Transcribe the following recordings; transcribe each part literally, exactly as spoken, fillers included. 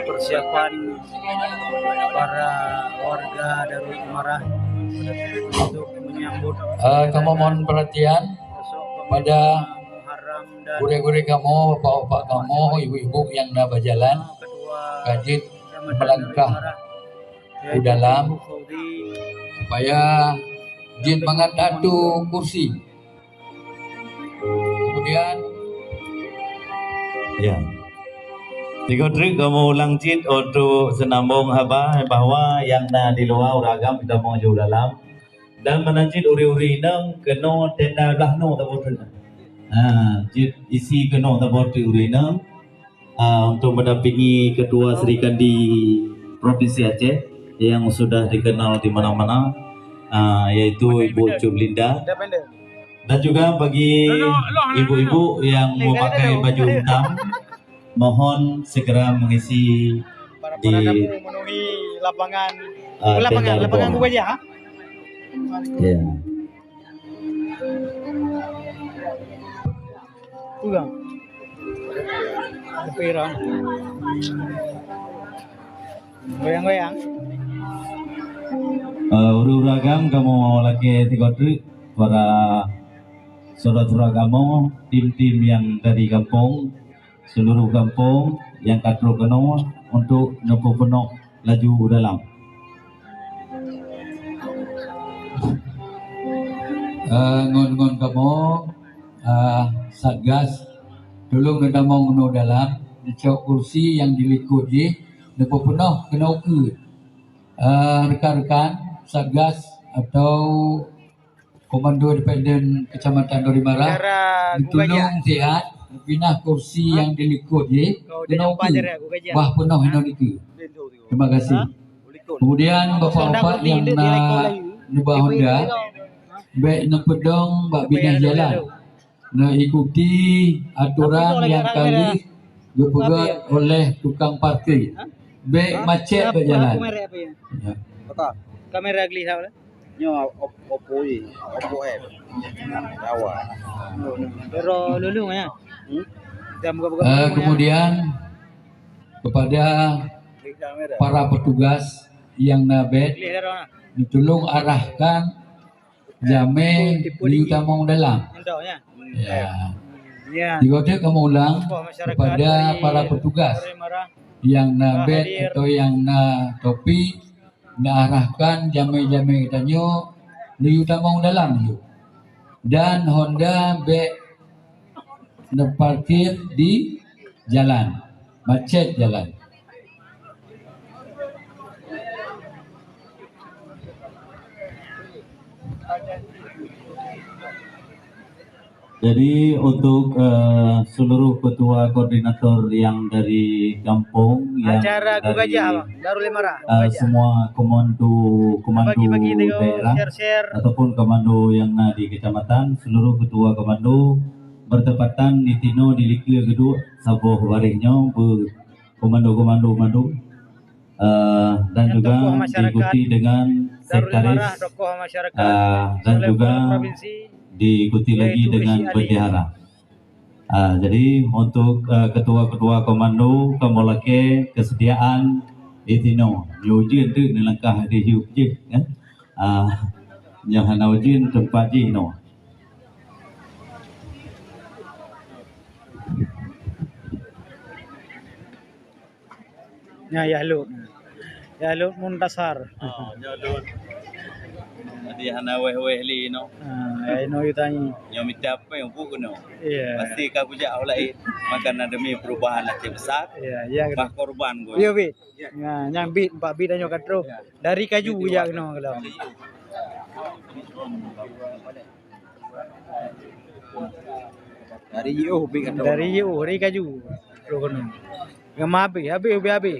Persiapan para warga Darul Imarah untuk menyambut Eh, kamoe mohon perhatian pada gurèe-gurèe kamoe, bapak-bapak kamoe, ibu-ibu nyang na bak jalan, ka jeuet meulangkah u dalam, supaya jeuet mangat atu kursi. Kemudian, ya. Sigoe treuk kamoe ulang cit untuk seunambong haba bahwa nyang na di luwa ureueng agam, geutamong ju dalam. Dan meunan cit ureueng-ureueng inong keunoe tenda blah noe saboh treuk. Ha, cit isi keunoe saboh treuk ureueng inong, ah, untuk mendampingi Ketua Serikandi Provinsi Aceh yang sudah dikenal di mana-mana, ah, yaitu Ibu Cut Linda. Dan juga bagi ibu-ibu yang memakai baju hitam, mohon segera mengisi di lapangan, ah, lapangan, tenda lapangan depan. Ya. Pulang. Goyang-goyang. Eh, ureueng-ureueng agam kamoe lakèe sigoe treuk para syedara-syedara kamoe, tim-tim nyang dari gampông, seluruh gampông nyang ka trôk keunoe untuk neupeurunoe laju u dalam. Eh, ngon-ngon kamoe, eh, Satgas, tulông neutamong keunoe dalam, neucok kursi nyang di likôt jih, neupeurunoe keunoe ukeue. Eh, rekan-rekan Satgas atau Komando Independen Kecamatan Darul Imarah, neutulông siat, neupinah kursi nyang di likôt jih, keunoe ukeue, bah peunoh inoe nikeue. Terima kasih. Kemudian bapak-bapak nyang na neuba honda, bèk neupeudong bak binéh jalan. Neuikuti aturan nyang ka lheueh geupeugöt oleh tukang parkir. Bèk macet bak jalan. Ya. Kamera glih lah. Nyoe Op-, Oppo ni, Oppo F. Lawa. Doro lulu ya. Hmm? Eh, kemudian kepada para petugas nyang na bèt, neutulông arahkan jamèe di tamong dalam. Ya. Ya. Sigoe treuk kamoe ulang kepada para petugas nyang na bèt atau nyang na topi, neuarahkan jamèe-jamèe geutanyoe laju tamong dalam laju. Dan honda bèk neuparkir di jalan, macet jalan. Jadi untuk, eh, seluruh ketua koordinator yang dari gampông, yang dari, eh, semua komando, komando daerah ataupun komando yang na di kecamatan, seluruh ketua komando bertepatan di tinoe di likôt geuduek saboh baréh nyoe beu komando-komando mandum. Eh, dan juga diikuti dengan sekretaris, eh, dan juga diikuti lagi dengan bendahara. Ah, jadi untuk, eh, ketua-ketua komando, kamoe lakèe kesediaan di tinoe. Nyoe ujeuen tu neulangkah di hiup jih, kan? Ah, nyoe hana ujeuen teumpat jih noe. Nyan Yah Lut. Yah Lut Muntasar. Oh, nyoe Lut. Jadi hana wéh-wéh lé inoe. Ha, inoe yue tanyoe. Nyoe mita péng bu keunoe. Iya. Pasti ka kujak awak laén. Maka na demi perubahan Aceh Besar. Iya, iya. Bah korban gue. Iya, Bit. Nah, nyang Bit, empat Bit nyoe ka trôh. Iya. Dari Kaju kujak keunoe kalau. Dari Jiôh, dari Kaju. Terus keunoe. Ngon ma habéh, habéh, habéh, habéh.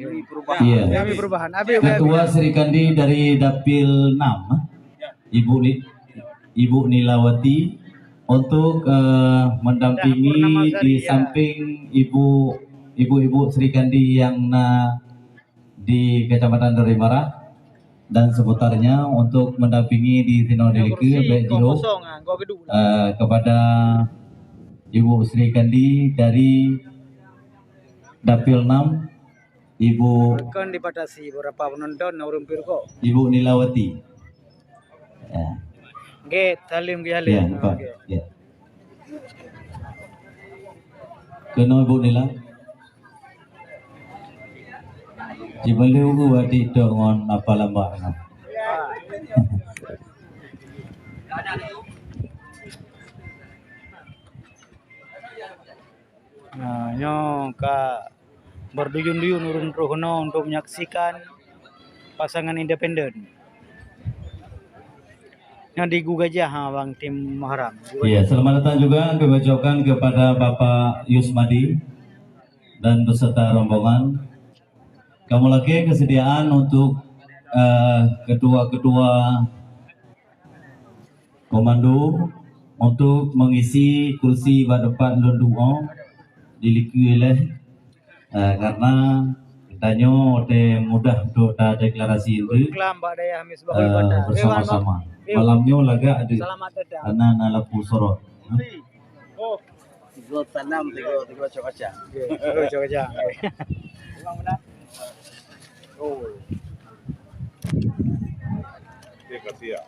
Iya. Kami perubahan, habéh, habéh, habéh. Ketua Serikandi dari Dapil enam, eh? Ibu Ni-, Ibu Nilawati, Untuk, eh, mendampingi di samping ibu, ibu-ibu Sri Kandi yang na di Kecamatan Duri Marah dan seputarnya, untuk mendampingi di sinoe di Like, bèk jioh, eh, kepada Ibu Sri Kandi dari Dapil enam, Ibu, kon dibatasi beurapa penonton na ureueng pih rukok. Ibu Nilawati. Ya. Oke, Halim, Halim. Ya, Pak. Oke. Ya. Keunoe Ibu Nila. Jibaleu geuh adik tok ngon apa lambak nyoe. Nah, nyoe ka berduyun-duyun ureueng troh keunoe untuk menyaksikan pasangan independen. Nyoe di Gu Gajah, ha, Bang, tim Muharram. Iya, selamat datang juga kami ucapkan kepada Bapak Yusmadi dan beserta rombongan. Kamoe lakèe kesediaan untuk, eh, ketua-ketua komando untuk mengisi kursi bak teumpat lôn duek di Like lé. Eh, karena tanyoe watèe mudah untuk tadeklarasi, eh, bersama-sama. Malam nyoe lagak deuh. Karena na lampu sorot. Tiga salam, tiga, tiga cuaca. Tiga cuaca.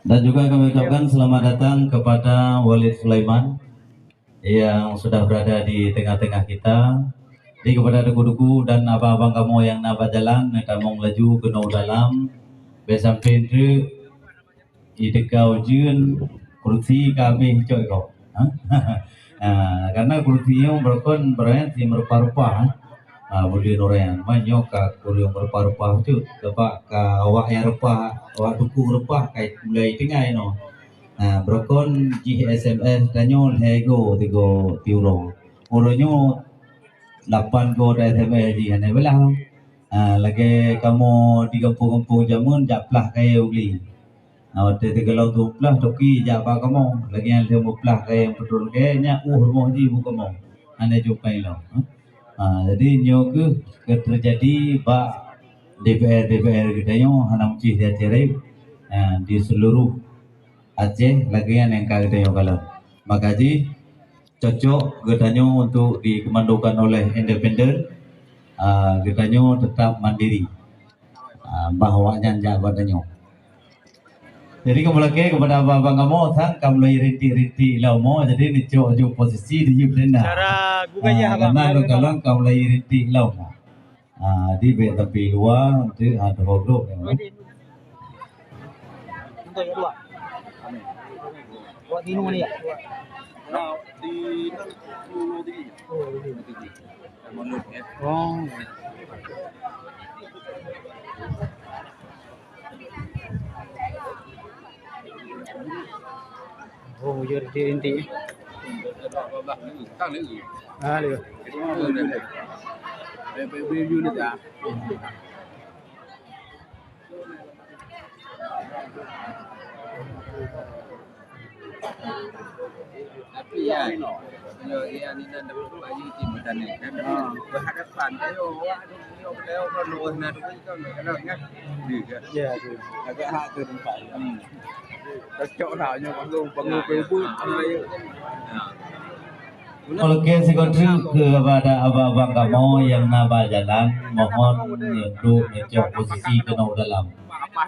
Dan juga kami ucapkan selamat datang kepada Walid Sulaiman yang sudah berada di tengah-tengah kita. Jadi kepada teungku-teungku dan abang-abang kamoe nyang na bak jalan, neutamong laju keunoe u dalam. Bèk sampai teuk Di teuka ujeuen, kursi ka habéh cok iko. Ha? Ha, karena kursi nyoe beureukan beureukat si meurupa-rupa, ha. Ha, buleuen ureueng. Man nyoe ka kureueng meurupa-rupa bacut. Sabab ka awak nyang reupah, awak tukang reupah ka mulai tinggai nyoe. Ha, beureukan jih S M S tanyoe lhèe go, tigo tiuroe. Uroe nyoe lapan go da S M S jih hana beulah. Ha, lagèe kamoe di gampông-gampông jameun jak plah kayèe u glé. Ha, watèe teugeulong tueng plah toki jak bak kamoe, lagèe nyan lheueh meuplah kayèe peutrôn kayèe nyan uh rumoh jih bak kamoe. Hana jumpai lom. Ha, jadi nyoe keuh ka teujadi bak D P R, D P R geutanyoe hana meucih dia cerek, ha, di seluruh Aceh lagèe nyan nyang ka geutanyoe kalon. Maka jih cocok geutanyoe untuk dikemandokan oleh independen, ah, geutanyoe tetap mandiri. Ah, bah awaknyan jak bak tanyoe. Jadi kamoe lakèe kepada abang-abang kamoe sang ka mulai rintik-rintik lom, jadi neucok ju posisi di tenda. Cara gugah ya, abang. Karena lôn kalon ka mulai rintik lom. Ah, di bèk tapi luwa, nanti ada hogok. Untuk yang dua. Buat di mana ya? Di, di, di, di. Oh. Oh, bujur rintik-rintik. Ah, dia. Tapi ya, kalau yang ni dan dapat ayu tim tadi kan berhadapan, ayo, ayo, ayo, kalau nak tu kan kalau kan. Ya, tu. Agak hak tu tempat. Hmm. Cocok lah nyoe panggung, panggung peubuet. Oke, sikot treuk kepada abang-abang kamoe nyang na bak jalan, mohon untuk neucok posisi keunoe dalam.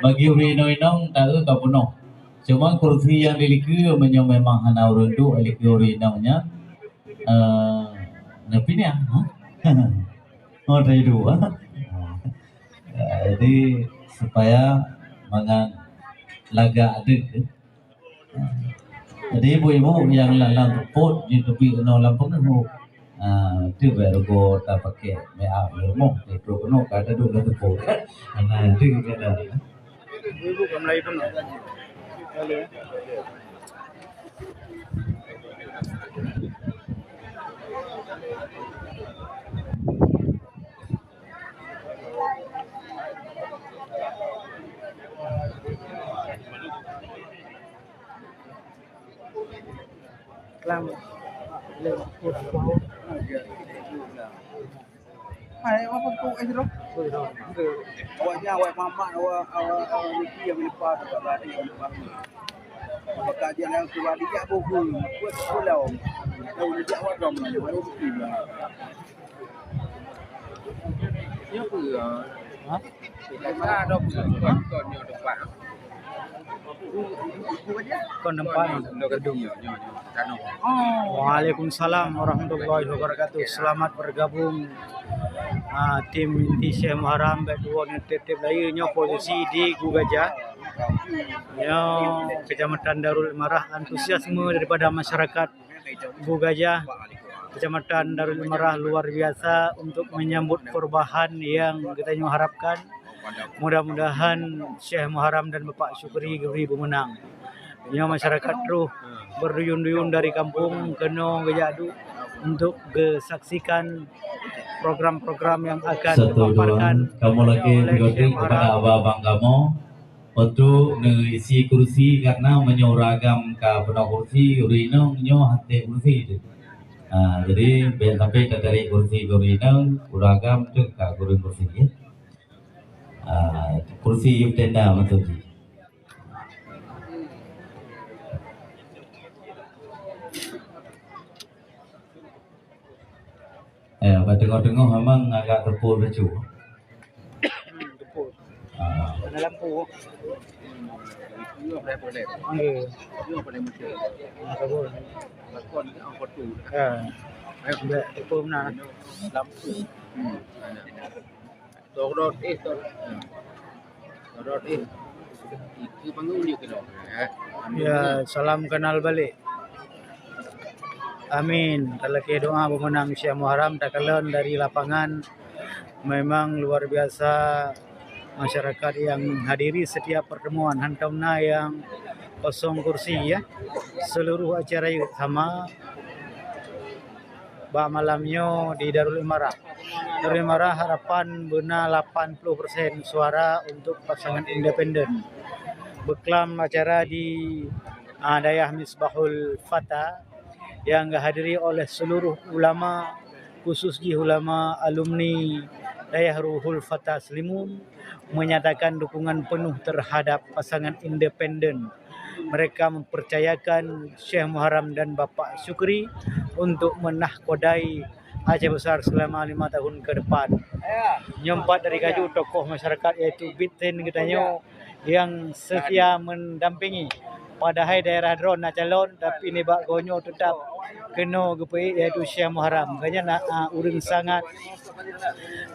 Bagi ureueng inong-inong, taeu ka peunoh. Cuma kursi nyang di likeue, meunyoe memang hana ureueng duek likeue ureueng inong nyan, eh, neupinah, ha? Oh, dari dua. Ya, jadi supaya mangat lagak deuh. Jadi ibu-ibu nyang lam, lam teupot jiteubiet keunoe lam peungeuh. Ah, tu bèk rugoe tapakèk make up di rumoh, di trok keunoe ka taduek lam teupot. Nah, itu kita dah. Ibu-ibu ka mulai penuh. Hai, apa tu, eh, tu? Awak nyan, awak mamak, awak, awak, awak niki nyang leupah, awak tadi nyang leupah. Maka dia yang keluar dia buku, buat pulau. Tahu dia awak dong, baru bukti. Nyoe peue? Ha? Biasa ada peue? Kon nyoe tempat. Kon tempat. Nyoe gedung nyoe, nyoe, nyoe. Tanoh. Waalaikumsalam warahmatullahi wabarakatuh. Selamat bergabung, ah, tim inti Syekh Muharram, baik dua ngon tiep-tiep layeue. Nyoe posisi di Gu Gajah. Nyoe Kecamatan Darul Imarah, antusiasme daripada masyarakat Gu Gajah, Kecamatan Darul Imarah luar biasa untuk menyambut perubahan yang geutanyoe harapkan. Mudah-mudahan Syekh Muharram dan Bapak Syukri geubri beumeunang. Nyoe masyarakat troh berduyun-duyun dari kampung keunoe geujak duek untuk geusaksikan program-program yang akan dipaparkan oleh Syekh Muharram. Satu, dua. Kamoe lakée kepada abang-abang kamoe untuk neuisi kursi, karena meunyoe ureueng agam ka peunoh kursi, ureueng inong nyoe hana kursi teuh. Ha, jadi, bèk sampai tatarék kursi ureueng inong, ureueng agam teuh ka kureueng kursi, ya. Ha, kursi yub tenda maksud jih. Eh, bak teungoh-teungoh memang agak teupeue bacut. Hmm, teupeue. Ah. Ada lampu. Nggih. Ah, teupeue. Ya. Ndak teupeue beuna. Lampu. Hmm. Torot, eh, torot. Torot, eh. Itu bangun dia kena. Eh, amin. Ya, salam kenal balik. Amin. Talakée doa beumeunang Syekh Muharram, takalon dari lapangan, memang luar biasa masyarakat yang menghadiri setiap pertemuan. Hantom na yang kosong kursi, ya. Seluruh acara sama. Bak malam nyoe di Darul Imarah. Darul Imarah harapan beuna lapan puluh persen suara untuk pasangan independen. Beuklam acara di, ah, Dayah Misbahul Fata yang geuhadiri oleh seluruh ulama, khusus jih ulama alumni Dayah Ruhul Fata Seulimeum, menyatakan dukungan penuh terhadap pasangan independen. Mereka mempercayakan Syekh Muharram dan Bapak Syukri untuk menahkodai Aceh Besar selama lima tahun ke depan. Nyoe pat dari kaju tokoh masyarakat, yaitu Bit Ten geutanyoe, yang setia mendampingi. Padahai daerah droe na calon, tapi nibak geuh nyoe tetap keunoe geupeuék, yaitu Syekh Muharram. Geuhnyan na, a, ureueng sangat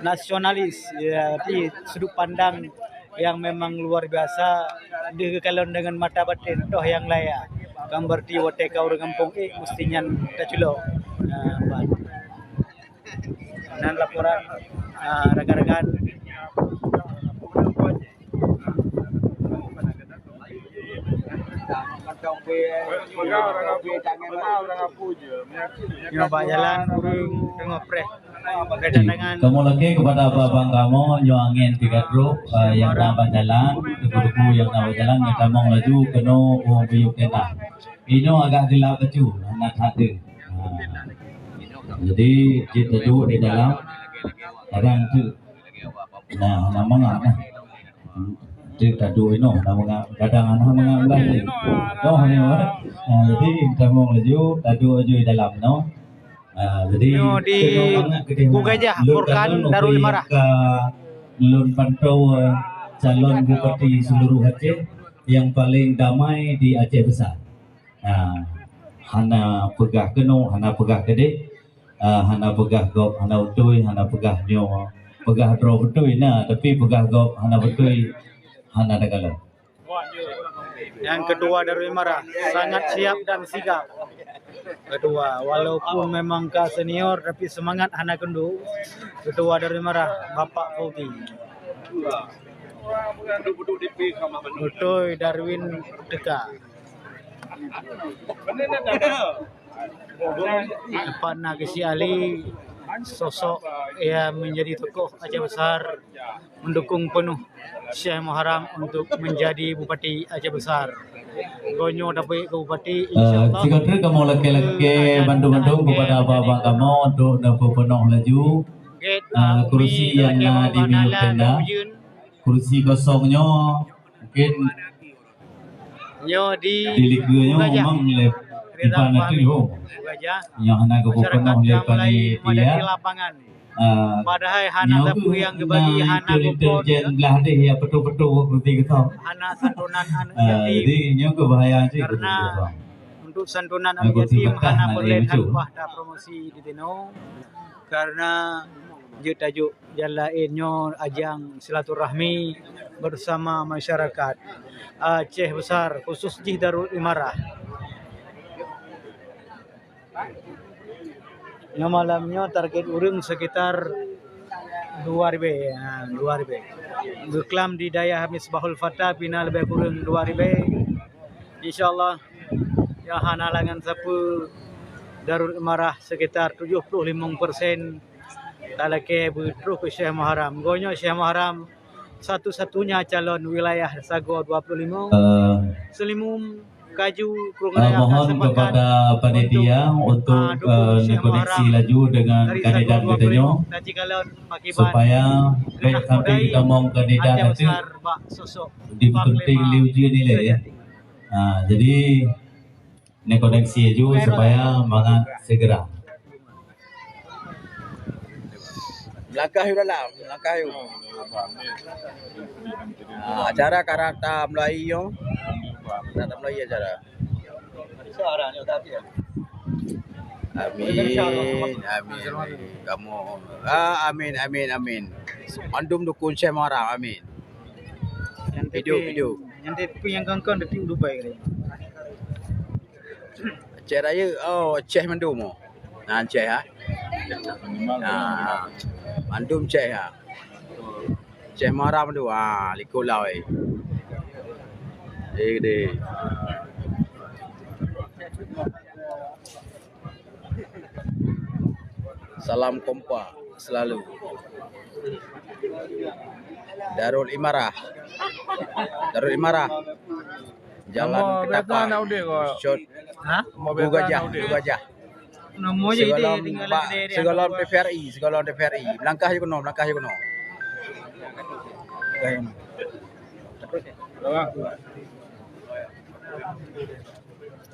nasionalis, ya, di sudut pandang yang memang luar biasa, deuh geukalon deungon mata baten, toh nyang laya. Kan berarti watée ka ureueng gampông ék, musti nyan taculok. Nah, ban. Nan laporan, ah, rakan-rakan. Nyoe bak jalan ureueng teungoh preh. Kamoe lakée keupada abang-abang kamoe, nyoe angén teuka trok, eh, nyang na bak jalan, teungku-teungku nyang na bak jalan, geutamong laju keunoe u miyueb tenda. Inoe agak geulap bacut, hana that deuh. Ha. Jadi, cit taduek di dalam, kadang tu, nah, hana mangat nah. Cit taduek inoe, hana mangat, kadang hana mangat lagi. Noh ni, ha. Ha, jadi, tamong laju, taduek laju di dalam noh. Ah, jadi, nyoe di Gu Gajah, Furqan Darul Imarah. Lôn pantau, eh, calon bupati seluruh Aceh yang paling damai di Aceh Besar. Ah, hana peugah keunoe, hana peugah keudeh, ah, hana peugah gob hana beutôi, hana peugah nyoe, peugah droe beutôi na, tapi peugah gob hana beutôi, hana takalon. Yang ketua Darul Imarah sangat siap dan sigap. Ketua, walaupun memang ka senior, tapi semangat hana kendu. Ketua Darul Imarah, Bapak Fauzi. Beutôi Darwin teuka. Teumpat na Geuchik Ali, sosok yang menjadi tokoh Aceh Besar, mendukung penuh Syekh Muharram untuk menjadi Bupati Aceh Besar. Geuhnyoe tapeuék keu Bupati, eh, insya Allah. Sigoe treuk kamoe lakée-lakée bantu-bantu kepada abang-abang kamoe untuk neupeupunoh laju. Gét. Ah, kursi nyang na di miyueb tenda, kursi kosong nyoe mungkin nyoe di, di likot nyoe memang lé iban ateueh ho. Nyoe hana geupeunoh lé panitia. Ah, padahai hana sapeue nyang geubagi, hana geupeunoh. Intelijen blah deh ya, beutôi-beutôi kursi kosong. Hana santunan aneuk yatim. Ah, jadi nyoe keu bahaya cit kursi kosong. Untuk santunan aneuk yatim hana peureulée tanpa tapromosi di sinoe. Karena jeuet tajok jalan laén nyoe ajang silaturahmi bersama masyarakat Aceh Besar, khusus jih Darul Imarah. Nyoe malam nyoe target ureuëng sekitar dua ribée, ha, dua ribée. Geuklam di dayah Misbahul Fata pih na leubeh kureueng dua ribée. Insya Allah, ya hana langan sapeue Darul Imarah sekitar tujuh puluh lima persen talakée beutroh keu Syekh Muharram. Goe nyoe Syekh Muharram satu-satunya calon wilayah sagoe dua puluh lima. Eh, Seulimum kaju, eh, mohon kepada panitia untuk, eh, koneksi laju dengan kandidat geutanyoe, supaya baik sampai kita mong kandidat nanti dipenting liu jih nilai, ya. Ah, jadi, ini koneksi laju supaya mangat segera. Langkah yuk dalam, langkah yuk. Ah, acara ka rata mulai yo. Rata mulai acara. Amin, amin, amin. Kamu, ah, amin, amin, amin. Mandum dukun Syekh Muharram, amin. Hidup, hidup. Nyang tapi nyang kongkong tapi Dubai kali. Aceh Raya, oh, Aceh mandum, oh. Nah, Aceh, ha? Nah, mandum Aceh, ha? Aceh Muharram mandum, ha, likot lawa, eh. Eh, gede. Salam kompak selalu. Darul Imarah. Darul Imarah. Jalan Ketapang. Shot. Ha? Gua Gajah, Gua Gajah. Segolam P V R I, segolam P V R I. Melangkah je keunoe, melangkah je keunoe.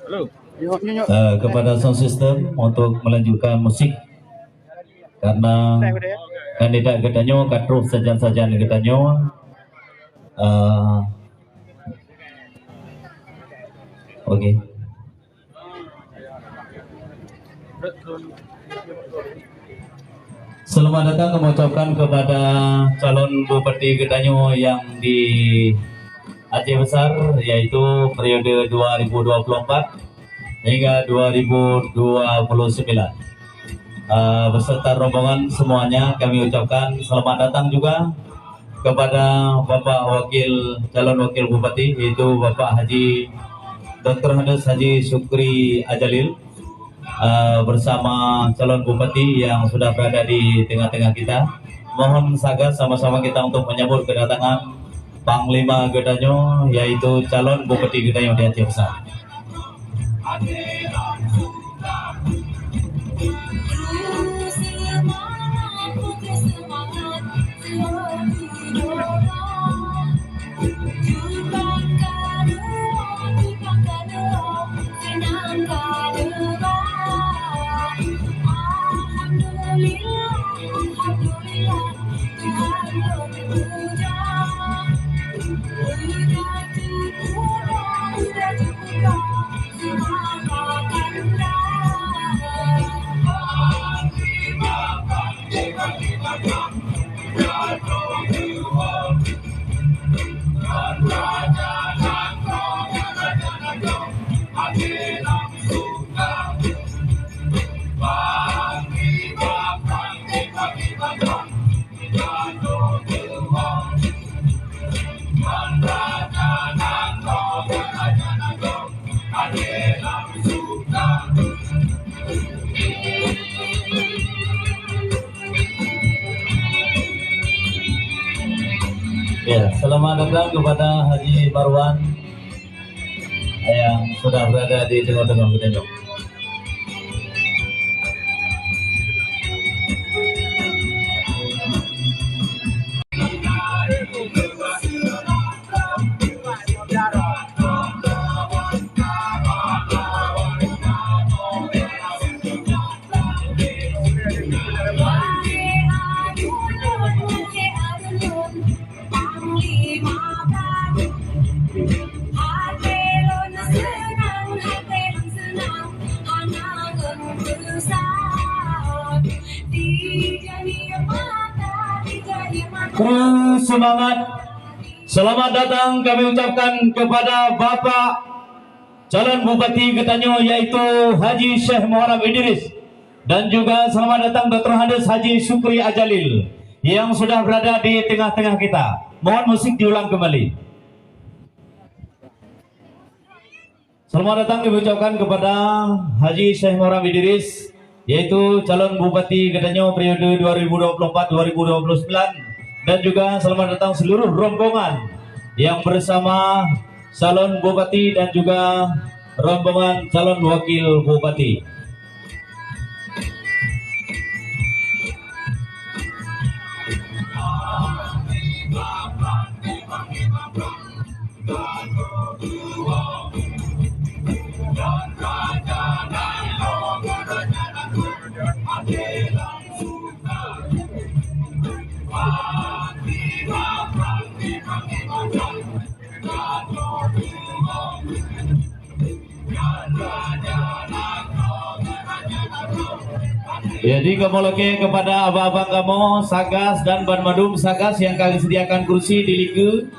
Halo. Eh, kepada sound system untuk melanjutkan musik. Karena kandidat geutanyoe ka troh sajan-sajan geutanyoe. Eh, okey. Selamat datang kami ucapkan kepada calon bupati geutanyoe yang di Aceh Besar, yaitu periode dua ribu dua puluh empat hingga dua ribu dua puluh sembilan. Ah, beserta rombongan semuanya kami ucapkan selamat datang juga kepada Bapak Wakil, calon Wakil Bupati, yaitu Bapak Haji Doktor Handes Haji Syukri Ajalil, eh, bersama calon bupati yang sudah berada di tengah-tengah kita. Mohon sagat sama-sama kita untuk menyambut kedatangan Panglima geutanyoe, yaitu calon bupati geutanyoe di Aceh Besar. Ya, selamat datang kepada Haji Marwan yang sudah berada di tengah-tengah kita. Terus semangat. Selamat datang kami ucapkan kepada Bapak calon Bupati geutanyoe, yaitu Haji Syekh Muharram Idris, dan juga selamat datang Doktor Hades Haji Syukri Ajalil yang sudah berada di tengah-tengah kita. Mohon musik diulang kembali. Selamat datang diucapkan kepada Haji Syekh Muharram Idris, yaitu calon Bupati geutanyoe periode dua ribu dua puluh empat dua ribu dua puluh sembilan, dan juga selamat datang seluruh rombongan yang bersama calon Bupati dan juga rombongan calon Wakil Bupati. Jadi, kamoe lakée kepada abang-abang kamoe, Satgas dan banmandum Satgas yang ka geusediakan kursi di likeu,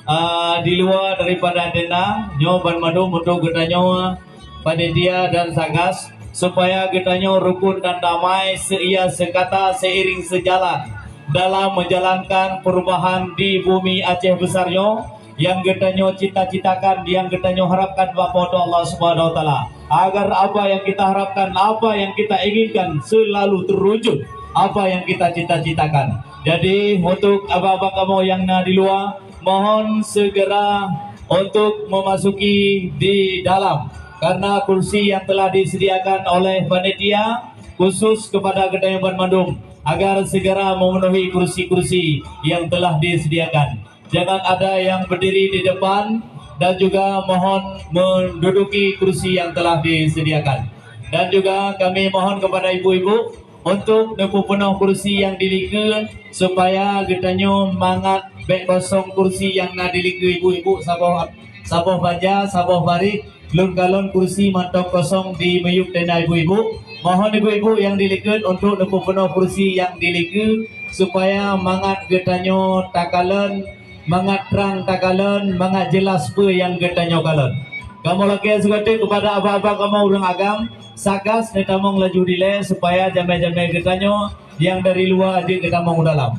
ah, di luwa daripada tenda, nyoe banmandum untuk geutanyoe panitia dan Satgas, supaya geutanyoe rukun dan damai, seuia seukata, seiring seujalan dalam menjalankan perubahan di bumi Aceh Besar nyoe, nyang geutanyoe cita-citakan, nyang geutanyoe harapkan bak Po teu Allah Subhanahu Wa Taala, agar apa yang kita harapkan, apa yang kita inginkan selalu terwujud apa yang kita cita-citakan. Jadi, untuk abang-abang kamoe nyang na di luwa, mohon segera untuk memasuki di dalam, karena kursi yang telah disediakan oleh panitia khusus kepada geutanyoe banmandum, agar segera memenuhi kursi-kursi yang telah disediakan. Jangan ada yang berdiri di depan, dan juga mohon menduduki kursi yang telah disediakan. Dan juga kami mohon kepada ibu-ibu untuk neupeupunoh kursi nyang di likeu, supaya geutanyoe mangat bék kosong kursi nyang na di likeu ibu-ibu, saboh, saboh banja, saboh baréh, lôn kalon kursi mantong kosong di miyueb tenda ibu-ibu. Mohon ibu-ibu nyang di likeu untuk neupeupunoh kursi nyang di likeu, supaya mangat geutanyoe takalon, mangat trang takalon, mangat jeulaih peue nyang geutanyoe kalon. Kamoe lakée sigoe teuk kepada abang-abang kamoe ureuëng agam, Satgas neutamong laju dilée, supaya jamé-jamé geutanyoe nyang dari luwa jeuet geutamong u dalam.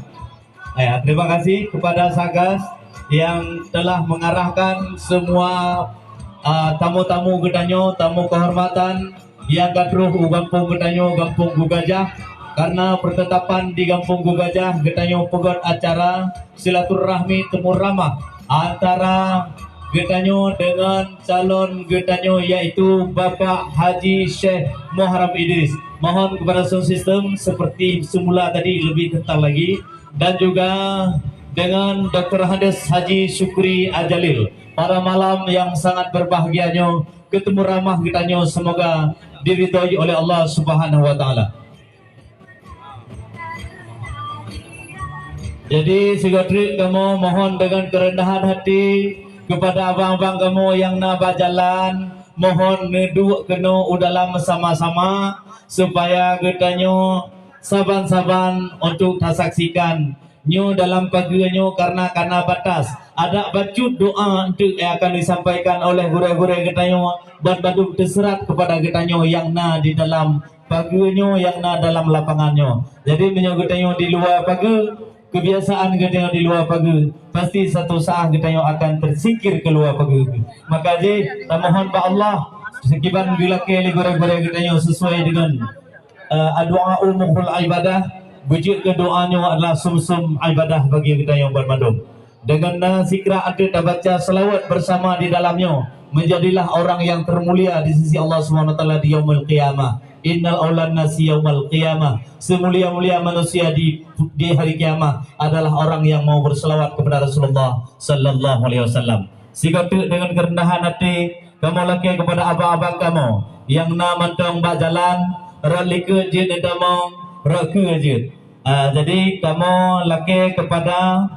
Ya, terima kasih kepada Satgas yang telah mengarahkan semua, ah, tamu-tamu geutanyoe, tamu kehormatan, nyang ka troh u gampông geutanyoe, Gampông Gugajah, karena pertetapan di Gampông Gugajah geutanyoe peugét acara silaturahmi teumuramah antara geutanyoe dengan calon geutanyoe, yaitu Bapak Haji Syekh Muharram Idris. Mohon kepada sound system seperti semula tadi, lebih ketat lagi, dan juga dengan Doktor Hades Haji Syukri Ajalil. Pada malam yang sangat berbahagia nyoe, keutemu ramah geutanyoe semoga diridhoi oleh Allah Subhanahu wa Taala. Jadi, sigoe treuk kamoe mohon dengan kerendahan hati kepada abang-abang kamoe nyang na bak jalan, mohon neuduek keunoe u dalam sama-sama, supaya geutanyoe saban-saban untuk tasaksikan nyoe dalam pageue nyoe, karena kana batas. Adak bacut doa enteuk nyang akan disampaikan oleh gurée-gurée geutanyoe, ban bandum teuserat kepada geutanyoe nyang na di dalam pageue nyoe, nyang na dalam lapangan nyoe. Jadi, meunyoe geutanyoe di luwa pageue, kebiasaan geutanyoe di luwa pageue, pasti satu saat geutanyoe akan tersingkir keuluwa pageue. Maka jih, tamohon bak Allah, sikiban geulakée lé gurée-gurée geutanyoe sesuai dengan, eh, addu'a mukhul ibadah, beujeuet keu doa nyoe adalah sumsum ibadah bagi geutanyoe banmandum. Deungon na sikrak ateueh tabaca seulaweuet beusama di dalam nyoe, menjadilah orang yang termulia di sisi Allah Subhanahu wa Taala di Yaumul Qiyamah. Innal aulan nasi yaumal qiyamah, seumulia-mulia manusia di, di hari kiamat adalah orang yang mau berselawat kepada Rasulullah sallallahu alaihi wasallam. Sigoe teuk deungon keureundahan até, kamoe lakée kepada abang-abang kamoe nyang na mantong bak jalan, rot likot jeuet neutamong, rot keue jeuet. Ah, jadi kamoe lakée kepada,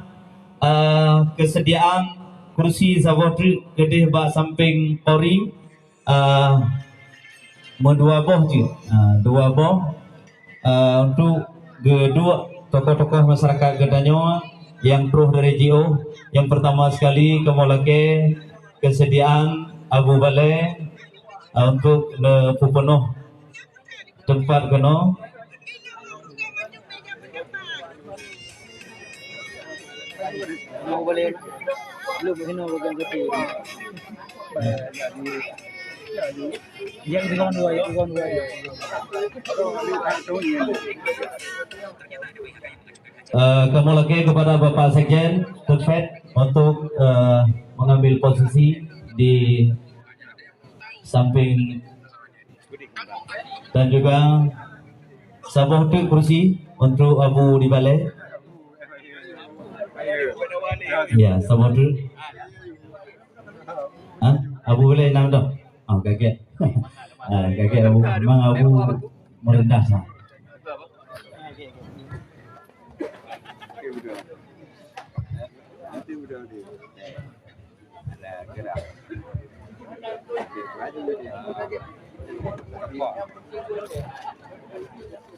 ah, keusediaan kursi saboh treuk keudeh bak sampéng Polri. Ah, meudua boh cit. Ah, dua boh. Ah, untuk Geuduek tokoh-tokoh masyarakat geutanyoe nyang troh dari jiôh. Nyang pertama sekali kamoe lakée kesediaan Abu Balai, eh, untuk neupeupunoh teumpat keunoe. Eh, kamoe lakée kepada Bapak Sekjen Tefet untuk, eh, mengambil posisi di samping dan juga saboh teuk kursi untuk Abu di balai. Ya, saboh teuk. Ha? Abu balai nam dah. Oh, kaget. Ah, kaget Abu. Memang Abu merendah sah.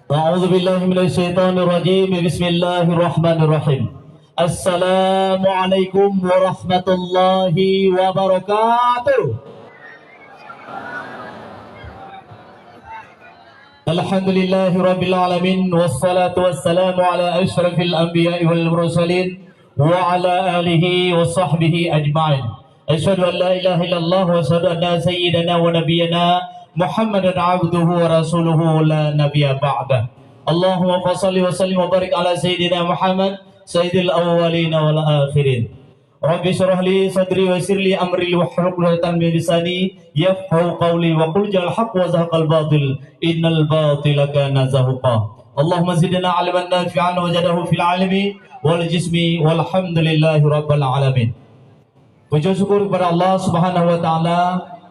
أعوذ بالله من الشيطان الرجيم. بسم الله الرحمن الرحيم. السلام عليكم ورحمة الله وبركاته. الحمد لله رب العالمين، والصلاة والسلام على أشرف الأنبياء والمرسلين، وعلى آله وصحبه أجمعين. أشهد أن لا إله إلا الله، وأشهد أن سيدنا ونبينا محمدا عبده ورسوله لا نبي بعده. اللهم فصل وسلم وبارك على سيدنا محمد سيد الأولين والآخرين. رب اشرح لي صدري ويسر لي أمري واحلل عقدة من لساني يفقهوا قولي وقل جاء الحق وزهق الباطل إن الباطل كان زهوقا. اللهم زدنا علما نافعا وزيادة في العلم والجسم والحمد لله رب العالمين. Puji syukur kepada Allah Subhanahu wa Taala,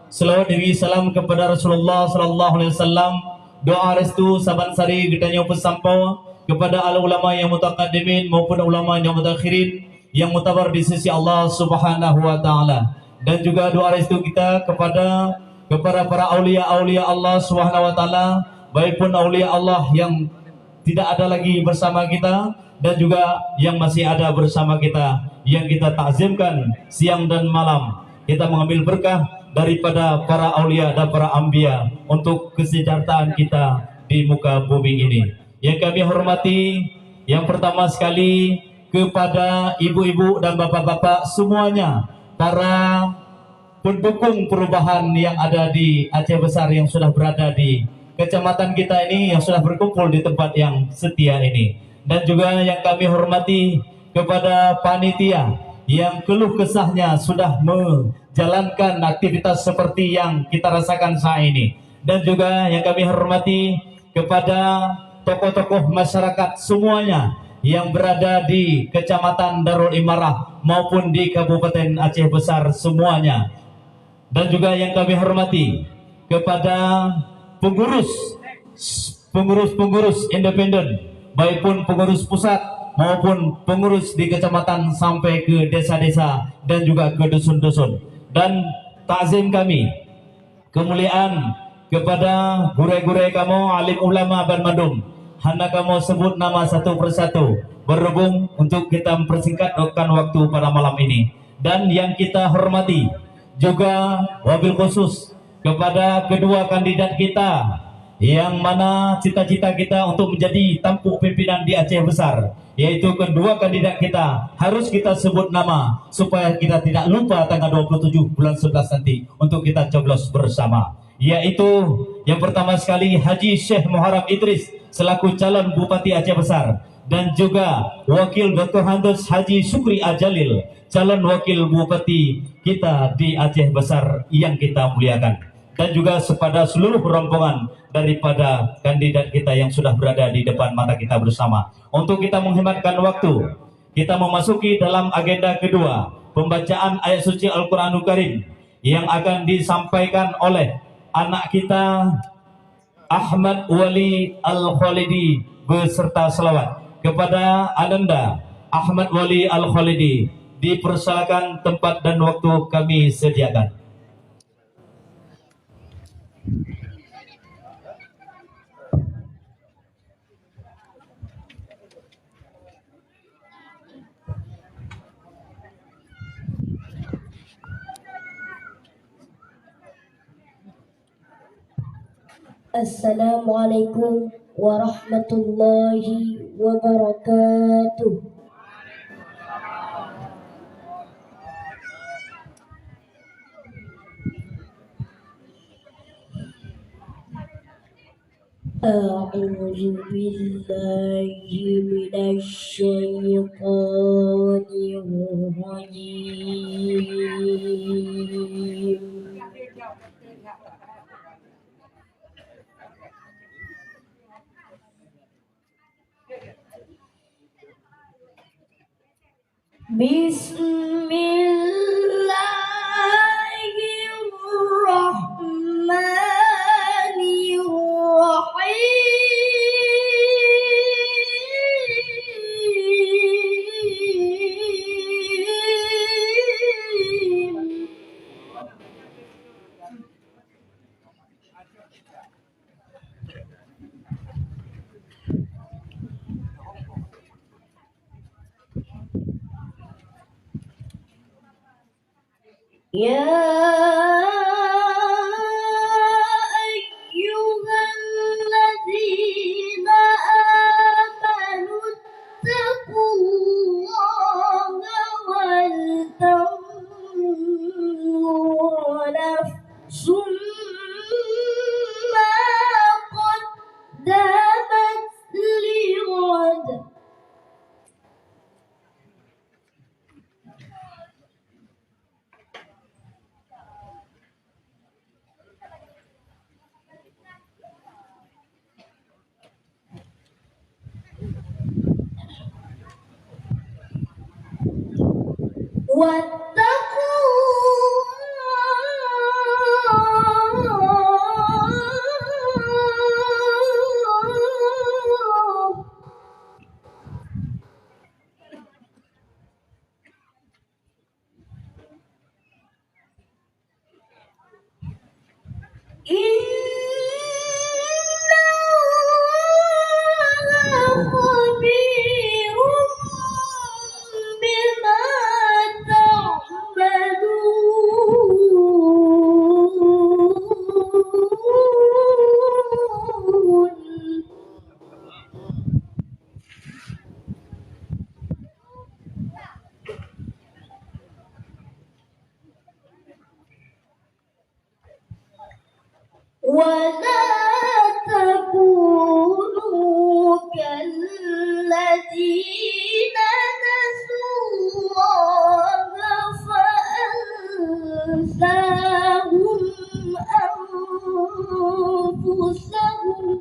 selawat dan salam kepada Rasulullah sallallahu alaihi wasallam, doa restu saban sari geutanyoe peusampoe kepada al ulama yang mutaqaddimin maupun ulama yang mutakhirin yang mutabar di sisi Allah Subhanahu wa Taala, dan juga doa restu kita kepada kepada para aulia-aulia Allah Subhanahu wa Taala, baik pun aulia Allah yang tidak ada lagi bersama kita dan juga yang masih ada bersama kita, yang kita takzimkan siang dan malam. Kita mengambil berkah daripada para aulia dan para anbiya untuk kesejahteraan kita di muka bumi ini. Yang kami hormati, yang pertama sekali kepada ibu-ibu dan bapak-bapak semuanya, para pendukung perubahan yang ada di Aceh Besar yang sudah berada di kecamatan kita ini, yang sudah berkumpul di tempat yang setia ini. Dan juga yang kami hormati kepada panitia yang keluh kesahnya sudah menjalankan aktivitas seperti yang kita rasakan saat ini. Dan juga yang kami hormati kepada tokoh-tokoh masyarakat semuanya yang berada di Kecamatan Darul Imarah maupun di Kabupaten Aceh Besar semuanya. Dan juga yang kami hormati kepada pengurus, pengurus-pengurus independen, baik pun pengurus pusat maupun pengurus di kecamatan sampai ke desa-desa dan juga ke dusun-dusun. Dan takzim kami kemuliaan kepada gurée-gurée kamoe, alim ulama banmandum. Hana kamoe sebut nama satu persatu, berhubung untuk kita mempersingkatkan waktu pada malam ini. Dan yang kita hormati juga wabil khusus kepada kedua kandidat kita, yang mana cita-cita kita untuk menjadi tampuk pimpinan di Aceh Besar, yaitu kedua kandidat kita harus kita sebut nama supaya kita tidak lupa tanggal dua puluh tujuh bulan sebelas nanti untuk kita coblos bersama, yaitu yang pertama sekali Haji Syekh Muharram Idris selaku calon Bupati Aceh Besar dan juga Wakil Doktor Handos Haji Syukri Ajalil, calon Wakil Bupati kita di Aceh Besar yang kita muliakan, dan juga kepada seluruh rombongan daripada kandidat kita yang sudah berada di depan mata kita bersama. Untuk kita menghematkan waktu, kita memasuki dalam agenda kedua, pembacaan ayat suci Al-Quranul Karim yang akan disampaikan oleh anak kita Ahmad Wali Al-Khalidi beserta selawat. Kepada Ananda Ahmad Wali Al-Khalidi, dipersilakan tempat dan waktu kami sediakan. Assalamualaikum warahmatullahi wabarakatuh. أعوذ بالله من الشيطان الرجيم. بسم الله الرحمن الرحيم. يا أيها الذين آمنوا اتقوا الله ولتنظر نفس ما قدمت لغد. واتقوا الله. إن الله خبير بما تعملون. ولا تكونوا كالذين نسوا الله فأنساهم أنفسهم.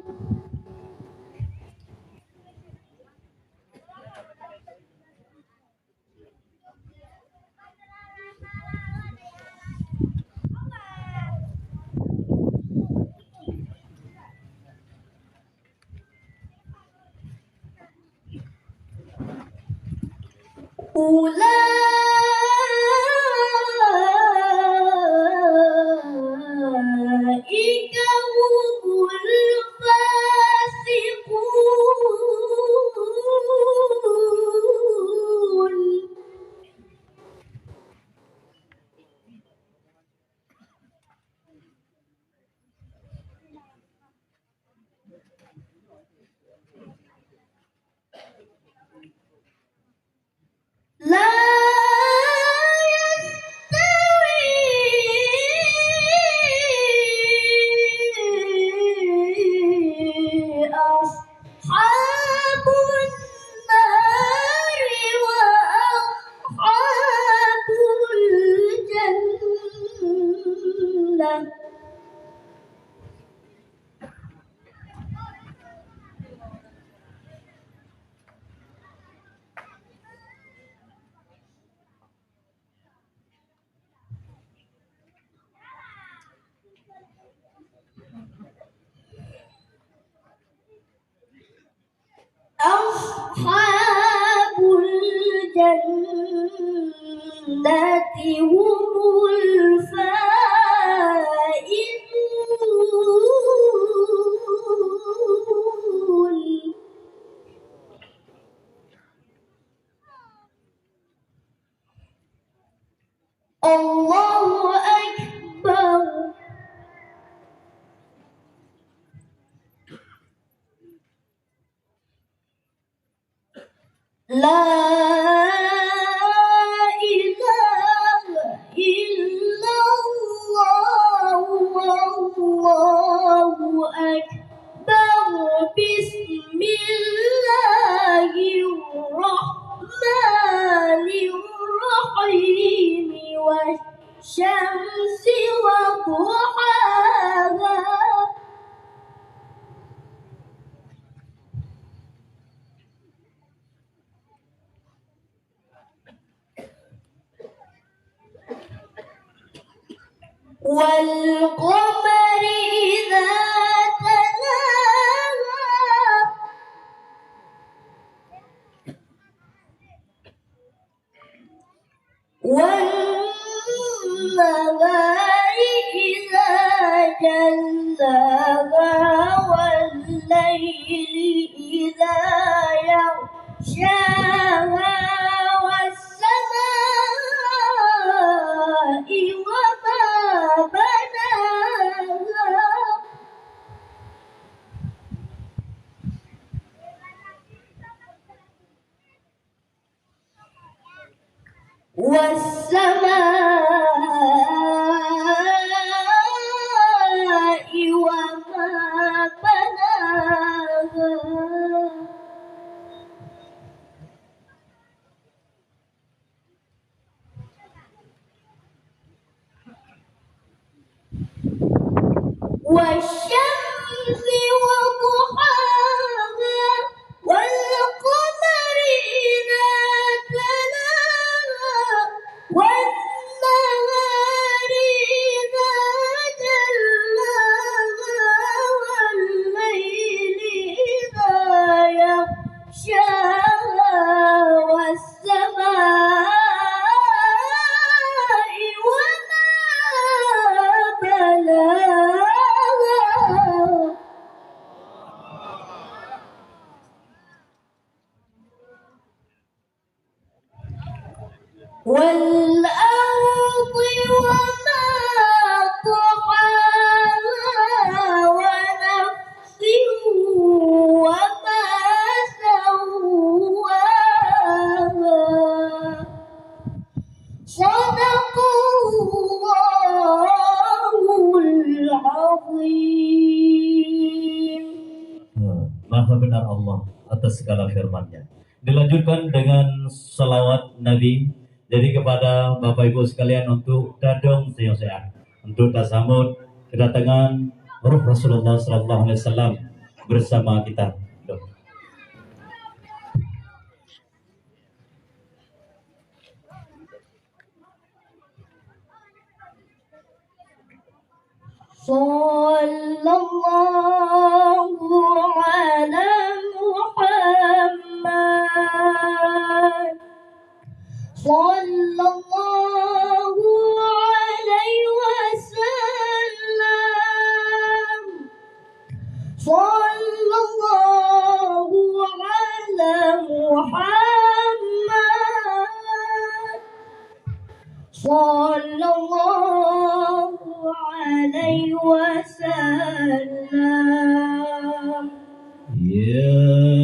أولئك هم الفاسقون. لا يستوي أصحاب النار وأصحاب الجنة. أصحاب الجنة هم الفائزون. الله أكبر. لا إله إلا الله والله أكبر. بسم الله الرحمن الرحيم. والشمس وضحاها. والقمر إذا تلاها. والنهار إذا جلاها. والليل إذا يغشاها. والسماء وما بناها. والسماء وما بناها. والشمس وضحاها. والقمر إذا تلاها. والنهار إذا جلاها. والليل إذا يغشاها. والسماء وما بناها. والأرض وما طحاها. ونفس وما سواها. صدق الله العظيم. Maha benar Allah atas segala firman-Nya. Dilanjutkan dengan salawat Nabi. Jadi kepada Bapak Ibu sekalian untuk tadong seunyoe siat untuk tasambot kedatangan Roh Rasulullah sallallahu alaihi wasallam bersama kita. صلى الله على محمد. صلى الله عليه وسلم. صلى الله على محمد. صلى الله عليه وسلم. يا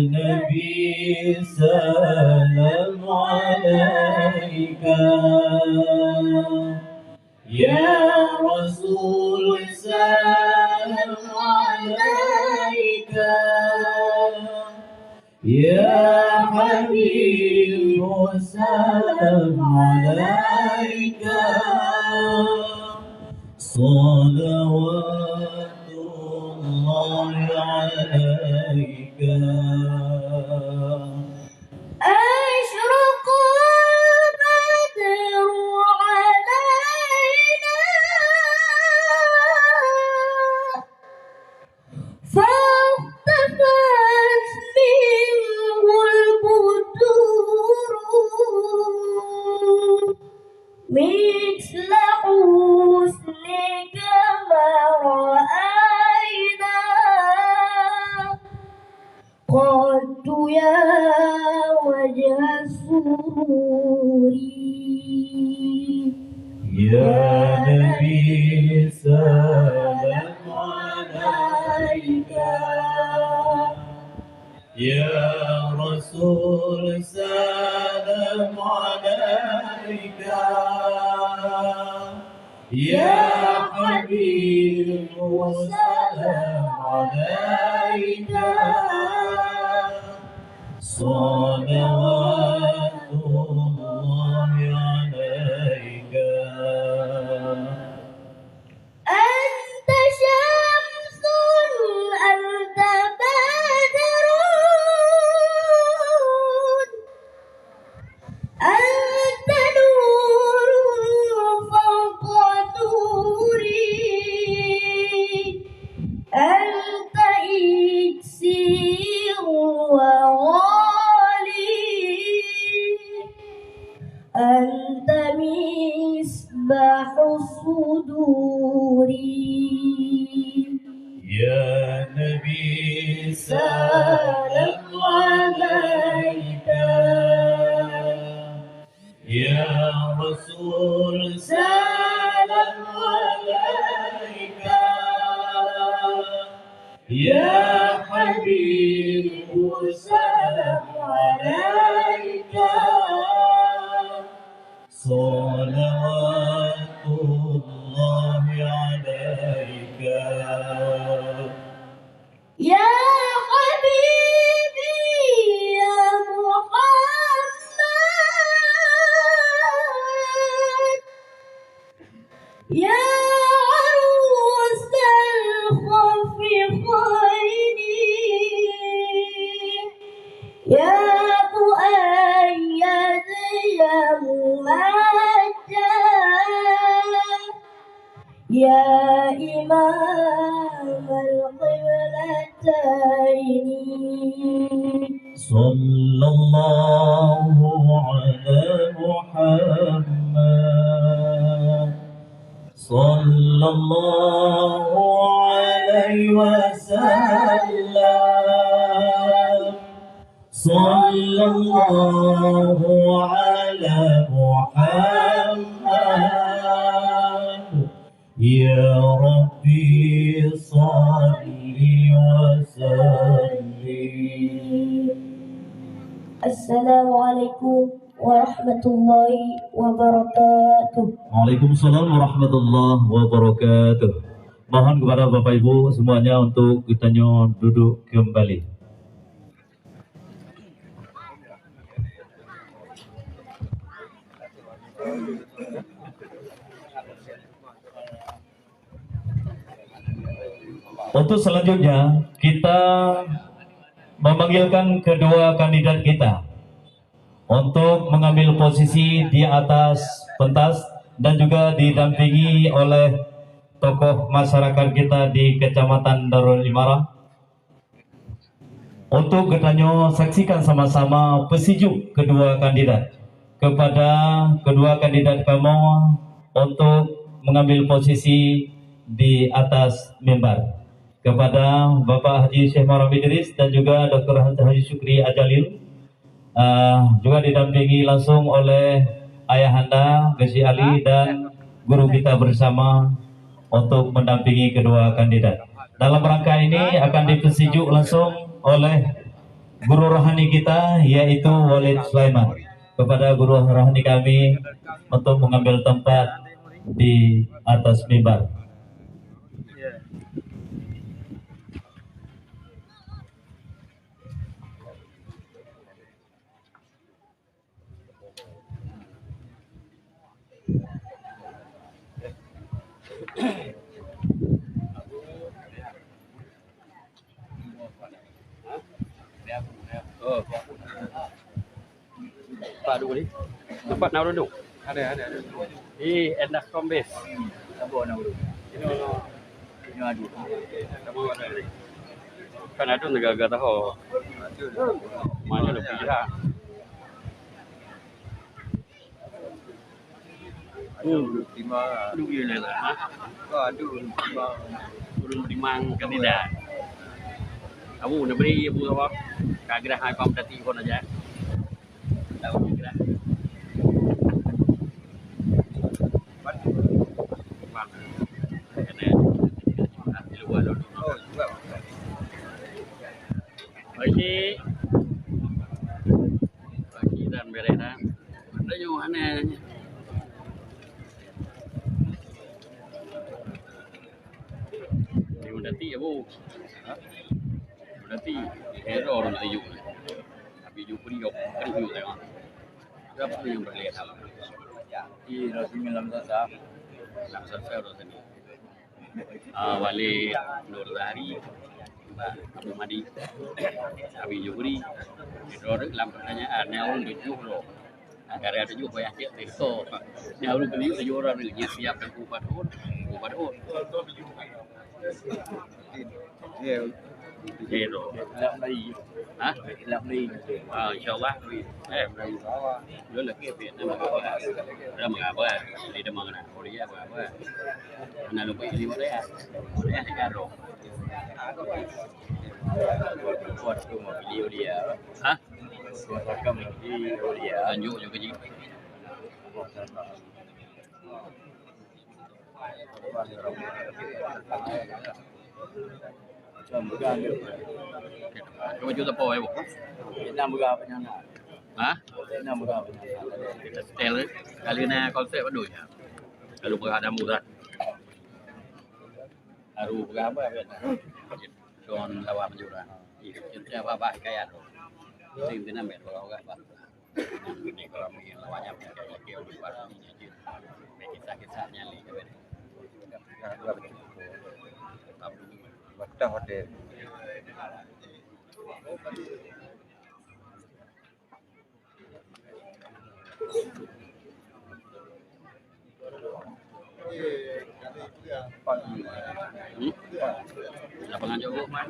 نبي سلام عليك. يا رسول سلام عليك. يا حبيب سلام عليك. صلوات الله عليك. أشرق البدر علينا. فاختفت منه البدور. مثل حسنك ما رأينا قط يا وجه السرور. يا نبي سلام عليك. يا رسول السلام عليك يا حبيب، السلام عليك، صلوات الله عليك. أنت شمس، أنت بدر، أنت نور فوق نوري، أنت إكسير وغالي، أنت مصباح صدوري. يا نبي سلام عليك، يا رسول سلام عليك، يا حبيب سلام عليك، صلوات الله عليك. يا حبيبي يا محمد، يا عروس الخوف خيري، يا مؤيد يا ممجد، يا إمام القبلتين. صلى الله على محمد، صلى الله عليه وسلم، صلى الله على محمد. يا ربي صل وسلم. السلام عليكم ورحمة الله وبركاته. Waalaikumsalam warahmatullahi wabarakatuh. Mohon kepada Bapak Ibu semuanya untuk geutanyoe duduk kembali. Untuk selanjutnya, kita memanggilkan kedua kandidat kita untuk mengambil posisi di atas pentas dan juga didampingi oleh tokoh masyarakat kita di Kecamatan Darul Imarah. Untuk geutanyoe saksikan sama-sama peusijuek kedua kandidat. Kepada kedua kandidat kamoe untuk mengambil posisi di atas mimbar. Kepada Bapak Haji Syekh Muharram Idris dan juga Doktor Haji Syukri Ajalil, ah, juga didampingi langsung oleh Ayahanda, Gus Ali, dan guru kita bersama untuk mendampingi kedua kandidat. Dalam rangka ini akan dipeusijuek langsung oleh guru rohani kita, yaitu Walid Sulaiman. Kepada guru rohani kami untuk mengambil tempat di atas mimbar. Pak dulu ni. Tempat nak duduk. Ada, ada, ada. Ih, endah kombes. Apa nak duduk? Ini mana? Ini adu. Kan adu negara-negara tahu. Mana lebih jahat? Ureueng beurimong. Ureueng beurimong. Ureueng beurimong kandidat. Abu neubri abu apa? Ka gerah hai pam tati pun aja. Tahu gerah. Di luar dulu. Oh, sebab. Okey. Beres dah. Ada nyoe aneh. Ni mendati ya, Bu. Ha? Mendati. Error orang tajuk. Tapi jupri yok, kan yuk tengok. Siapa yang boleh tahu? Di Rasmi Lam Sasa. Lam Sasa Rasmi. Ah, Walid Nur Zahari, Abu Madi, Abi Jufri, droe lam pertanyaan, nyan ureueng tujoh droe. Gara-gara tujoh payah cek teuka. Nyan ureueng keunong tujoh droe, nyan siap dan kupat hon, kupat hon. Zero. Hah? Ah, insya Allah. Eh, lôn lagi pih na meukabar. Dah meukabar. Jadi dah mengenal. Oh, dia meukabar. Mana lupa ini, mana ya? Mana ya, Zero? Buat tu mau beli dia. Hah? Buat rakam beli dia. Lanjut juga, Ji. Kamu juta po, eh, Bu? Vietnam berapa nyan? Ha? Vietnam berapa nyan? Kita setel, eh. Kali ni konsep aduh ya. Lalu berapa ada murah. Baru berapa Vietnam? Don lawan Madura. Ih, kita apa-apa kaya tu. Sing kena ambil dua orang apa. Ini kalau main lawannya, kita jadi orang baru ni, jadi kisah-kisahnya ni, kan? Betul, betul. Betul, betul. Hmm? Lapangan jauh, Mak.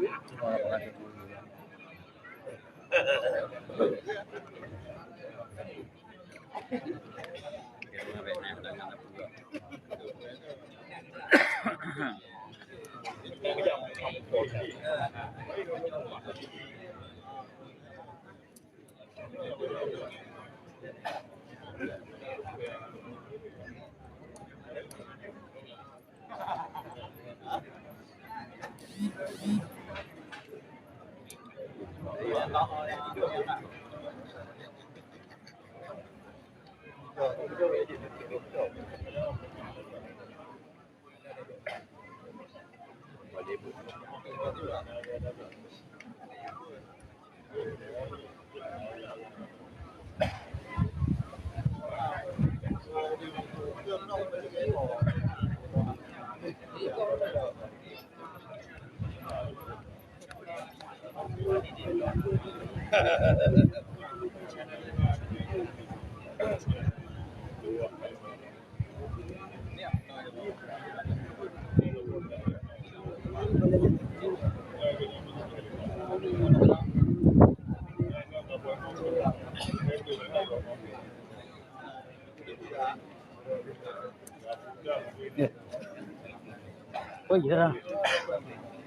Oh, iya.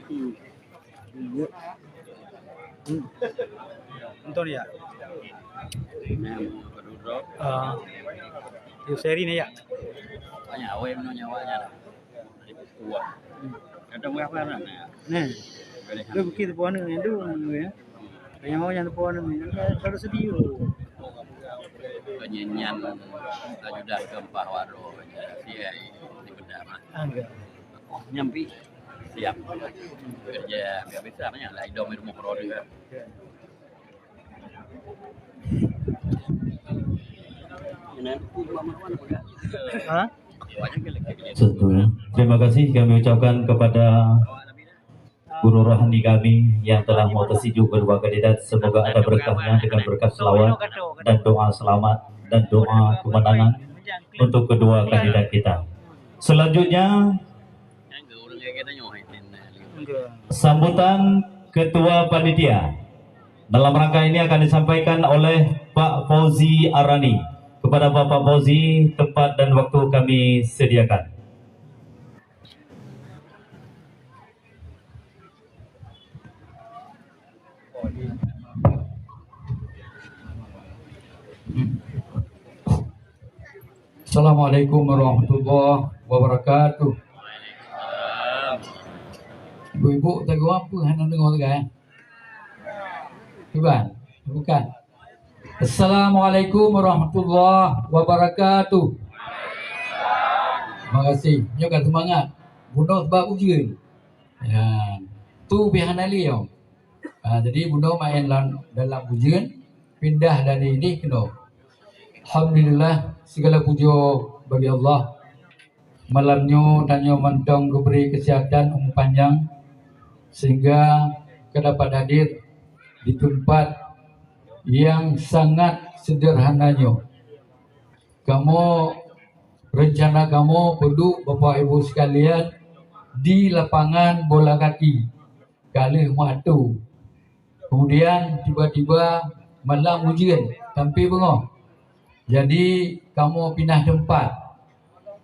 Hmm. Iya. Hmm. Nonton ya? Nah, kedua. Ah. Yuk, seri ni ya. Banyak awet nyawa dah. Kuat. Kadang berapa lah, nah. Nah. Boleh. Lu bukit tu pohon ni, tu, ya. Yang orang yang tu pohon ni, kalau sedia. Penyanyian ajudan keempat waroh, ya, di benda mah. Angga. Oh, nyampi. Siap. Kerja, biar bisa, banyak lah, idom di rumah produk, kan. Ya. Ha? Tentunya. Terima kasih kami ucapkan kepada guru rohani kami yang telah mau tersijuk kedua kandidat. Semoga ada berkahnya dengan berkat selawat dan doa selamat dan doa kemenangan untuk kedua kandidat kita. Selanjutnya, sambutan Ketua Panitia dalam rangka ini akan disampaikan oleh Pak Fauzi Arani. Kepada Bapak Fauzi, tempat dan waktu kami sediakan. Assalamualaikum warahmatullahi wabarakatuh. Ibu-ibu, teguh apa hana dengar lagi, eh? Iban, bukan. Assalamualaikum warahmatullahi wabarakatuh. Terima kasih. Nyoe ka seumangat. Bunoe bak ujeuen. Ya. Tu pih hana lé nyoe. Ha, jadi bunoe maén lam, dalam ujeuen, pindah dari idéh keunoe. Alhamdulillah, segala puja bagi Allah. Malam nyoe tanyoe mantong geubri keuseuhatan umur panjang, sehingga ka dapat hadir di teumpat nyang sangat seudeurhana nyoe. Kamoe, reuncana kamoe peuduek Bapak Ibu sekalian di lapangan bola kaki, ka lheueh meuatu. Kemudian tiba-tiba malam ujeuen sampai beungoh. Jadi kamoe pinah teumpat.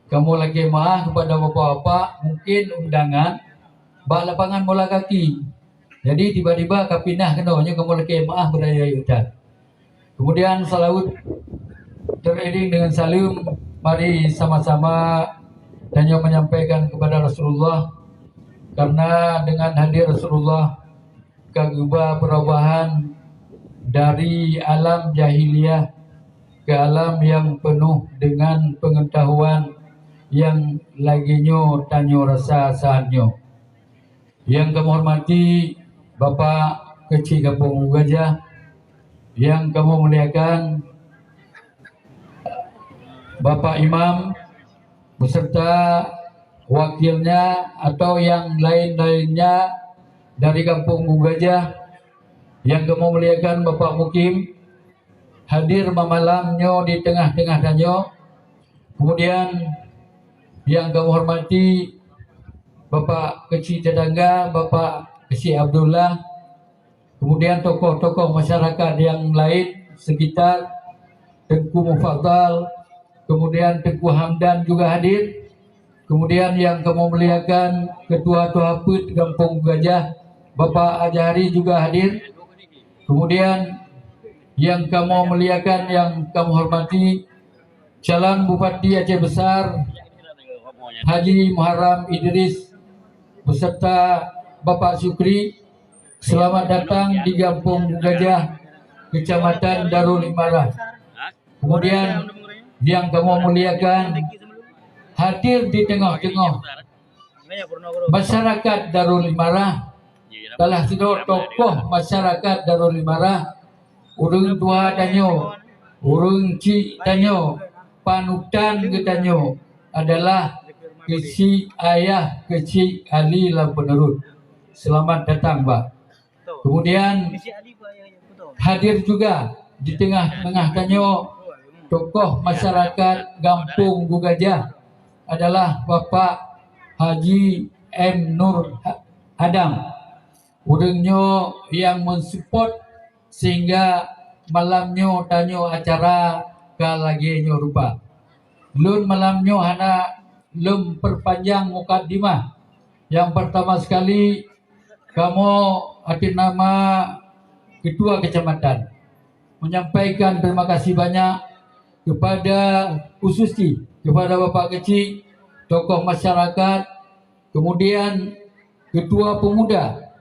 Kamoe lakée meu'ah kepada bapak-bapak, mungkin undangan bak lapangan bola kaki. Jadi tiba-tiba ka pinah keunoe, nyoe kamoe lakée meu'ah beurayeuk-rayeuk that. Kemudian salawat teriring dengan saleuem, mari sama-sama tanyoe menyampaikan kepada Rasulullah, karena dengan hadir Rasulullah ka geuba perubahan dari alam jahiliyah ke alam yang penuh dengan pengetahuan yang lagée nyoe tanyoe rasa saat nyoe. Yang kami hormati Bapak Keuchik Gampông Gajah, yang kami muliakan Bapak Imam beserta wakilnya atau yang lain-lainnya dari Gampông Gajah, yang kami muliakan Bapak Mukim, hadir malam nyoe di tengah-tengah tanyoe. Kemudian yang kami hormati Bapak Keuchik Tetangga, Bapak Keuchik Abdullah, kemudian tokoh-tokoh masyarakat yang lain sekitar, Teungku Mufadhal, kemudian Teungku Hamdan juga hadir, kemudian yang kami muliakan Ketua Tuha Peuet Gampông Gajah, Bapak Azhari juga hadir, kemudian yang kami muliakan, yang kami hormati, calon Bupati Aceh Besar, Haji Muharram Idris beserta Bapak Syukri, selamat datang di Gampông Gajah, Kecamatan Darul Imarah. Kemudian yang kami muliakan, hadir di tengah-tengah masyarakat Darul Imarah, salah sidroe tokoh masyarakat Darul Imarah, ureuëng tuha tanyoe, ureuëng chik tanyoe, panutan geutanyoe adalah Keuchik Ayah Keuchik Ali Lam Peuneurot. Selamat datang, Bah. Kemudian hadir juga di tengah-tengah tanyoe tokoh masyarakat Gampông Gajah adalah Bapak Haji M Nur Adam. Ureuëng nyoe nyang mensupport sehingga malam nyoe tanyoe acara ka lagée nyoe rupa. Lôn malam nyoe hana lôn perpanjang mukadimah. Yang pertama sekali, kamoe atas nama Ketua Kecamatan menyampaikan terima kasih banyak kepada, khusus cit kepada Bapak Keuchik, tokoh masyarakat, kemudian Ketua Pemuda,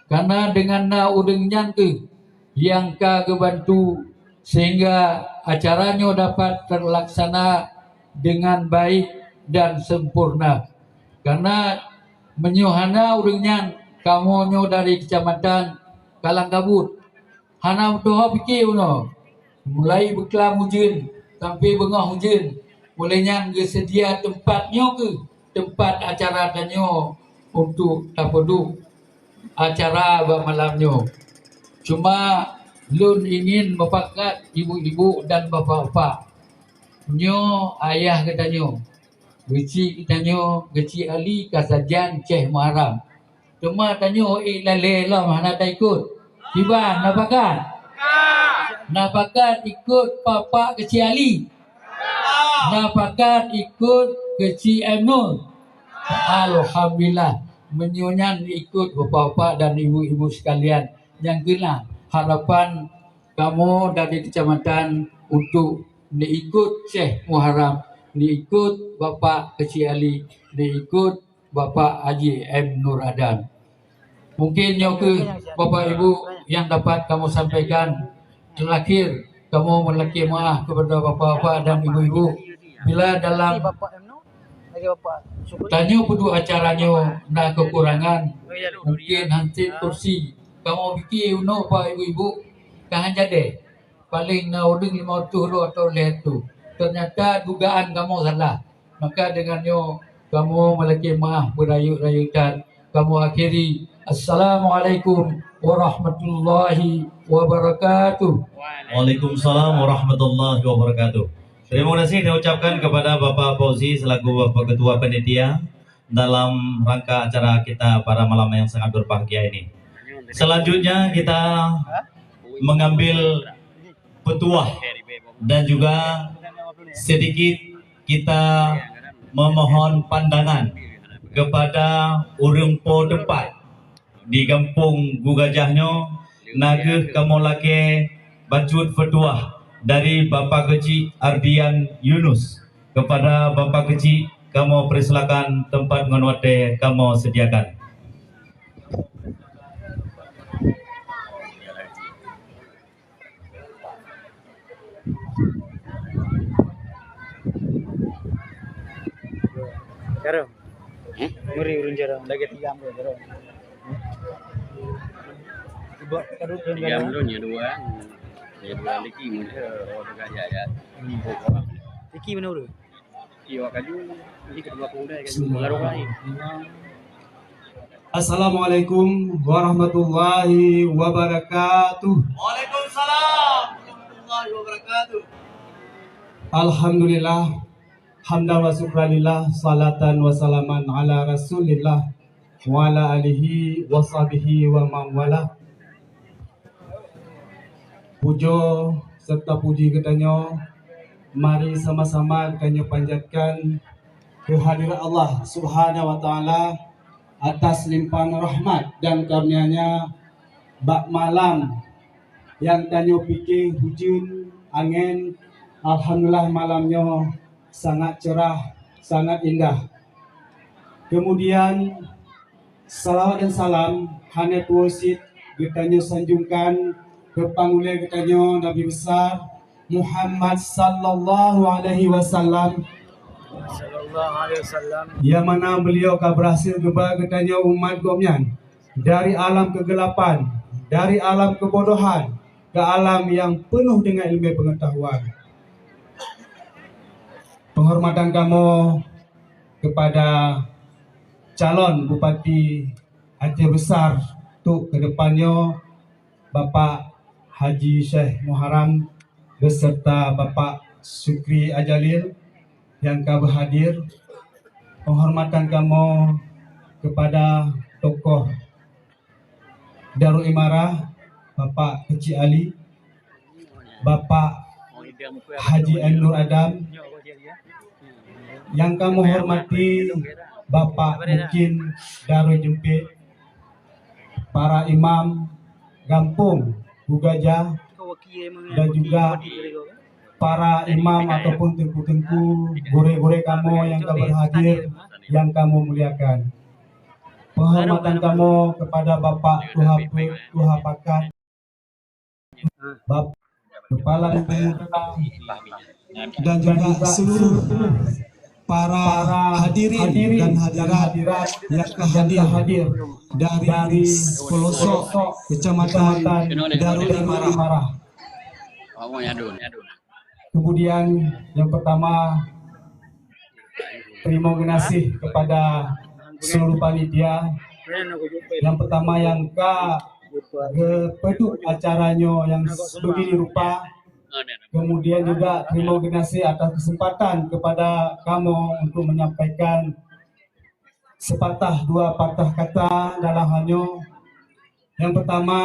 karena dengan na ureuëng nyan kheueh nyang ka geubantu sehingga acara nyoe dapat terlaksana dengan baik dan sempurna. Karena meunyoe hana ureuëng nyan, kamoe nyoe dari kecamatan Kalangkabut hana meutuho pike unoe. Mulai beuklam ujeuen sampai beungoh ujeuen, mulai nyan geuseudia teumpat nyoe kheueh teumpat acara tanyoe untuk tapeuduek acara bak malam nyoe. Cuma lôn ingin mupakat ibu-ibu dan bapak-bapak, nyoe ayah geutanyoe, Keuchik geutanyoe, Keuchik Ali ka sajan Syekh Muharram. Teuma tanyoe ék lalée lom hana taikot. Kiban, na pakat? Na pakat ikot Bapak Keuchik Ali? Na pakat ikot Keuchik M Nur? Alhamdulillah, meunyoe nyan ikot bapak-bapak dan ibu-ibu sekalian nyang keunan, harapan kamoe dari kecamatan untuk neuikot Syekh Muharram, neuikot Bapak Keuchik Ali, neuikot Bapak Haji M Nur Adam. Mungkin nyoe kheueh Bapak Ibu nyang dapat kamoe sampaikan. Terakhir, Kamoe meulakée meu'ah keupada bapak-bapak dan ibu-ibu, bila dalam tanyoe peuduek acara nyoe na keukurangan, mungken han cit kursi. Kamoe pike unoe bak ibu-ibu ka han jadeh, paleng na ureuëng limong reutôh droe atau lhée reutôh. Teunyata dugaan kamoe salah. Maka deungon nyoe kamoe meulakée meu'ah beurayeuk-rayeuk that. Kamoe akhiri. Assalamualaikum warahmatullahi wabarakatuh. Waalaikumsalam warahmatullahi wabarakatuh. Terima kasih saya ucapkan kepada Bapak Fauzi selaku Bapak Ketua Panitia dalam rangka acara kita pada malam yang sangat berbahagia ini. Selanjutnya kita mengambil petuah dan juga sedikit kita memohon pandangan kepada ureuëng po teumpat di Gampông Gugajah nyoe, na geuh kamoe lakée bacut petuah dari Bapak Keuchik Ardian Yunus. Kepada Bapak Keuchik, kamoe persilakan tempat ngon watée kamoe sediakan. Jarum. Hmm? Muri urun jarum, lagi tiga ambil jarum. Tiga ambil, ya dua. Ya dua lagi, muda, orang pekerja ya. Hmm. Lagi mana urun? Iya, kaju. Jadi kedua pemuda, kaju. Bismillahirrahmanirrahim. Assalamualaikum warahmatullahi wabarakatuh. Waalaikumsalam warahmatullahi wabarakatuh. Alhamdulillah, hamdan wa syukranillah, salatan wa salaman ala Rasulillah, wa ala alihi wa sahbihi wa man wala. Pujoe serta puji geutanyoe, mari sama-sama geutanyoe panjatkan keuhadirat Allah Subhanahu wa Taala atas limpahan rahmat dan karunia-Nya bak malam nyang tanyoe pike hujeuen, angén. Alhamdulillah, malam nyoe sangat cerah, sangat indah. Kemudian, salawat dan salam hana tuwoe cit geutanyoe sanjungkan keu pangulée geutanyoe Nabi Besar Muhammad sallallahu alaihi wasallam, Sallallahu alaihi wasallam. Nyang mana beliau ka berhasil geuba geutanyoe umat Gobnyan dari alam kegelapan, dari alam kebodohan, ke alam yang penuh dengan ilmu pengetahuan. Penghormatan kamoe kepada calon Bupati Aceh Besar untuk ke depan nyoe, Bapak Haji Syekh Muharram beserta Bapak Syukri Ajalil nyang ka berhadir. Penghormatan kamoe kepada tokoh Darul Imarah, Bapak Keuchik Ali, Bapak Haji Ainur Adam, nyang kamoe hormati Bapak Mukin Darul Jeumpit, para imam gampông Gugajah, dan juga para imam ataupun teungku-teungku, gurée-gurée kamoe nyang ka berhadir, nyang kamoe muliakan. Penghormatan kamoe kepada Bapak Tuha Peuet, Tuha Pakat, Bapak Kepala Negara, dan juga seluruh para hadirin dan hadirat yang ka hadir dari pelosok Kecamatan Darul Imarah. Kemudian yang pertama, terima kasih kepada seluruh panitia. Yang pertama yang ka geupeuduk acara nyoe nyang begini rupa. Kemudian juga terima kasih atas kesempatan kepada kamoe untuk menyampaikan sepatah dua patah kata dalam hal nyoe. Yang pertama,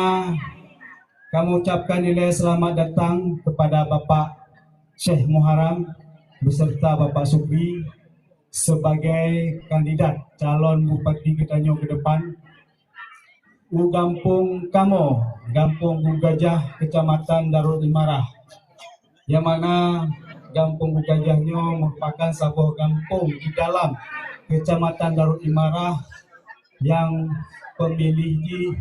kamoe ucapkan ilée selamat datang kepada Bapak Syekh Muharram beserta Bapak Syukri sebagai kandidat calon bupati geutanyoe ke depan. U gampông kamoe, Gampông Gugajah, Kecamatan Darul Imarah, nyang mana Gampông Gugajah nyoe merupakan saboh gampông di dalam Kecamatan Darul Imarah nyang pemilih jih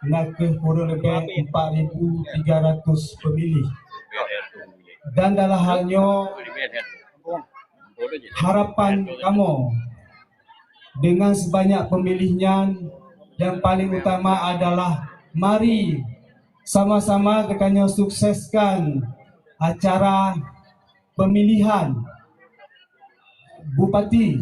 na kheueh kurang leubeh empat ribu tiga ratus pemilih. Dan dalam hal nyoe, harapan kamoe dengan sebanyak pemilih nyan, yang paling utama adalah mari sama-sama geutanyoe sukseskan acara pemilihan bupati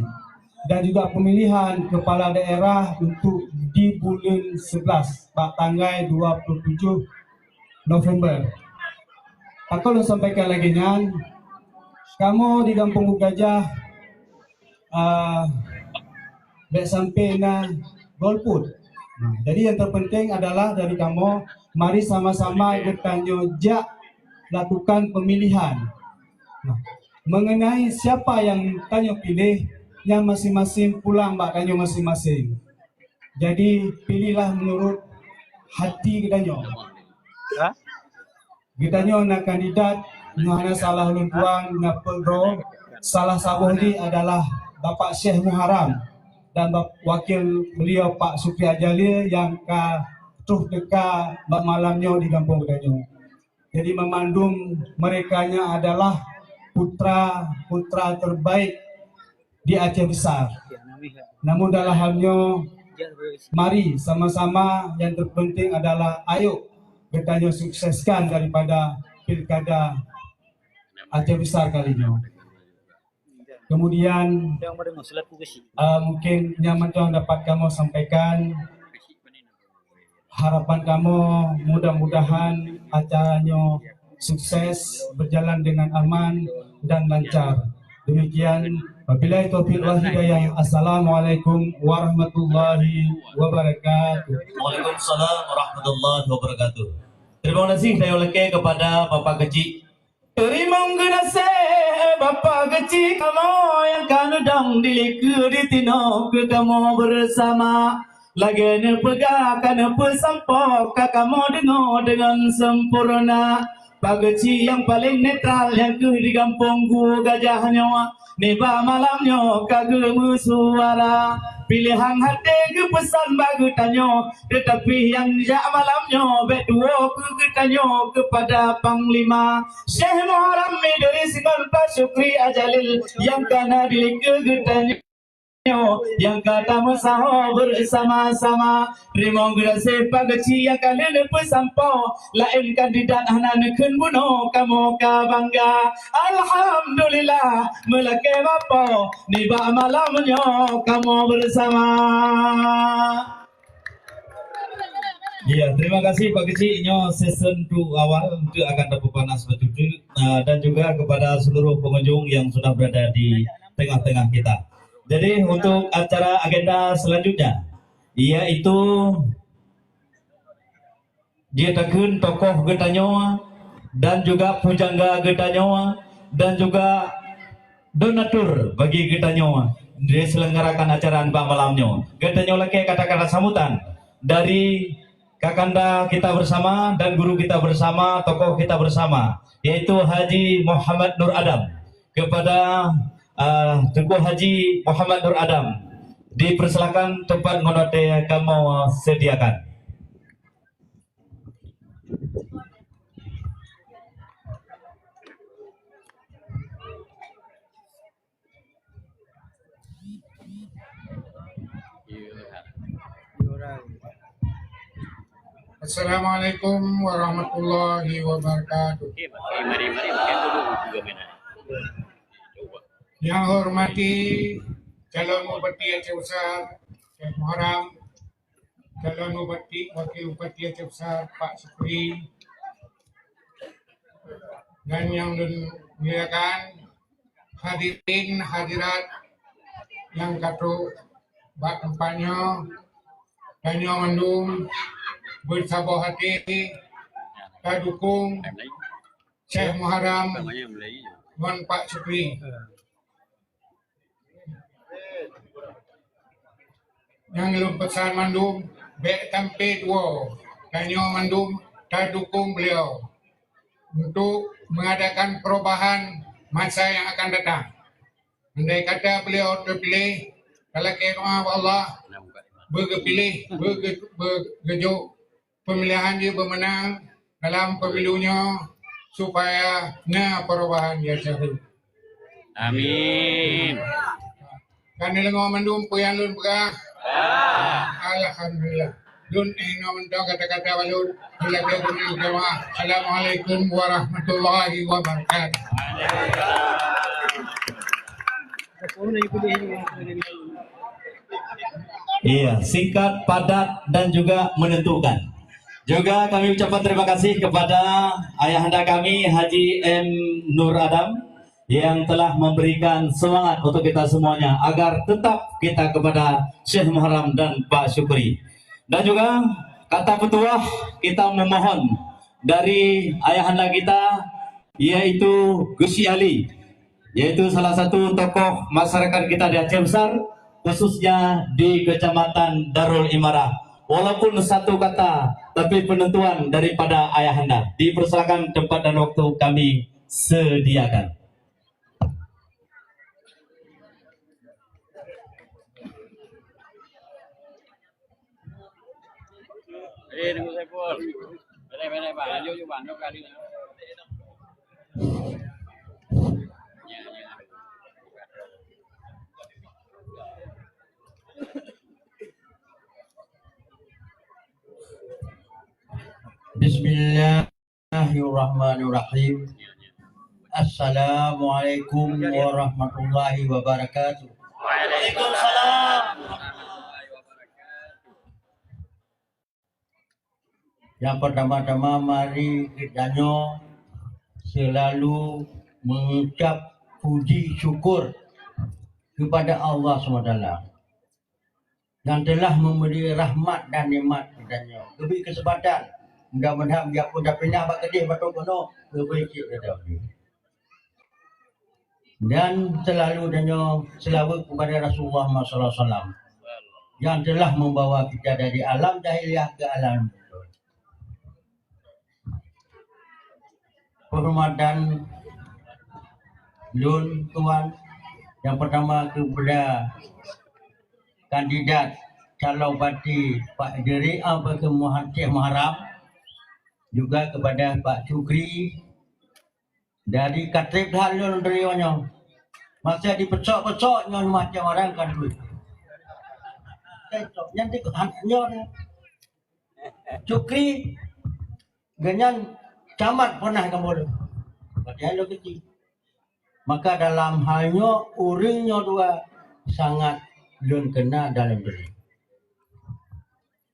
dan juga pemilihan kepala daerah untuk di buleuen sebelas, bak tanggai dua puluh tujuh November. Pakon lôn sampaikan lagée nyan, kamoe di Gampông Gajah, ah, bék sampai na golput. Nah, jadi yang terpenting adalah dari kamoe, mari sama-sama geutanyoe jak lakukan pemilihan. Nah, mengenai siapa yang tanyoe pilih, nyan masing-masing pulang bak tanyoe masing-masing. Jadi, pilihlah menurut hati geutanyoe. Ha? Geutanyoe na kandidat, nyoe hana salah lôn tuan, na peuet droe. Salah saboh jih adalah Bapak Syekh Muharram dan bap-, wakil beliau Pak Syukri Ajalil nyang ka troh teuka bak malam nyoe di gampông geutanyoe. Jadi, memandum mereka nya adalah putra-putra terbaik di Aceh Besar. Namun dalam hal nyoe, mari sama-sama, yang terpenting adalah ayo geutanyoe sukseskan daripada pilkada Aceh Besar kali nyoe. Kemudian, uh, mungkin nyang mantong dapat kamoe sampaikan, harapan kamoe mudah-mudahan acara nyoe sukses, berjalan dengan aman dan lancar. Demikian, wabillahi taufiq wal hidayah. Assalamualaikum warahmatullahi wabarakatuh. Waalaikumsalam warahmatullahi wabarakatuh. Terima kasih saya lakée kepada Bapak Kecik. Teurimong geunaséh Bapak Kecik kamoe nyang ka neudong di likeu di tinoe keu kamoe beurasama. Lagée neupeugah ka neupeusampoe ka kamoe deungoe deungon sempurna. Pak Kecik nyang paleng netral nyang kheueh di gampông Gua Gajah nyoe, nibak malam nyoe ka geumeusuara. Piléhan haté geupeusan bak geutanyoe, teutapi nyang jak malam nyoe bék tuwoe keu geutanyoe keupada Panglima Syekh Muharram Idris ngon Pak Syukri Ajalil nyang ka na di likeu geutanyoe, nyang ka tameusaho beurasama-sama. Teurimong geunaséh Pak Kecik nyang ka lheueh neupeusampoe, laén kandidat hana neukheun bunoe kamoe ka bangga. Alhamdulillah, meulakée bapoe nibak malam nyoe kamoe beurasama. Ya, terima kasih Pak Kecik. Nyoe season tu awal untuk akan tapeupanas beutôi, uh, dan juga kepada seluruh pengunjung yang sudah berada di tengah-tengah kita. Jadi untuk acara agenda selanjutnya, yaitu jeuet takheun tokoh geutanyoe dan juga pujangga geutanyoe dan juga donatur bagi geutanyoe diselenggarakan acara nibak malam nyoe. Geutanyoe lakée kata-kata sambutan dari kakanda kita bersama dan guru kita bersama, tokoh kita bersama, yaitu Haji Muhammad Nur Adam. Kepada, ah, Teungku Haji Muhammad Nur Adam, dipersilakan tempat ngon watée kamoe sediakan. Assalamualaikum warahmatullahi wabarakatuh. Yang hormati calon Bupati Aceh Besar, Syekh Muharram, calon Bupati, Wakil Bupati Aceh Besar, Pak Syukri, dan yang lôn muliakan, hadirin hadirat nyang ka trok bak teumpat nyoe, tanyoe mandum beusaboh até tadukong Syekh Muharram ngon Pak Syukri. Nyang lôn peusan mandum, bék sampai tuwoe, tanyoe mandum tadukong beliau untuk mengadakan perubahan masa yang akan datang. Andai kata beliau terpilih, talakée doa bak Allah, beugeupiléh, beuge-, beugeujok pemilihan jih beumeunang dalam pemilu nyoe, supaya na perubahan ya jauh. Amin. Kan deungoe mandum peue nyang lôn peugah? Alhamdulillah. Lôn inoe mantong kata-kata bacut. Bila dia guna jamaah. Assalamualaikum warahmatullahi wabarakatuh. Iya, singkat, padat, dan juga menentukan. Juga kami ucapkan terima kasih kepada ayahanda kami Haji M Nur Adam yang telah memberikan semangat untuk kita semuanya agar tetap kita kepada Syekh Muharram dan Pak Syukri. Dan juga kata petuah, kita memohon dari ayahanda kita, yaitu Gus Syik Ali, yaitu salah satu tokoh masyarakat kita di Aceh Besar, khususnya di Kecamatan Darul Imarah. Walaupun satu kata, tapi penentuan daripada ayahanda. Dipersilakan tempat dan waktu kami sediakan. Eh, Teungku Saiful. Beres, beres, bang. Lanjut je, bang. Jom kali. Bismillahirrahmanirrahim. Assalamualaikum warahmatullahi wabarakatuh. Waalaikumsalam. Yang pertama-tama, mari geutanyoe selalu mengucap puji syukur kepada Allah subhanahu wa taala yang telah memberi rahmat dan nikmat geutanyoe. Geubri keuseumpatan, mudah-mudahan biarpun tapinah bak keudeh batuk keunoe, geubri cit geutanyoe. Dan selalu tanyoe seulaweuet kepada Rasulullah Muhammad sallallahu alaihi wasallam yang telah membawa kita dari alam jahiliyah ke alam. Penghormatan lôn tuan, yang pertama kepada kandidat calon bupati Pak Idris, apa ke Muha-, Syekh Muharram, juga kepada Pak Syukri, dari katreb that lôn dari nyoe. Masa dipecok-pecok nyoe macam orang kan duit. Pecok, nyan di-, nyoe. Syukri, gobnyan camat pernah kamoe. Padahai lôn keuchik. Maka dalam hal nyoe, ureueng nyoe dua sangat lôn keuna dalam diri.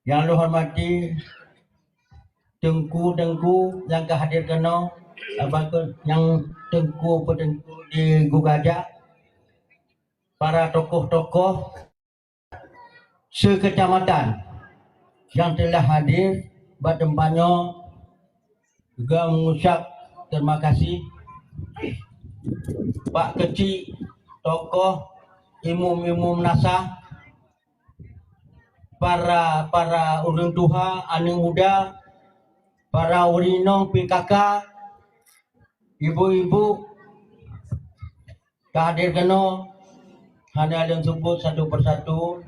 Yang lôn hormati teungku-teungku nyang ka hadir keunoe, abang nyang teungku-teungku di Gugajak, para tokoh-tokoh sekecamatan nyang telah hadir bak teumpat nyoe, juga mengucap terima kasih bak keuchik tokoh, imum-imum nasah, para, para ureueng tuha, aneuk muda, para ureueng inong P K K, ibu-ibu, ka hadir keunoe, hana lôn seubut satu persatu.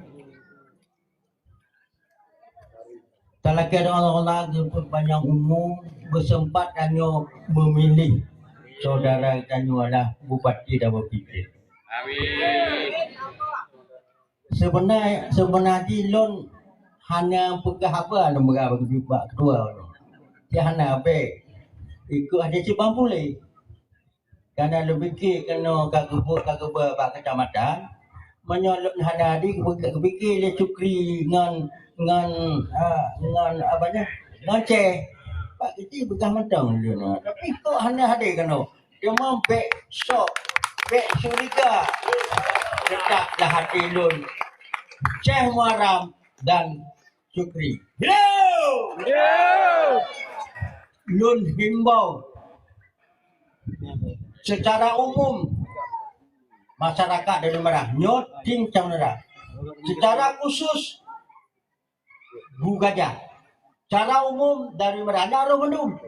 Talakée doa Allah, Allah geupeupanjang umu, beuseumpat tanyoe meumilih saudara tanyoe adalah bupati dan bupati. Amin. Seubeunar, seubeunar jih lôn hana peugah haba lôn peugah bak ketua lôn. Cit hana abée. Ikôt hana cit bang puléh. Kana lôn pike keunoe ka geubeuet, ka geubeuet bak keucamatan. Meunyoe lôn hana di, geupike lé Syukri ngon, ngon, a, ngon, apa nyan, ngon Ceh. Bak keuchik peugah mantong lôn. Tapi kok hana hadé keunoe? Teuma bék syok, bék curiga. Teutaplah hati lôn Syekh Muharram dan Syukri. Hireuen! Lôn himbau secara umum masyarakat dari Meurah nyoe tim cang Meurah. Secara khusus Bu Gajah. Cara umum dari Meurah na roh bandum.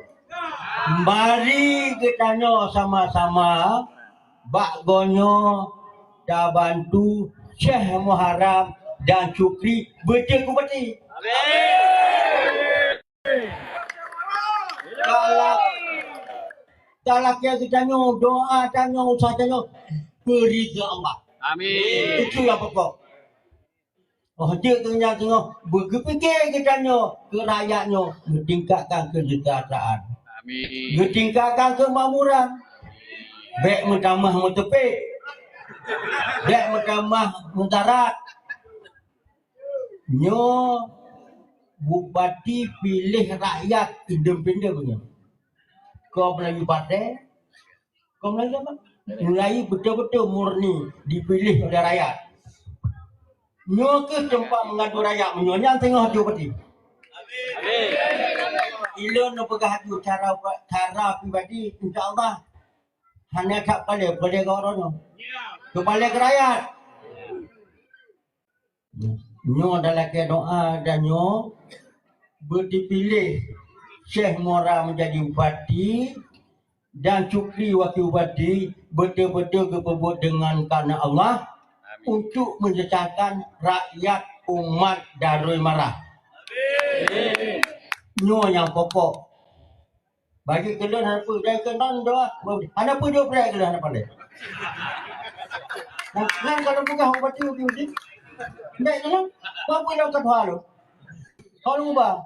Mari geutanyoe sama-sama bak gonyoe tabantu Syekh Muharram dan Syukri beuteuku bati. Amin. Kalau talakée geutanyoe, doa tanyoe, usaha tanyoe, bri keu Allah. Amin. Itu nyang pokok. Oh, jeuet keu nyan teungoh beugeupike geutanyoe keu rakyat nyoe, geutingkatkan kesejahteraan. Amin. Geutingkatkan kemakmuran. Bék meutamah meuteupe. Bék meutamah meudarat. Nyoe bupati piléh rakyat independen nyoe. Kon meulayeue partai, kon meulayeue apa? Meulayeue beutôi-beutôi murni dipiléh oleh rakyat. Nyoe keuh teumpat meungadu rakyat meunyoe nyan teungoh jeuet bupati. Ilôn neupeugah laju cara, cara pribadi, insya Allah hana that paleng, paleng keu droeneuh. Keu paleng keu rakyat. Nyoe dah lakée doa dan nyoe beuteupiléh Syekh Muara menjadi bupati dan Syukri wakil bupati, beutôi-beutôi geupeubuet deungon kareuna Allah untuk menyejahterakan rakyat umat Darul Marah. Nyoe nyang pokok. Bagi keu lôn hana peue, dan keu non doa, hana peue jeuet preh keu lôn hana paleng. Nah, nyan kalau peugah bupati uji-uji. Bèk keu lôn, peue lôn keudua lôn. Kalau ubah.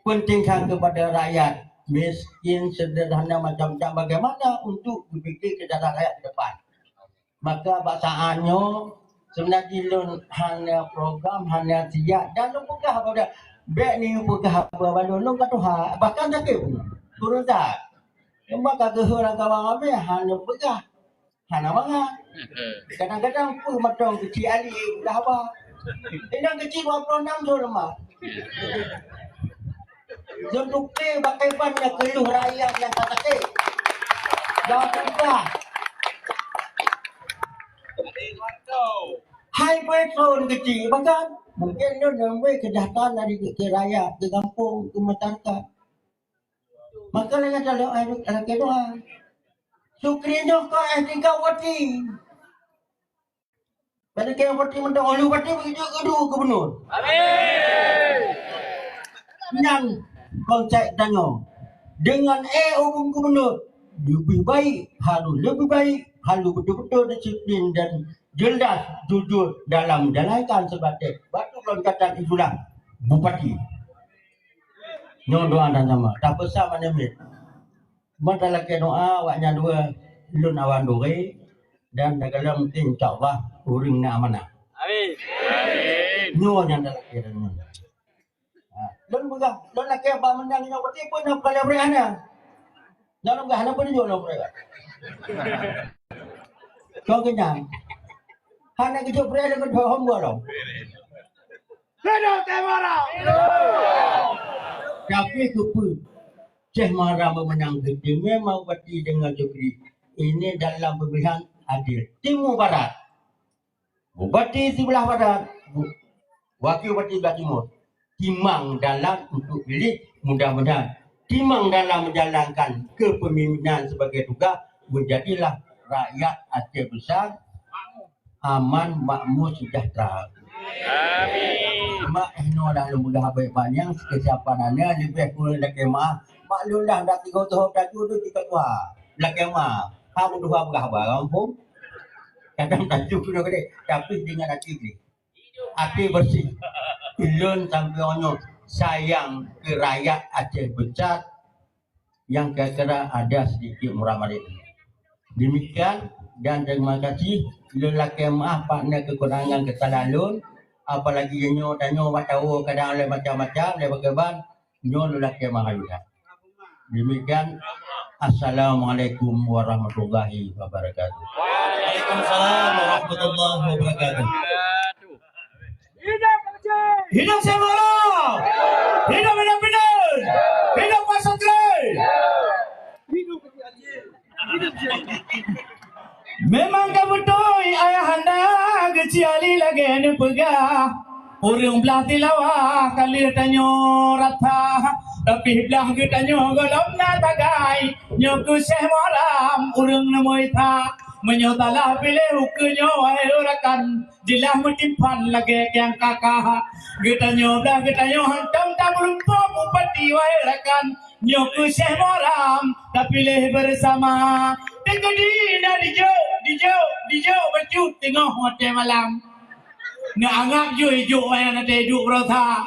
Penting sangat kepada rakyat miskin, sederhana, macam-macam, bagaimana untuk berpikir ke jalan rakyat ke depan. Maka bak saát nyoe, sebenarnya lôn hana program, hana siat, dan lôn peugah pada, bèk ni peugah haba bak lôn, lôn ka tuha, bahkan sakét pun, turun that. Cuma ka geuhôi lam kawan ramé, hana peugah, hana mangat. Kadang-kadang peue mantong keuchik ali peugah haba. Inong keuchik dua puluh enam thôn leumah. Lôn tuké bak kaiban nyang keuluh rakyat nyang ka sakét. Nyang peugah. Hai peutron keuchik, bahkan mungkin lôn nyang bri keujahatan dari keu rakyat, keu gampông, keu masyarakat. Maka lagèe nyan lôn lakèe doa. Sukri nyoe ka S tiga wati. Bagi keu bupati mantong, ulu bupati beujeuet keu dua gubernur. Amin. Nyan konsep tanyoe. Dengan eh ureueng gubernur leubeh baik, harus leubeh baik, harus beutôi-beutôi disiplin dan jelas jujur dalam menjalankan sebagai batu loncatan itulah bupati. Nyoe doa dan sama. Tapeusa manémét. Meutalakèe doa awak nyan dua lôn awan duré dan dalam insya Allah ureueng na amanah. Amin. Nyoe nyang talakèe dan nyoe. Ha, lôn peugah, lôn lakèe ba meunang nyoe berarti pun nyang paling beurah na. Nyang lôn peugah hana peutujuh lôn peugah. Kau kenyang. Hana keucok beurah lôn keucok hom gua lom. Hidup Syekh Muara! Tapi keupeue Syekh Muara meunang geuteumé Bupati deungon Sukri? Ini dalam pemilihan adil. Timu Barat. Bupati siblah barat, bu-, wakil bupati siblah timur. Timang dalam untuk pilih, mudah-mudahan timang dalam menjalankan kepemimpinan sebagai tugas, menjadilah rakyat Aceh Besar aman, makmur, sejahtera. Amin. Mak, eh, nyoe dah lôn peugah baik banyak, kesiapan anda lebih kurang lakèe maaf. Mak lôn dah, dah tiga tahun laju tu kita kuah. Lakèe maaf. Kamu dua peugah barang pun. Kadang tajuk kena gede, tapi dengan hati gede. Hati bersih. Ulôn sampai nyoe sayang ke rakyat Aceh Besar yang kira-kira ada sedikit murah marit. Demikian dan terima kasih. Ulôn lakèe maaf pakna kekurangan kesalahan lôn. Apalagi nyoe tanyoe bak tawoe kadang lé macam-macam lé bagaimana. Nyoe lôn lakèe maaf juga. Demikian. Assalamualaikum warahmatullahi wabarakatuh. Waalaikumsalam warahmatullahi wabarakatuh. Hidup Syekh Muara! Hidup Pimpinan! Hidup Pak Santri! Memang ka beutôi ayahanda geucit ali lagèe neupeugah, ureueng blah Tilawa ka lheueh tanyoe rata, tapi blah geutanyoe gohlom na tagai. Nyoe keuh Syekh Muaram ureueng neumui that. Meunyoe salah piléh ukeue nyoe, wahé rakan, jilah meutimpan lagèe nyang kakah. Geutanyoe blah geutanyoe hantom tameureumpok bupati, wahé rakan. Nyoe keuh Syekh Muharram tapiléh beusama. Teukeudi na dijok, dijok, dijok bacut teungoh watée malam. Neuanggab jeuet ijok nyang na teuduek beurasa.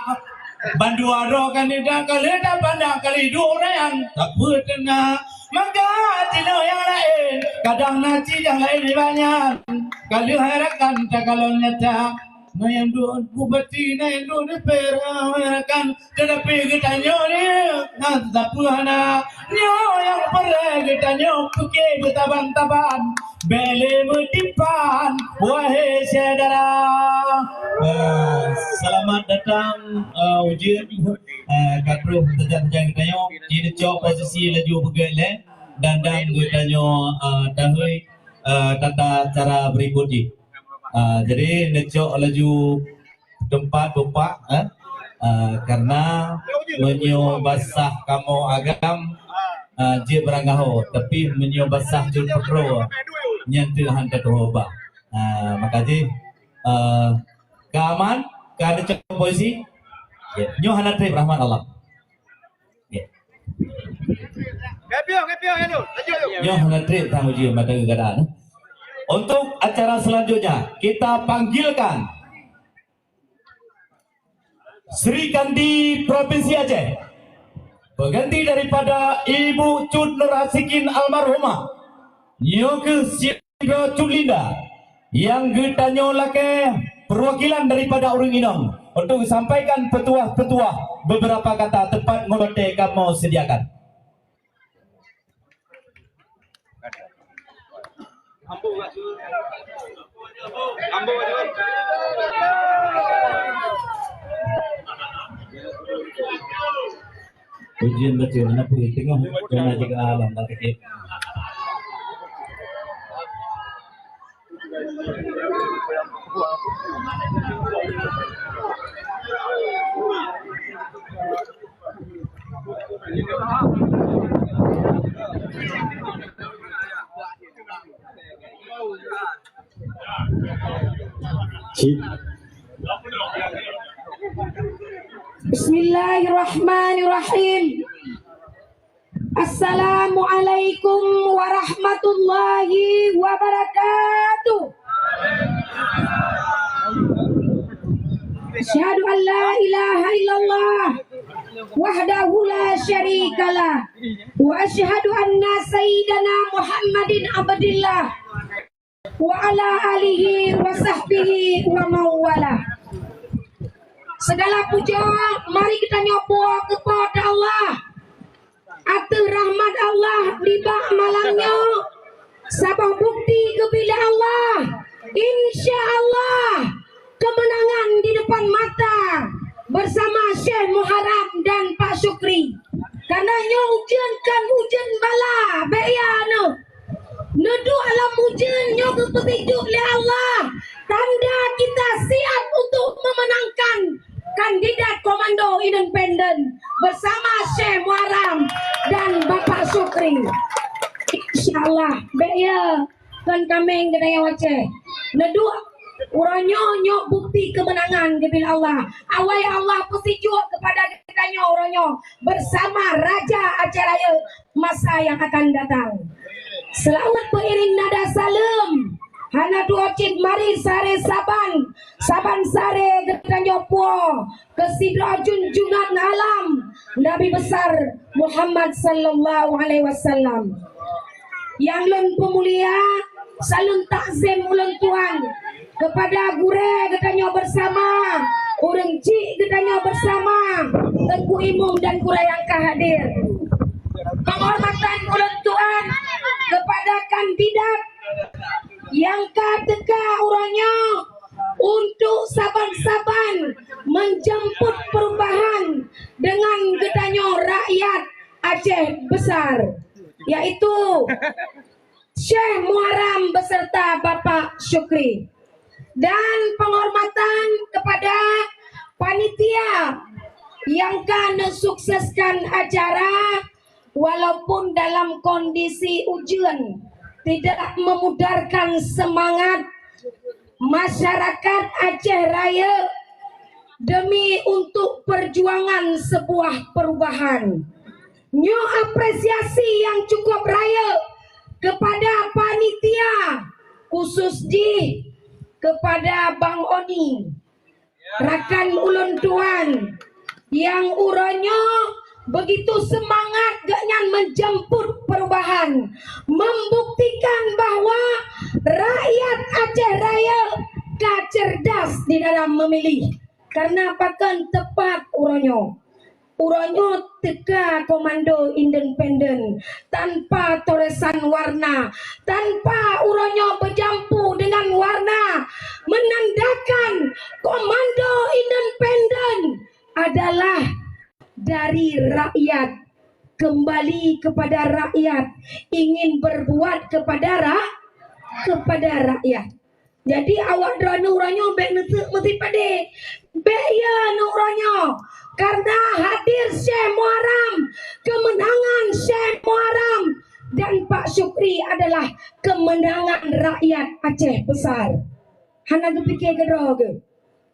Bandua droe ka neuda ka lheueh tapandang ka lheueh duek ureuëng nyang tapeuet teungoh. Maka tinoh nyang laén kadang na cit nyang laén nibak nyan. Ka lheueh hai rakan takalon nyata. Na nyang duek bupati, na nyang duek D P R, hai rakan. Teutapi geutanyoe ni na sapeue hana. Nyoe nyang peureulee geutanyoe pike beutaban-taban. Bék lé meutimpan, wahé syedara. Eh, selamat datang, eh, ujeuen, eh, ka troh tajak-tajak geutanyoe. Jicok posisi laju beugét lé dan, dan geutanyoe, eh, tahôi, eh, tata cara berikut jih. Ah, jadi neucok laju teumpat bupak, eh? Ah, karena meunyoe basah kamoe agam, ah, jeuet beuranggaho, tapi meunyoe basah cut peutro, nyan teuh han tatuho bah. Ah, maka jih, ah, ka aman, ka neucok posisi. Ya, nyoe hana trép rahmat Allah. Ya. Nyoe hana trép tang uji mata keadaan. Untuk acara selanjutnya, kita panggilkan Sri Kandi Provinsi Aceh, pengganti daripada Ibu Cut Nurhasikin almarhumah. Nyoe keuh si Indra Culinda, nyang geutanyoe lakée perwakilan daripada ureuëng inong untuk sampaikan petuah-petuah beberapa kata tepat ngon watée kamoe sediakan. Ujian betul, anak pun tengok kena jaga alam tak sakit. Cik. Bismillahirrahmanirrahim. Assalamualaikum warahmatullahi wabarakatuh. Asyhadu an la ilaha illallah wahdahu la syarikalah, wa asyhadu anna sayyidana Muhammadin abdillah wa ala alihi wa sahbihi wa mawala. Segala puja mari geutanyoe puwoe keu Po teu Allah. Ateueh rahmat Allah nibak malam nyoe, saboh bukti geubri lé Allah. Insya Allah, keumeunangan di depan mata bersama Syekh Muharram dan Pak Syukri. Karena nyoe ujeuen kan ujeuen bala, bék ya neuh. Neuduek lam ujeuen nyoe geupeusijuek lé Allah, tanda kita siap untuk memenangkan kandidat komando independen bersama Syekh Muharram dan Bapak Syukri. Insya Allah, bék ya. Kon kaméng geutanyoe Aceh. Neuduek uroe nyoe, nyoe bukti keumeunangan geubri Allah. Awai Allah peusijuek keupada geutanyoe uroe nyoe bersama Raja Aceh Rayeuk masa yang akan datang. Seulaweuet peuiring nada saleuem. Hana tuwoe cit mari sare saban, saban sare geutanyoe puwoe keu sidroe junjungan alam Nabi Besar Muhammad sallallahu alaihi wasallam. Nyang lôn peumulia, saleuem takzim ulôn tuan keupada gurée geutanyoe beusama, ureuëng chik geutanyoe beusama, Teungku Imum dan gurée nyang ka hadir. Penghormatan ulôn tuan keupada kandidat nyang ka teuka uroe nyoe untuk saban-saban menjemput perubahan dengan geutanyoe rakyat Aceh Besar, yaitu Syekh Muharram beserta Bapak Syukri. Dan penghormatan kepada panitia yang ka mensukseskan acara walaupun dalam kondisi ujeuen tidak memudarkan semangat masyarakat Aceh Rayeuk demi untuk perjuangan sebuah perubahan. Nyoe apresiasi nyang cukup rayeuk kepada panitia, khusus jih kepada Bang Oni, rakan ulôn tuan, nyang uroe nyoe begitu seumangat geuhnyan menjemput perubahan, membuktikan bahwa rakyat Aceh Rayeuk ka cerdas di dalam memilih. Karena pakon teupat uroe nyoe. Uroe nyoe teuka komando independen tanpa toresan warna, tanpa uroe nyoe beujampu dengan warna, menandakan komando independen adalah dari rakyat, kembali kepada rakyat, ingin berbuat kepada ra-, kepada rakyat. Jadi, awak droeneuh uroe nyoe bék neuteuk meusipadé. Bék ya neuroe nyoe. Karena hadir Syekh Muharram, kemenangan Syekh Muharram dan Pak Syukri adalah kemenangan rakyat Aceh besar. Hana geupike keudroe geuh.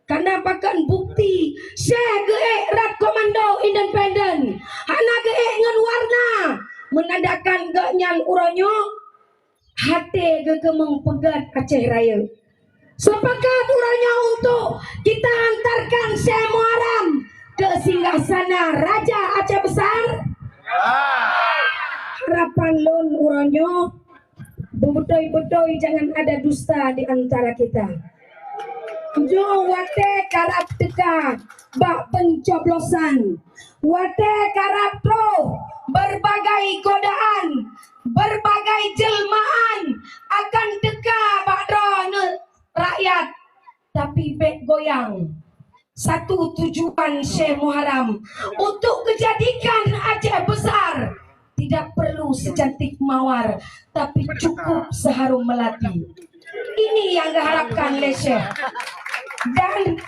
Karena pakon bukti Syekh geuék rab komando independen. Hana geuék ngon warna. Menandakan geuhnyan uroe nyoe até geukeumeung peugét Aceh Rayeuk. Sepakat uroe nyoe untuk kita antarkan Syekh Muharram ke singgasana Raja Aceh Besar? Harapan lôn uroe nyoe, beutôi-beutôi jangan ada dusta di antara kita. Nyoe watée karab teuka bak pencoblosan, watée karab troh berbagai godaan, berbagai jelmaan akan teuka bak droeneuh rakyat, tapi bék goyang. Satu tujuan Syekh Muharram untuk kejadikan Aceh besar tidak perlu secantik mawar, tapi cukup seharum melati. Ini yang diharapkan lé Syekh. Dan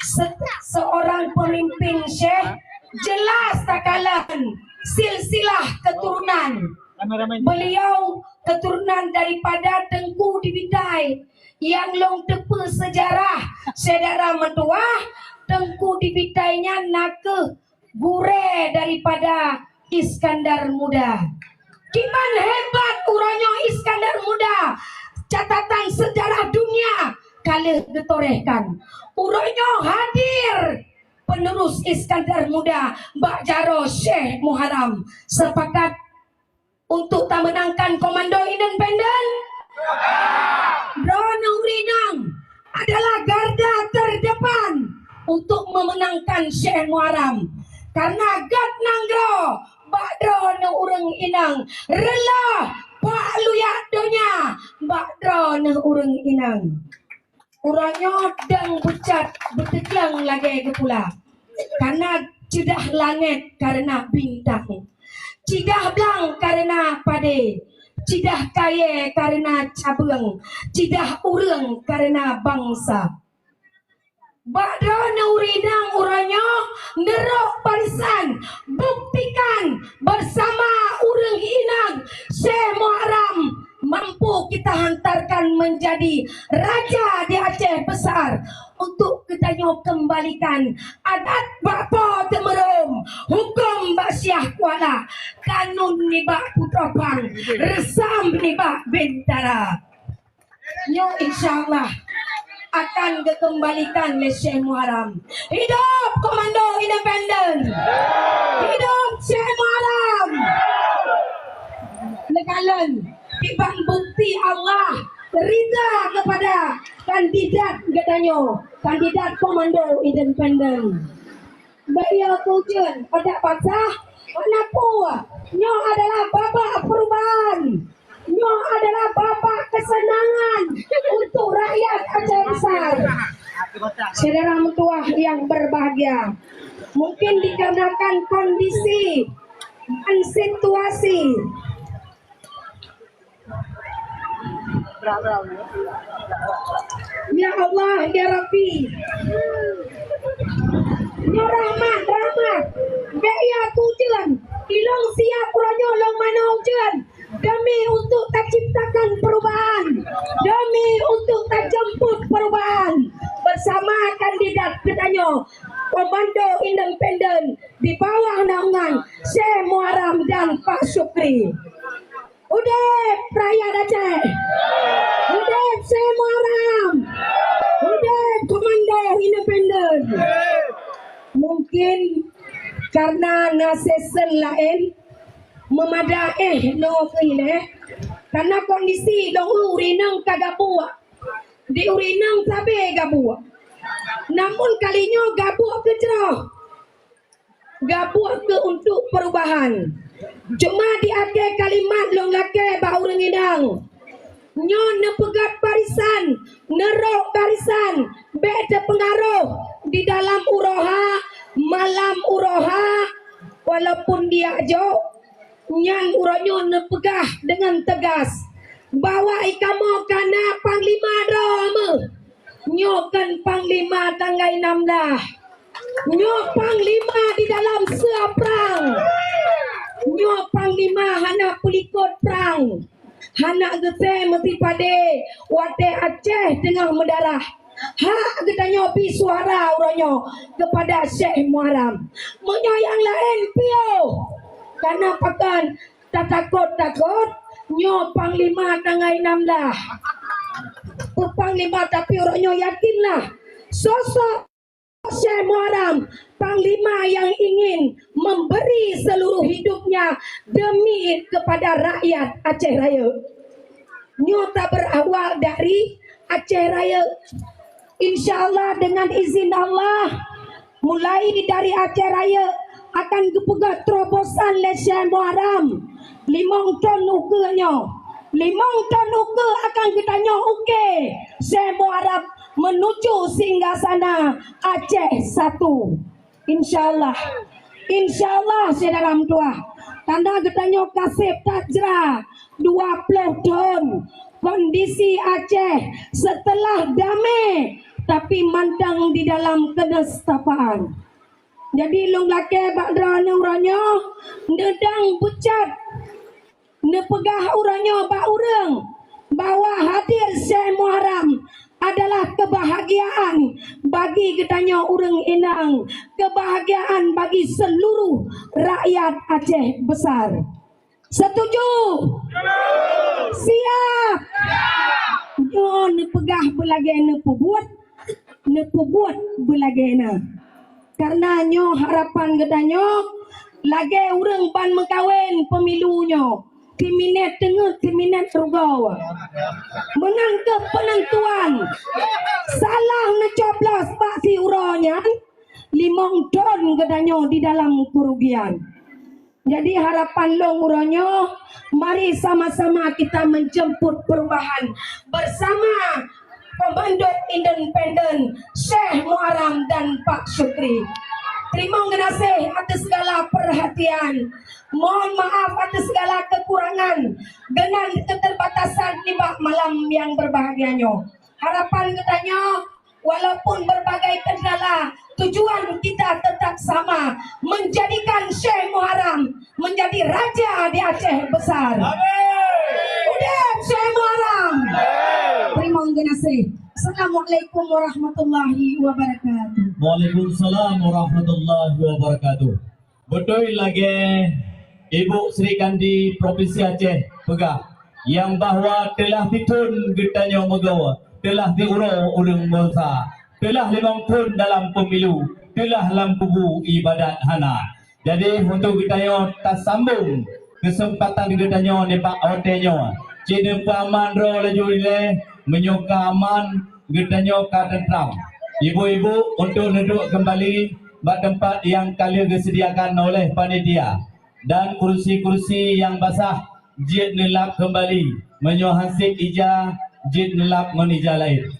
se-, seorang pemimpin Syekh jelas takalon silsilah keturunan. Beliau keturunan daripada Teungku Dibitai. Nyang lôn teupeue seujarah syedara meutuwah, Teungku Dibitai nyan nakeuh gurée daripada Iskandar Muda. Kiban hebat uroe nyoe Iskandar Muda, catatan sejarah dunia ka lheueh geutorehkan. Uroe nyoe hadir penerus Iskandar Muda bak jaroe Syekh Muharram. Sepakat untuk tamenangkan komando independen? Droeneuh ureueng inong adalah garda terdepan untuk memenangkan Syekh Muharram. Karena gét nanggroe bak droeneuh ureueng inong, reuloh bak luyak donya bak droeneuh ureueng inong. Uroe nyoe dang bucat beuteuklang lagée geupula. Kana ceudah langét kareuna bintang, ceudah blang kareuna padé, ceudah kayée kareuna cabeueng, ceudah ureuëng kareuna bansa. Bak droeneuh ureuëng inong uroe nyoe neurok barisan, buktikan bersama ureuëng inong Syekh Muharram mampu kita hantarkan menjadi raja di Aceh Besar untuk geutanyoe kembalikan adat bak Po Teumeureuem, huköm bak Syiah Kuala, kanun nibak Putroe Phang, reusam nibak Bintara. Nyoe insya Allah akan geukembalikan lé Syekh Muharram. Hidup Komando Independen! Hidup Syekh Muharram! Neukalon, kiban bukti Allah rida kepada kandidat geutanyoe, kandidat Komando Independen. Bak ia keu ujeuen, adak basah, hana peue. Nyoe adalah babak perubahan. Nyoe adalah babak kesenangan untuk rakyat Aceh Besar. Syedara meutuwah yang berbahagia, mungkin dikarenakan kondisi dan situasi, ya Allah, ya Rabbi. Nyoe rahmat, rahmat. Bak ia keu ujeuen. Ilong siap uroe nyoe lom manoe ujeuen. Demi untuk terciptakan perubahan. Demi untuk terjemput perubahan. Bersama kandidat geutanyoe, Komando Independen di bawah naungan Syekh Muharram dan Pak Syukri. Udép rakyat Aceh! Udép Syekh Muharram! Udép Komandan Independen! Mungkin karena na season laén, meumada éh noe keu ilée, karena kondisi lôn ureueng inong ka gabuek, di ureueng inong sabe gabuek. Namun kali nyoe gabuek keu jroh, gabuek keu untuk perubahan. Cuma di akhé kalimat lôn lakée bak ureueng inong, nyoe neupeugét barisan, neurok barisan, bék teupeungaroh di dalam uroe ha, malam uroe ha, walaupun diyak jok, nyan uroe nyoe neupeugah deungon teugas bahwa i kamoe ka na panglima droe meuh. Nyoe kon panglima tanggai nam blah. Nyoe panglima di dalam seue prang. Nyoe panglima hana peulikot prang. Hana geusé meusipadé watée Aceh teungoh meudarah. Hak geutanyoe bi suara uroe nyoe keupada Syekh Muharram. Meunyoe nyang laén piôh, kana pakon tatakot-takot, nyoe panglima tanggai nam blah. Panglima, tapi uroe nyoe yakinlah, sosok Syekh Muharram, panglima yang ingin memberi seluruh hidupnya demi kepada rakyat Aceh Rayeuk. Nyoe ta berawal dari Aceh Rayeuk. Insya Allah, dengan izin Allah, mulai dari Aceh Rayeuk akan geupeugah terobosan lé Syekh Muharram. Limong thon ukeue nyoe, limong thon ukeue akan geutanyoe uke Syekh Muharram menuju singgasana Aceh Satu. Insya Allah. Insya Allah, syedara meutuah. Tanda geutanyoe ka sép that jra dua ploh thon. Kondisi Aceh setelah damé, tapi mantong di dalam keunistapaan. Jadi, lôn lakée bak droeneuh uroe nyoe, neudong beucot, neupeugah uroe nyoe bak ureuëng bahwa hadir Syekh Muharram adalah kebahagiaan bagi geutanyoe ureuëng inong, kebahagiaan bagi seluruh rakyat Aceh besar. Setuju? Siap! Nyoe neupeugah beulagée neupeubuet, neupeubuet beulagée na. Karena nyoe harapan geutanyoe lagée ureuëng ban meukawen pemilu nyoe, timinét teungeut, timinét rugoe. Meunan keuh peunentuan, salah neucoblos bak siuroe nyan, limong thon geutanyoe di dalam kerugian. Jadi, harapan lôn uroe nyoe, mari sama-sama kita menjemput perubahan bersama Komando Independen Syekh Muharram dan Pak Syukri. Teurimong geunaséh atas segala perhatian. Mohon maaf atas segala kekurangan dengan keterbatasan nibak malam yang berbahagia nyoe. Harapan geutanyoe, walaupun berbagai kendala, tujuan kita tetap sama, menjadikan Syekh Muharram menjadi raja di Aceh Besar. Amin. Udép Syekh Muharram. Amin. Teurimong geunaséh. Assalamualaikum warahmatullahi wabarakatuh. Waalaikumsalam warahmatullahi wabarakatuh. Beutôi lagée Ibu Sri Kandi Provinsi Aceh peugah, nyang bahwa teulah sithon geutanyoe meugoe, teulah siuroe ureuëng bansa, teulah limong thon dalam pemilu, teulah lam kubu ibadat hana. Jadi, untuk geutanyoe tasambong keuseumpatan geutanyoe nibak watée nyoe. Cit neupeuaman droe laju ilée, meunyoe ka aman, geutanyoe ka teuntram. Ibu-ibu untuk neuduek keumbali bak teumpat nyang ka lheueh geuseudiakan oleh panitia, dan kursi-kursi nyang basah jeuet neulap keumbali, meunyoe han sép ija jeuet neulap ngon ija laén.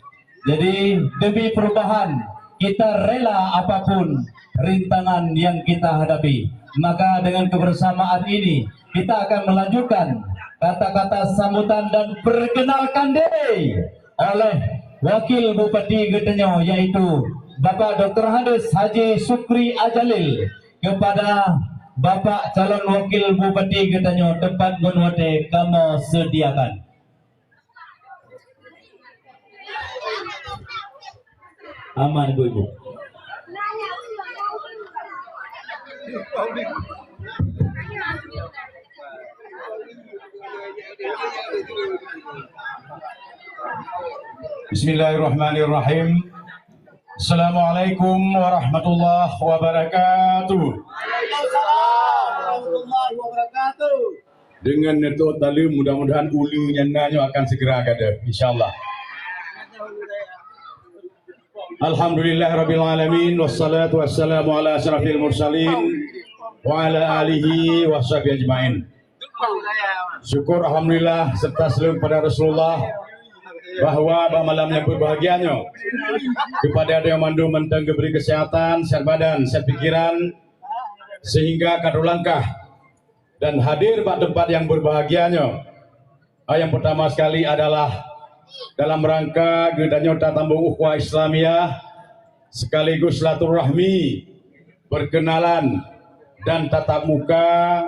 Jadi, demi perubahan, kita rela apapun rintangan yang kita hadapi. Maka dengan kebersamaan ini, kita akan melanjutkan kata-kata sambutan dan perkenalkan diri oleh Wakil Bupati geutanyoe, yaitu Bapak Doktor Handes Haji Syukri Ajalil, kepada Bapak calon Wakil Bupati geutanyoe teumpat ngon watée kamoe sediakan. Aman, Ibu-ibu. Bismillahirrahmanirrahim. Assalamualaikum warahmatullahi wabarakatuh. Waalaikumsalam warahmatullahi wabarakatuh. Deungon neutôk taleuem, mudah-mudahan uleue nyang na nyoe akan segera gadôh, insyaallah. Alhamdulillah rabbil alamin, wassalatu wassalamu ala asyrafil mursalin wa ala alihi wa sahbihi ajmain. Syukur alhamdulillah serta saleuem pada Rasulullah bahwa bak malam nyang berbahagia nyoe kepada geutanyoe mandum mantong geubri kesehatan, sehat badan, sehat pikiran, sehingga ka teulangkah dan hadir bak tempat yang berbahagia nyoe. Ah, yang pertama sekali adalah dalam rangka geutanyoe tatambong ukhuwah Islamiyah sekaligus silaturahmi, perkenalan dan tatap muka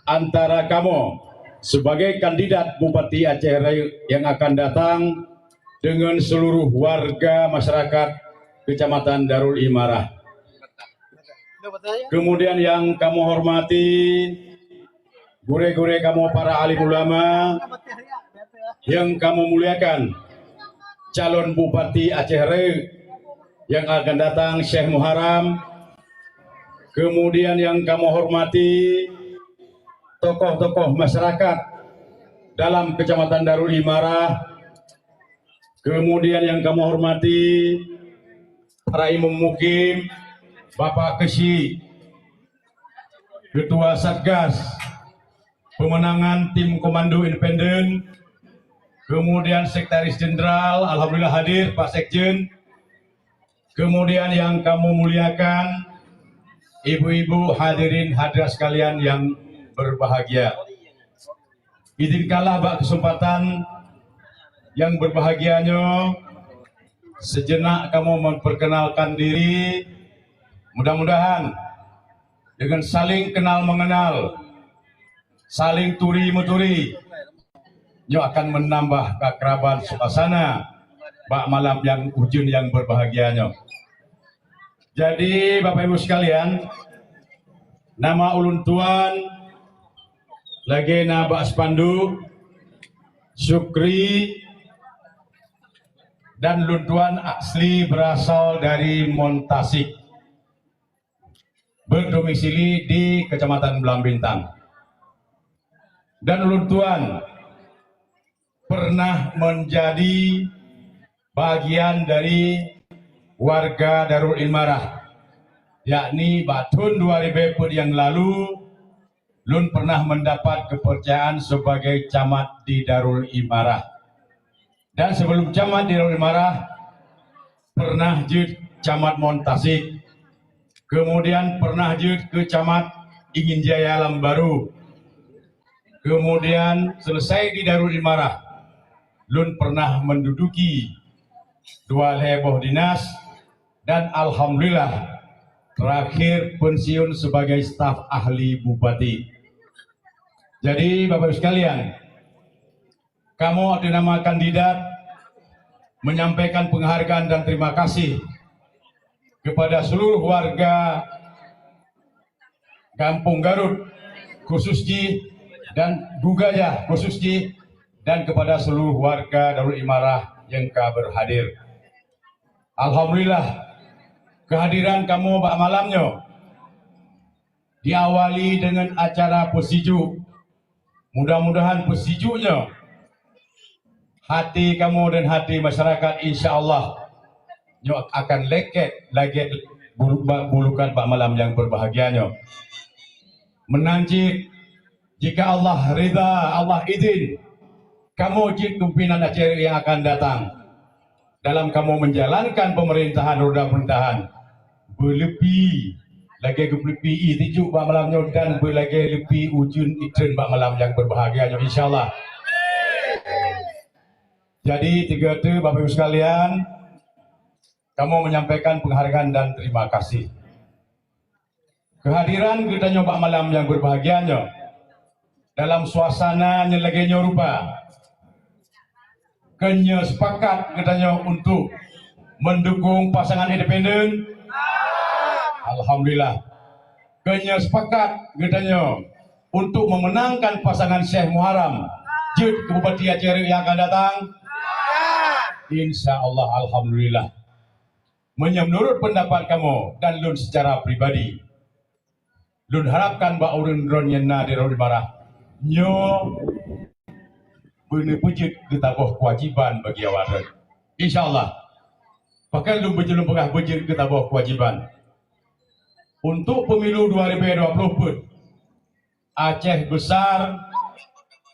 antara kamoe sebagai kandidat Bupati Aceh Rayeuk yang akan datang dengan seluruh warga masyarakat Kecamatan Darul Imarah. Kemudian yang kamoe hormati gurée-gurée kamoe para alim ulama, yang kamoe muliakan calon Bupati Aceh Rayeuk yang akan datang, Syekh Muharram. Kemudian yang kamoe hormati tokoh-tokoh masyarakat dalam Kecamatan Darul Imarah. Kemudian yang kamoe hormati para imum mukim, Bapak Keuchik, Ketua Satgas Pemenangan Tim Komando Independen, kemudian Sekretaris Jenderal, alhamdulillah hadir Pak Sekjen, kemudian yang kamoe muliakan ibu-ibu, hadirin hadirat sekalian yang berbahagia. Izinkanlah bak kesempatan yang berbahagia nyoe sejenak kamoe memperkenalkan diri. Mudah-mudahan dengan saling kenal mengenal, saling turi meuturi, nyoe akan menambah keakraban suasana bak malam yang ujeuen yang berbahagia nyoe. Jadi, Bapak Ibu sekalian, nama ulôn tuan lagée na bak spanduk, Syukri, dan lôn tuan asli berasal dari Montasik, berdomisili di Kecamatan Blang Bintang. Dan lôn tuan pernah menjadi bagian dari warga Darul Imarah, yakni bak thon dua ribée peuet nyang lalu, lôn pernah mendapat kepercayaan sebagai camat di Darul Imarah. Dan sebelum camat di Darul Imarah, pernah jeuet camat Montasik, kemudian pernah jeuet keu camat Ingen Jaya Lam Baru, kemudian selesai di Darul Imarah, lôn pernah menduduki dua lhée boh dinas, dan alhamdulillah terakhir pensiun sebagai staf ahli bupati. Jadi, Bapak Ibu sekalian, kamoe ateueh nama kandidat menyampaikan penghargaan dan terima kasih kepada seluruh warga Gampông Garut khusus jih dan Gugajah khusus jih, dan kepada seluruh warga Darul Imarah nyang ka berhadir. Alhamdulillah, kehadiran kamoe bak malam nyoe diawali dengan acara peusijuek. Mudah-mudahan peusijuek nyoe hati kamoe dan hati masyarakat, insya Allah, nyoe akan leket lagée bulu-, ba-, bulukan bak malam nyang berbahagia nyoe. Meunan cit, jika Allah ridha, Allah idin, kamoe jeuet pimpinan Aceh nyang akan datang dalam kamoe menjalankan pemerintahan, roda pemerintahan, beuleupi lagée geupeuleupie ié sijuek bak malam nyoe dan beulagée leupie ujeuen itreun bak malam nyang berbahagia nyoe, insya Allah. Jadi, tiga tu, Bapak Ibu sekalian, kamoe menyampaikan penghargaan dan terima kasih. Kehadiran geutanyoe bak malam nyang berbahagia nyoe dalam suasana nyang lagée nyoe rupa, keu nyoe sepakat geutanyoe untuk mendukung pasangan independen. Alhamdulillah. Keu nyoe sepakat geutanyoe untuk memenangkan pasangan Syekh Muharram jeuet keu Bupati Aceh Rayeuk nyang akan datang? Insya Allah, alhamdulillah. Meunyoe meunurot peundapat kamoe dan lôn seucara pribadi, lôn harapkan bak ureuëng droeneuh nyang na di Rot Imarah nyoe beuneupeujeuet keutaboh keuwajiban bagi awak droen. Insya Allah, pakon lôn beujeuet, lôn peugah beujeuet keutaboh keuwajiban. Untuk pemilu dua ribu dua puluh peuet, Aceh Besar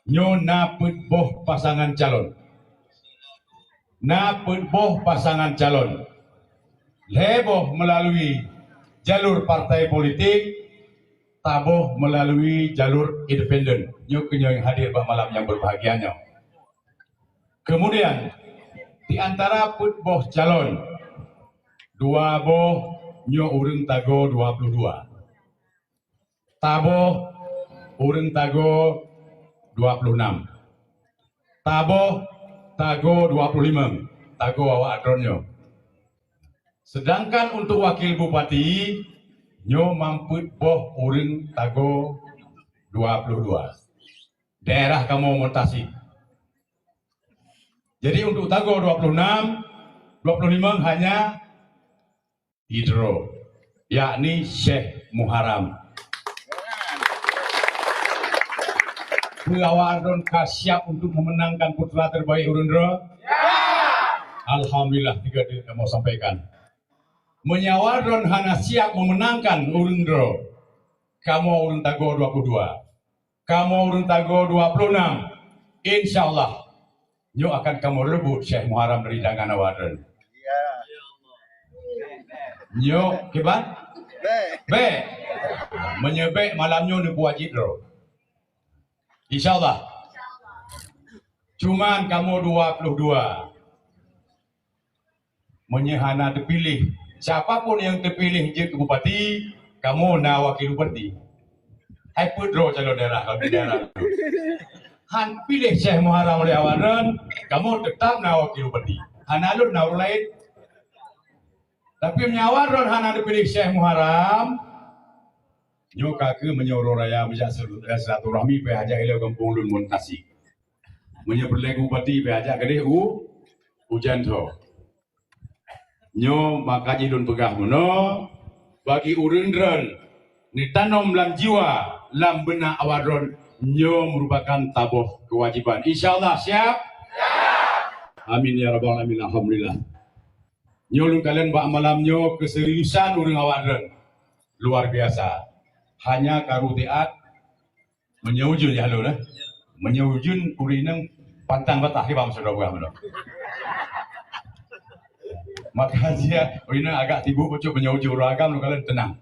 nyoe na peuet boh pasangan calon. Na peuet boh pasangan calon. Lhée boh melalui jalur partai politik, saboh melalui jalur independen. Nyoe keuh nyoe nyang hadir bak malam nyang berbahagia nyoe. Kemudian, di antara peuet boh calon, dua boh nyoe ureuëng tagoe dua puluh dua. Saboh ureuëng tagoe dua puluh enam. Saboh tagoe dua puluh lima, tagoe awak droen nyoe. Sedangkan untuk wakil bupati, nyoe man peuet boh ureuëng tagoe dua puluh dua. Daerah kamoe Moen Tasik. Jadi untuk tagoe dua puluh enam, dua puluh lima hanya sidroe, yakni Syekh Muharram. Peue awak droen ka siap untuk memenangkan putra terbaik ureuëng droe? Alhamdulillah, tiga tu kamoe sampaikan. Meunyoe awak droen hana siap memenangkan ureuëng droe, kamoe ureuëng tagoe dua puluh dua, kamoe ureuëng tagoe dua puluh enam, insya Allah, nyoe akan kamoe reubot Syekh Muharram dari tangan awak droen. Nyoe kiban? Bèk. Bèk. Meunyoe bèk, malam nyoe neubuet jidroe. Insya Allah. Cuman kamoe dua puluh dua. Meunyoe hana teupiléh, siapa pun nyang teupiléh jeuet keu bupati, kamoe na wakil bupati. Hai peuet droe calon daerah, kalau di daerah tu. Han piléh Syekh Muharram lé awak droen, kamoe teutap na wakil bupati. Hana lôn na ureuëng laén. Tapi meunyoe awak droen hana teupiléh Syekh Muharram, nyoe ka keuh meunyoe uroe raya meujak silaturahmi, payah jak ilée gampông lôn Moen Tasik. Meunyoe peureulée keu bupati, payah jak keudeh u, u Jantho. Nyoe maka jih lôn peugah meunoe, bagi ureuëng droen neutanom lam jiwa, lam beunak awak droen, nyoe meurupakan saboh keuwajiban. Insya Allah, siap? Amin ya rabbal alamin. Alhamdulillah. Nyoe lôn kalon bak malam nyoe keuseriusan ureuëng awak droen luar biasa. Hanya karu tiat Meunyoe ujeuen, ya lôn, eh. Meunyoe ujeuen, ureueng inong pantang bataih kiban meusidroe buah meunoe. Maka jih ureueng inong agak sibuk bacut meunyoe ujeuen, ureueng agam lôn kalon teunang.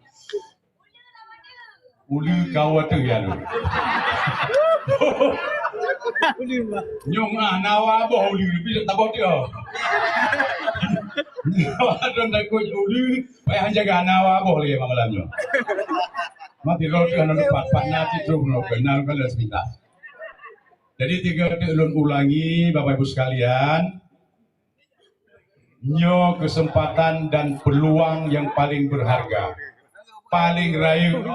Uleue ka watèe, ya lôn. Nyoe meuah na wa boh uleue, leubeh tabah teuh. Nyoe adon takot uleue, payah jaga na wa boh lagèe malam nyoe. Mati roh teuh aneuk pat-pat na cit roh nyoe keunan ka lheueh seupintas. Jadi, tiga teuk lôn ulangi, Bapak Ibu sekalian, nyoe kesempatan dan peluang yang paling berharga, paling rayeuk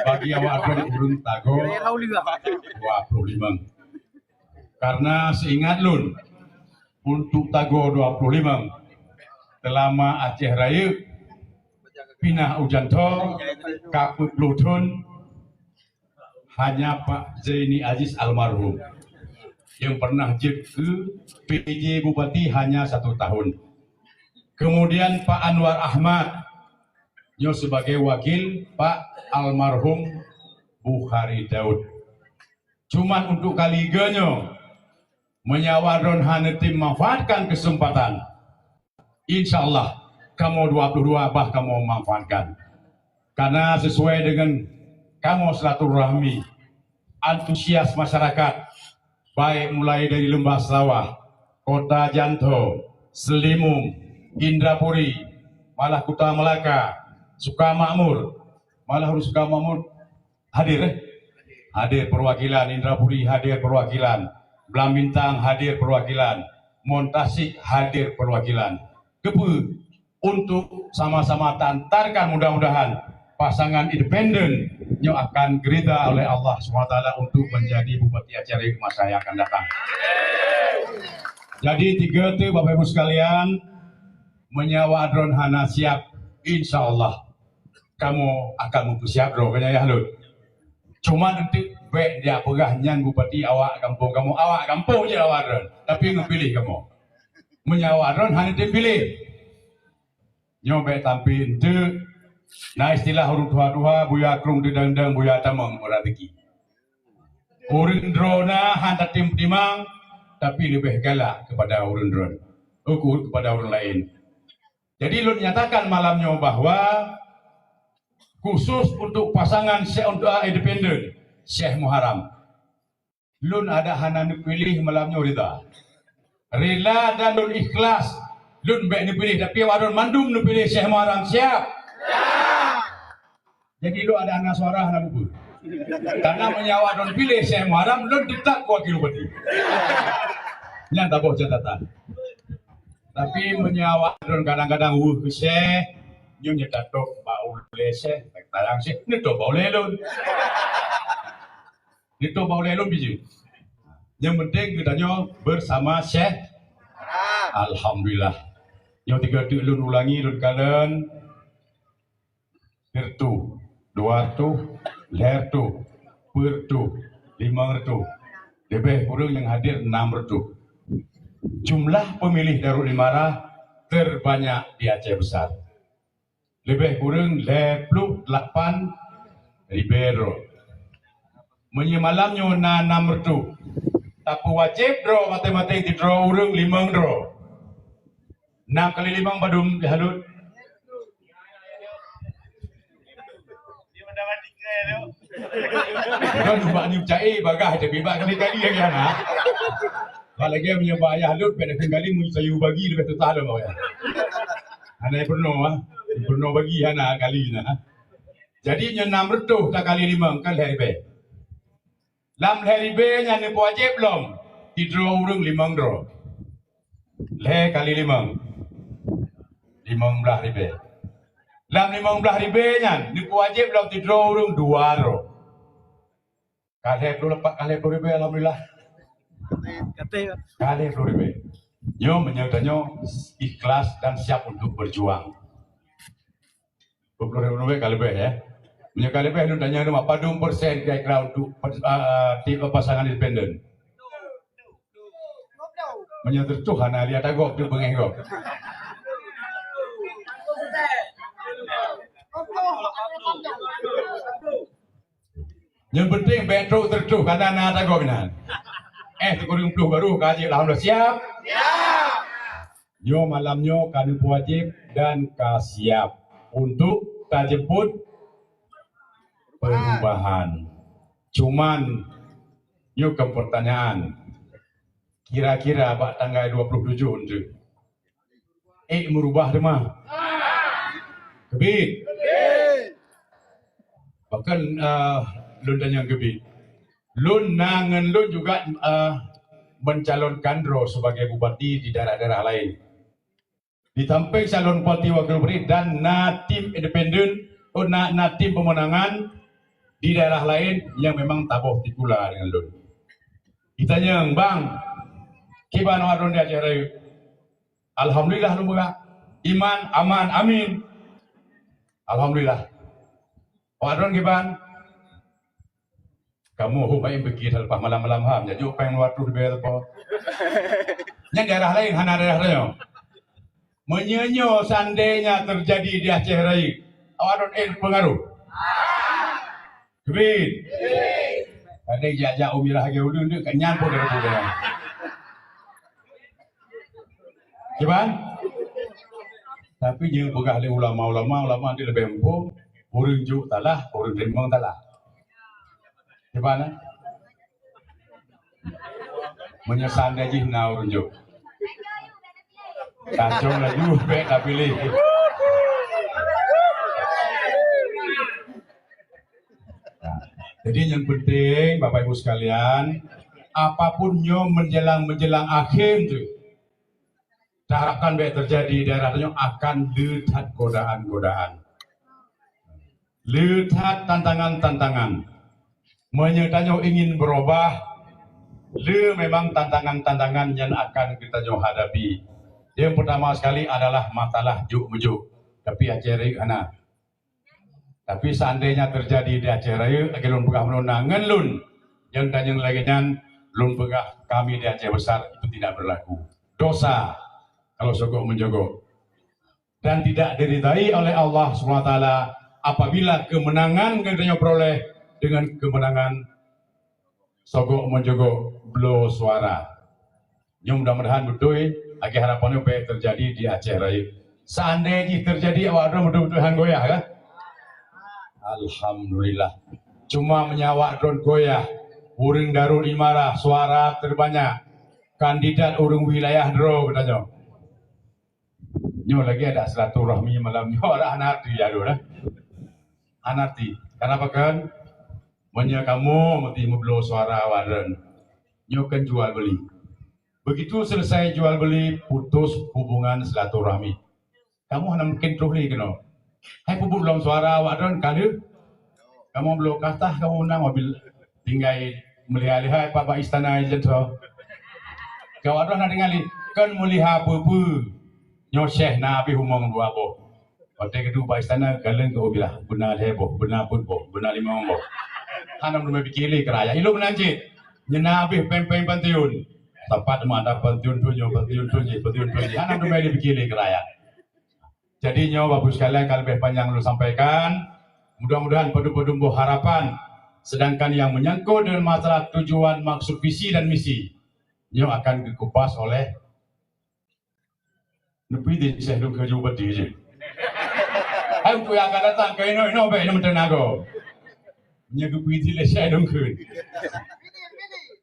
bagi awak droen ureueng Tago dua puluh lima. Karena seingat lôn, untuk Tago dua puluh lima, teulama Aceh Rayeuk pinah u Jantho ka peuet ploh thon, hanya Pak Zaini Aziz almarhum yang pernah jeuet keu P J Bupati hanya satu tahun. Kemudian Pak Anwar Ahmad, nyoe sebagai wakil Pak almarhum Bukhari Daud. Cuman untuk kali geuh nyoe, meunyoe awak droen hana tem manfaatkan kesempatan, insya Allah, kamoe dua puluh dua bah kamoe manfaatkan. Karena sesuai dengan kamoe silaturahmi, antusias masyarakat, baik mulai dari Lembah Sawah, Kota Jantho, Selimum, Indrapuri, malah Kuta Melaka, Sukamakmur, malah ureueng Sukamakmur, hadir, eh? Hadir perwakilan, Indrapuri hadir perwakilan, Blang Bintang hadir perwakilan, Moen Tasik hadir perwakilan. Keupeue? Untuk sama-sama tantarkan, mudah-mudahan pasangan independen nyoe akan geurida oleh Allah Subhanahu Wa Taala untuk menjadi Bupati Aceh Rayeuk masa yang akan datang. Jadi tiga tu Bapak Ibu sekalian, meunyoe awak droen hana siap, insya Allah kamoe akan meusiap droe keunan yah lôn. Cuma nanti bèk dia peugah nyan bupati awak gampông kamoe, awak gampông je awak droen, tapi neupiléh kamoe. Meunyoe awak droen hana neupiléh, nyoe bèk tampi enteuk. Na istilah ureueng tuha-tuha, buya krueng teudang-dang, buya tamong meurazeeki. Ureueng droe na hana tatim timang, tapi leubeh galak kepada ureueng droen, ukur kepada ureueng laén. Jadi lôn nyatakan malam nyoe bahwa khusus untuk pasangan Syekh, untuk independen, Syekh Muharram. Lôn adak hana neupiléh malam nyoe rida. Rila dan lôn ikhlas lôn bèk neupiléh, tapi awak droen mandum neupiléh Syekh Muharram. Siap? Jadi lôn adak hana suara hana bubu. Karena meunyoe awak droen piléh Syekh Muharram, lôn teutap wakil bupati. Nyan taboh catatan. Tapi meunyoe awak droen kadang-kadang weueh keu Syekh, nyoe nyoe tatôb bak ulèe Syekh, tayang Syekh, neutôb bak ulèe lôn. Neutôb bak ulèe lôn bijéh. Nyang penting geutanyoe bersama Syekh. Alhamdulillah. Nyoe tiga teuk lôn ulangi, lôn kalon. Sireutoh, dua reutôh, lhèe reutôh, peuet reutôh, limong reutôh. Leubeh kureueng nyang hadir enam reutôh. Jumlah pemilih Darul Imarah terbanyak di Aceh Besar. Leubeh kureueng lhèe ploh lapan ribèe droe. Meunyoe malam nyoe na enam reutôh, tapeuwajéb droe maté-maté sidroe ureueng limong droe. Enam kali limong padum, Yah Lut? Bukan cuma ni cai bagah, tapi bak kali-kali lagi hana. Kalau lagi meunyoe bak Yah Lut, pada kali mun sayur bagi lebih susah lom awak. Hana peurunoe, ah. Peurunoe bagi hana kali na. Jadi nyoe enam reutôh takali limong kan lhèe ribèe. Lam lhèe ribèe nyan neupeuwajéb lom sidroe ureueng limong droe. Lhèe kali limong, limong blaih ribèe. Lam limong blaih ribèe nyan neupeuwajéb lom sidroe ureueng dua droe. Ka lhèe ploh lapan, ka lhèe ploh ribèe, alhamdulillah. Ka lhèe ploh ribèe. Nyoe meunyoe tanyoe ikhlas dan siap untuk berjuang. Dua puluh ribu rupiah ka leubeh, ya. Meunyoe ka leubeh, lôn tanya dulu, padum persen kira-kira untuk, ah, tim pasangan independen? Meunyoe teutuh hana lihat agok tu bengeh gok. Yang penting bèk trok teutuh karena na tagob inan. Eh, sikureueng ploh baru ka jeuet, alhamdulillah. Siap? Siap. Nyoe malam nyoe ka neupeuwajéb dan ka siap untuk tajemput perubahan. Cuman nyoe kan pertanyaan, kira-kira bak tanggai dua puluh tujuh tu, ék meurubah teuma? Keubiet. Bahkan, eh, lôn tanyong keubiet. Lôn na ngon lôn juga, eh, mencalonkan droe sebagai bupati di daerah-daerah laén. Di samping calon bupati wakil bupati dan na tim independen, oh, na, na tim pemenangan di daerah laén yang memang taboh tikula dengan lôn. Ditanyong, "Bang, kiban awak droen di Aceh Rayeuk?" "Alhamdulillah," lôn peugah. "Iman, aman, amin." Alhamdulillah. Awak droen kiban? Kamoe hom hai beuki leupah malam-malam ham, jajok péng dua ratus ribèe leupah. Nyan daerah laén hana daerah tanyoe. Meunyoe nyoe seandainya terjadi di Aceh Rayeuk, awak droen ék pengaruh? Keubiet. Ada jak-jak umirah lagèe ulôn deuk, ka nyan pun dah pun dah. Kiban? Tapi nyang peugah lé ulama-ulama, ulama di leubeh muphom, ureueng jok talah, ureueng teurimong talah. Kiban, eh? Meunyoe seandai jih na ureueng jok, kacau laju, bèk tapiléh. Jadi yang penting, Bapak Ibu sekalian, apapun nyoe menjelang-menjelang akhir tu, taharapkan bèk terjadi, daerah nyoe akan le that godaan-godaan. Le that tantangan-tantangan. Meunyoe tanyoe ingin berubah, le memang tantangan-tantangan nyan akan geutanyoe hadapi. Yang pertama sekali adalah masalah juk-meujok. Tapi Aceh Rayeuk hana. Tapi seandainya terjadi di Aceh Rayeuk, lagèe lôn peugah meununa ngon lôn, nyang tanyoe lagèe nyan, lôn peugah kami di Aceh Besar itu tidak berlaku. Dosa kalau sogok meujogok. Dan tidak diridai oleh Allah Subhanahu wa Taala apabila kemenangan geutanyoe peroleh dengan kemenangan sogok meujogok bloe suara. Nyoe mudah-mudahan beutôi, lagèe harapan nyoe bèk terjadi di Aceh Rayeuk. Seandai jih terjadi, awak droe beutôi-beutôi han goyah kan? Alhamdulillah. Cuma meunyo awak droe goyah, ureueng Darul Imarah suara terbanyak, kandidat ureueng wilayah droe geutanyoe. Nyoe lagèe ada silaturahmi malam nyoe, ada hana arti ya, dah. Hana arti. Kenapa kan? Meunyo kamoe meuti meubloe suara awak droen, nyoe kan jual beli. Begitu selesai jual beli, putus hubungan silaturahmi. Kamoe hana mungkin troh lé keunoe. Hai peubuet lom suara awak droen ka lheueh. Kamoe bloe katah kamoe meunang mobil tinggai meuliha-liha bak, bak istana jantoe. Ka awak droen na tinggai lé, kan meuliha peue-peue. Nyoe syeh na abéh umong dua boh. Watèe geuduek bak istana, galeng keu ubilah, beuna lhèe boh, beuna peuet boh, beuna limong boh. Hana meudumé piké lé keu rakyat. Ilôn meunan cit. Nyoe na abéh péng-péng pantiun. Sapat meuada pantiun tu nyoe, pantiun tu jih, pantiun tu jih. Hana meudumé lé piké lé keu rakyat. Jadi nyoe Bapak Ibu sekalian, ka leubeh panjang lôn sampaikan. Mudah-mudahan padum-padum boh harapan. Sedangkan yang menyangkut dengan masalah tujuan, maksud, visi dan misi, nyoe akan geukupas oleh Neupeuidin Syekh Dungkeun jeuet bati jih. Hai untuk nyang akan datang keu inoe-inoe bèk neumeuteuna gob. Nyoe geupeuidin lé Syekh Dungkeun.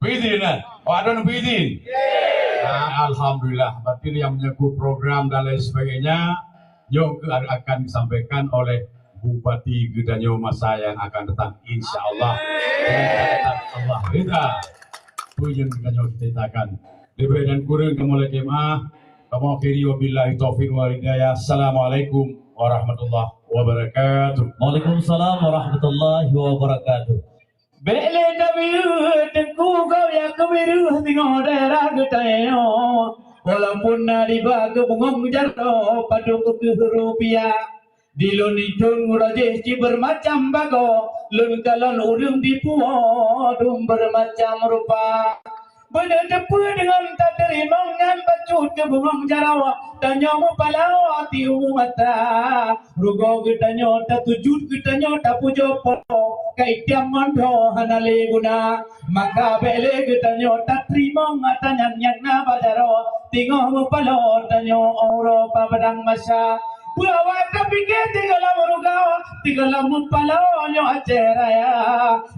Peuidin nah. Awak droen peuidin. Ah, alhamdulillah. Berarti nyang menyangkut program dan lain sebagainya, nyoe keuh akan disampaikan oleh Bupati geutanyoe masa yang akan datang, insya Allah. Dengan catatan Allah ridha. Peue nyang geutanyoe ceritakan. Leubeh dan kureueng kamoe lakèe meu'ah. Kamoe akhiri, wabillahi taufiq wal hidayah. Assalamualaikum warahmatullahi wabarakatuh. Waalaikumsalam warahmatullahi wabarakatuh. Bèk lé tabiyeue teungku gob nyang keubireue singoh daerah geutanyoe. Walaupun na diba keu bungong jaroe padub keu rupiah. Di lôn itôn uroe jih cit beureumacam bagoe, lôn kalon ureueng dipuwoe dum beureumacam rupa. Beuneuteupeu deungon tateurimong nyan bacut keu bungong jaroe, tanyoe meupaloe di umu mata. Rugoe geutanyoe tatujut, geutanyoe tapujoe Po, ka itam ngon dhoe hana lé guna. Maka bèk lé geutanyoe tateurimong ata nyan nyang na bak jaroe, teungoh meupaloe tanyoe uroe padang masa. Peue awai tapiké tinggai lam rugoe, tinggai lam meupaloe nyoe Aceh Raya.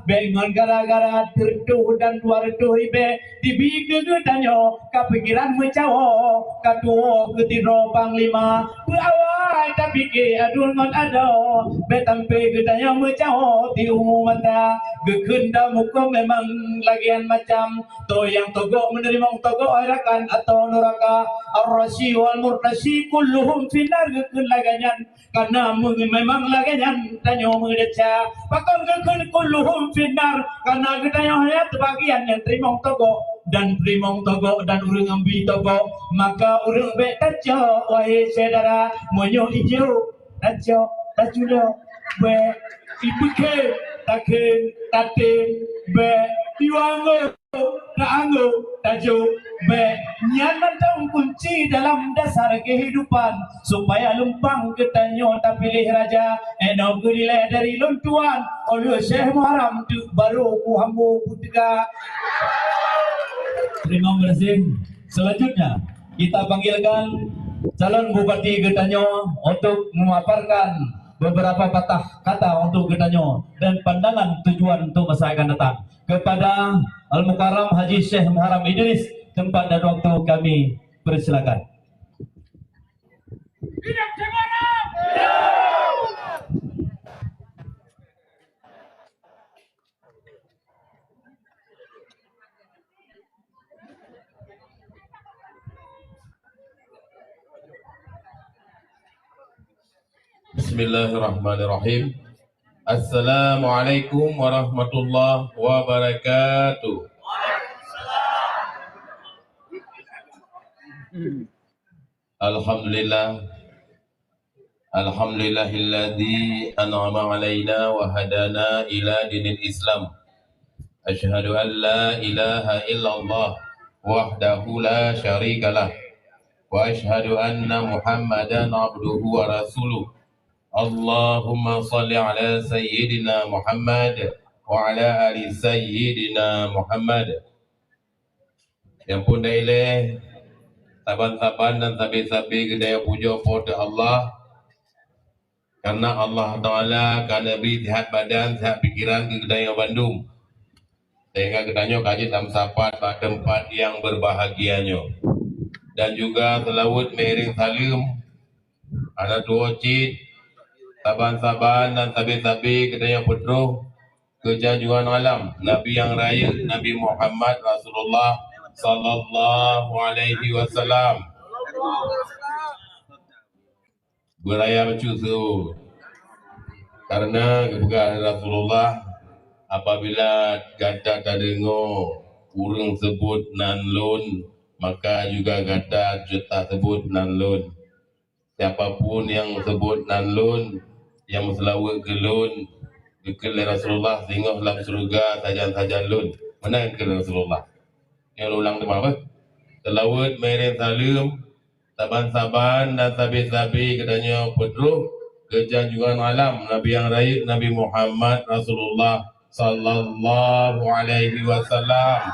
Bèk ngon gara-gara teureutôh dan dua reutôh ribèe, dibi keu geutanyoe ka pikiran meucawoe, ka tuwoe keu sidroe panglima. Peue awai tapiké aduen ngon adoe, bèk sampoe geutanyoe meucawoe di umu mata. Geukheun dan hukôm memang lagèe nyan macam, toh nyang togok meuneurimong togok rakan atau nuraka. Ar-Rasyi wal Murtasyi kulluhum finnar, geukheun lagèe nyan. Kareuna meu-, memang lagèe nyan tanyoe meudesya. Pakon geukheun kulluhum finnar? Kareuna geutanyoe hana teubagian nyang teurimong togok dan teurimong togok dan ureueng ambi togok. Maka ureueng bèk tacok, wahé syedara, meunyoe ijok, tacok, taculok, bèk, ipeukhem, takhem, tatem, bèk, iwangoe, taanggô, tajok, bèk. Nyan mantong kunci dalam dasar kehidupan, supaya lumpang geutanyoe tapiléh raja. Inoe geulilée dari lôn tuan, ulôn Syekh Muharram teuk barô ku hambô peuteuka. Terima kasih. Selanjutnya, kita panggilkan calon bupati geutanyoe untuk memaparkan beberapa patah kata untuk geutanyoe dan pandangan tujuan untuk masa akan datang. Kepada Al-Mukarram Haji Syekh Muharram Idris, tempat dan waktu kami persilakan. Bismillahirrahmanirrahim. Assalamualaikum warahmatullahi wabarakatuh. Alhamdulillah. Alhamdulillahilladzi an'ama alaina wa hadana ila dinil Islam. Asyhadu an la ilaha illallah wahdahu la syarikalah. Wa asyhadu anna Muhammadan abduhu wa rasuluh. Allahumma shalli ala sayyidina Muhammad wa ala ali sayyidina Muhammad. Nyang phon tailée, saban-saban dan sabe-sabe geutanyoe pujoe Po teu Allah, karena Allah Taala ka neubri sihat badan, sihat pikeran keu geutanyoe bandum, sehingga geutanyoe ka jeuet lam sapat bak teumpat nyang beurbahagia nyoe. Dan juga seulaweuet meuiréng saleuem hana tuwoe cit, saban-saban dan sabe-sabe geutanyoe peutroh keu janjungan alam Nabi nyang rayeuk, Nabi Muhammad Rasulullah sallallahu alaihi wasallam. Beuraya bacut seuôt. Karena geupeugah Rasulullah, apabila gata tadeungoe ureuëng seubut nan lôn, maka juga gata taseubut nan lôn. Siapa pun nyang seubut nan lôn, nyang meuseulaweuet keu lôn, geukheun lé Rasulullah, singoh lam syeuruga sajan-sajan lôn. Meunan kheun Rasulullah. Nyoe ulang teuma beuh. Seulaweuet meuiréng saleuem, saban-saban dan sabe-sabe geutanyoe peutroh keu janjungan alam Nabi nyang rayeuk, Nabi Muhammad Rasulullah sallallahu alaihi wasallam,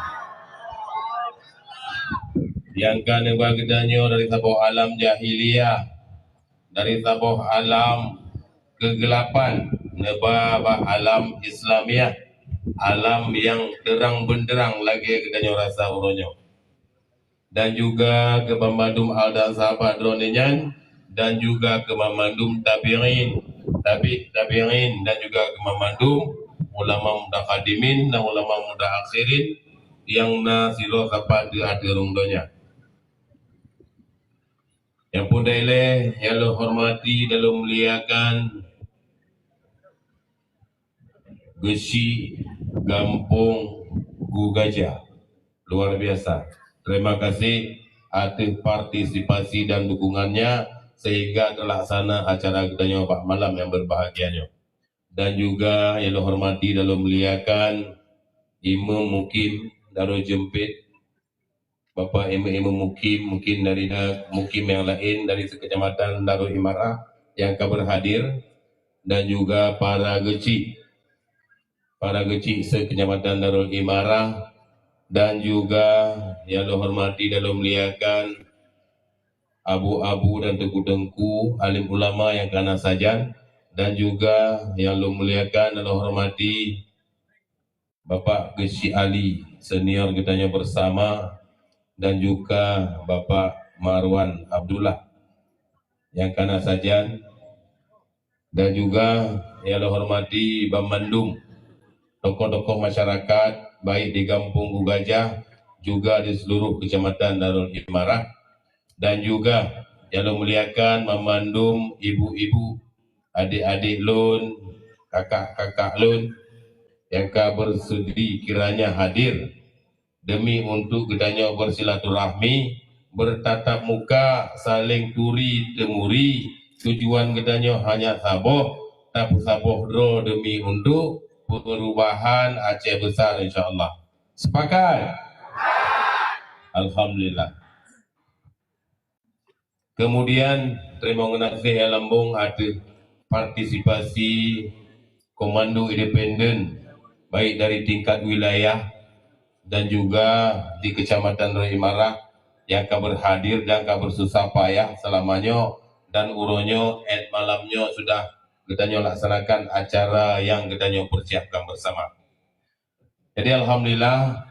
nyang ka neuba geutanyoe dari saboh alam jahiliyah, dari saboh alam keugelapan neuba bak alam Islamiah, alam nyang teurang beundeurang lagée geutanyoe rasa uroe nyoe. Dan juga keu banmandum al dan sahabat droeneuh nyan, dan juga keu banmandum tabi'in, tabi' tabi'in, dan juga keu banmandum ulama mutaqaddimin dan ulama mutaakhirin nyang na sidroe sapat di ateueh rhueng donya. Nyang phon tailée, nyang lôn hormati dan lôn muliakan Geuchik Gampông Gu Gajah. Luar biasa. Terima kasih ateueh partisipasi dan dukungannya sehingga terlaksana acara geutanyoe bak malam nyang beurbahagia nyoe. Dan juga nyang lôn hormati dan lôn muliakan Imeum Mukim Darul Jeumpét, Bapak Imeum-imeum Mukim, mungkin dari da-, Mukim nyang laén dari sekecamatan Darul Imarah nyang ka beurhadir, dan juga para geuchik, para geuchik sekecamatan Darul Imarah, dan juga nyang lôn hormati dan lôn muliakan abu-abu dan teungku-teungku, alim ulama nyang ka na sajan, dan juga nyang lôn muliakan dan lôn hormati Bapak Geuchik Ali, senior geutanyoe bersama, dan juga Bapak Marwan Abdullah nyang ka na sajan, dan juga nyang lôn hormati banmandum tokoh-tokoh masyarakat, baik di Gampông Gu Gajah, juga di seluruh Kecamatan Darul Imarah, dan juga nyang lôn muliakan banmandum ibu-ibu, adik-adik lôn, kakak-kakak lôn nyang ka beusudi kiranya hadir demi untuk geutanyoe beusilaturahmi, beutatap muka, saléng turi teumuri. Tujuan geutanyoe hanya saboh, tapeusaboh droe demi untuk peurubahan Aceh Besar, insya Allah. Sepakat? Alhamdulillah. Kemudian, teurimong geunaséh nyang lambong ateueh partisipasi komando independen, baik dari tingkat wilayah dan juga di Kecamatan Darul Imarah nyang ka beurhadir dan ka beususah payah seulama nyoe dan uroe nyoe, 'et malam nyoe sudah geutanyoe laksanakan acara nyang geutanyoe peusiapkan beusama. Jadi, alhamdulillah,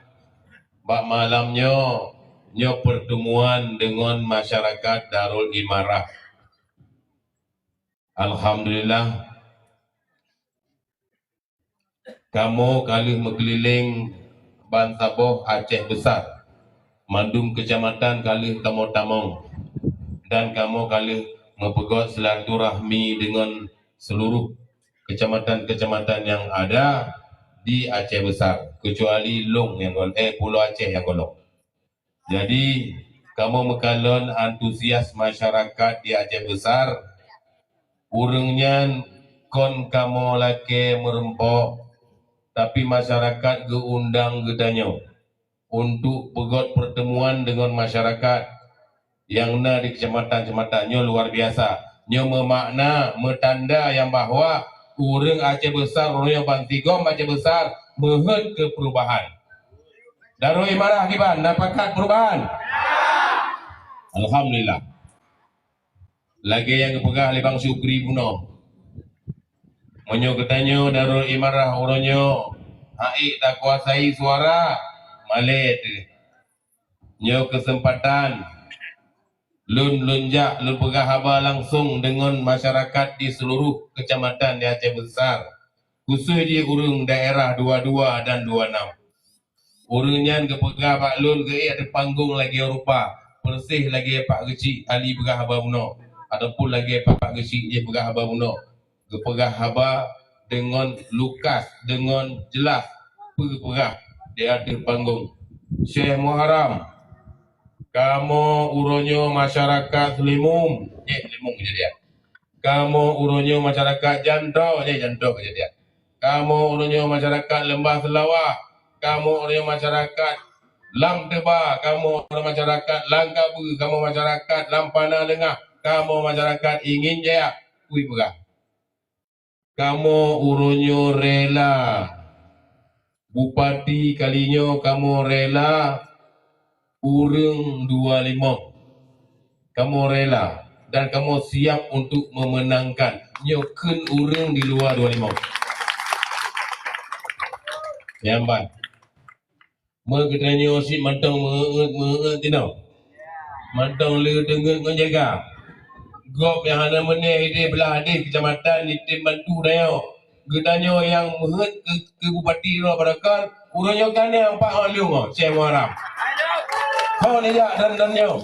bak malam nyoe, nyoe pertemuan deungon masyarakat Darul Imarah. Alhamdulillah, kamoe ka lheueh meukeulileng bansaboh Aceh Besar. Mandum keucamatan ka lheueh kamoe tamong, dan kamoe ka lheueh meupeugot silaturahmi deungon seuluruh kecamatan-kecamatan yang ada di Aceh Besar, kecuali Long yang gol-, eh, Pulo Aceh yang golok. Jadi, kamoe meukalon antusias masyarakat di Aceh Besar, ureuëng nyan kon kamoe lakée meureumpok, tapi masyarakat geuundang geutanyoe untuk peugöt pertemuan deungon masyarakat nyang na di kecamatan-kecamatan nyoe luar biasa. Nyoe meumakna, meutanda nyang bahwa ureuëng Aceh Besar, ureuëng bansigom Aceh Besar meuheuet keu perubahan. Darul Imarah kiban, na pakat perubahan? Alhamdulillah. Lagée nyang geupeugah lé Bang Syukri bunoe, meunyoe geutanyoe Darul Imarah uroe nyoe haiek takuasai suara, malée teuh. Nyoe keuseumpatan lôn, lôn jak lôn peugah haba langsong deungon masyarakat di seuluruh keucamatan di Aceh Besar, khusos jih ureuëng daerah dua dua dan dua enam. Ureuëng nyan geupeugah bak lôn geuék ateueh panggong lagée rupa, peureséh lagée Pak Geuchik Ali peugah haba bunoe, ataupun lagée Pak Geuchik jih peugah haba bunoe. Geupeugah haba deungon lukas, deungon jeulaih peue geupeugah di ateueh panggong. Syekh Muharram, kamoe uroe nyoe masyarakat Seulimum, eh, Seulimum kejadian. Kamoe uroe nyoe masyarakat Janto, eh, Janto kejadian. Kamoe uroe nyoe masyarakat Leumbah Seulawah, kamoe uroe nyoe masyarakat Lam Teuba, kamoe uroe nyoe masyarakat Langkabeue, kamoe masyarakat Lampana Leungah, kamoe masyarakat Ingin Jaya. Kui peugah. Kamoe uroe nyoe rela. Bupati kali nyoe kamoe rela ureuëng dua limong. Kamoe rela dan kamoe siap untuk memenangkan nyoe kheun ureuëng di luwa dua limong. Nyamban. Meugeutanyoe cit mantong meueuet-meueuet tinoe. Mantong le teungeut ngon jaga. Gob nyang hana meuné idéh blah deh keucamatan di tem bantu tanyoe. Geutanyoe nyang meuheuet keu, keu bupati droe padakon, uroe nyoe ka na empat ureuëng nyoe, Syekh Muharram. Ho nijak dan, dan nyoe.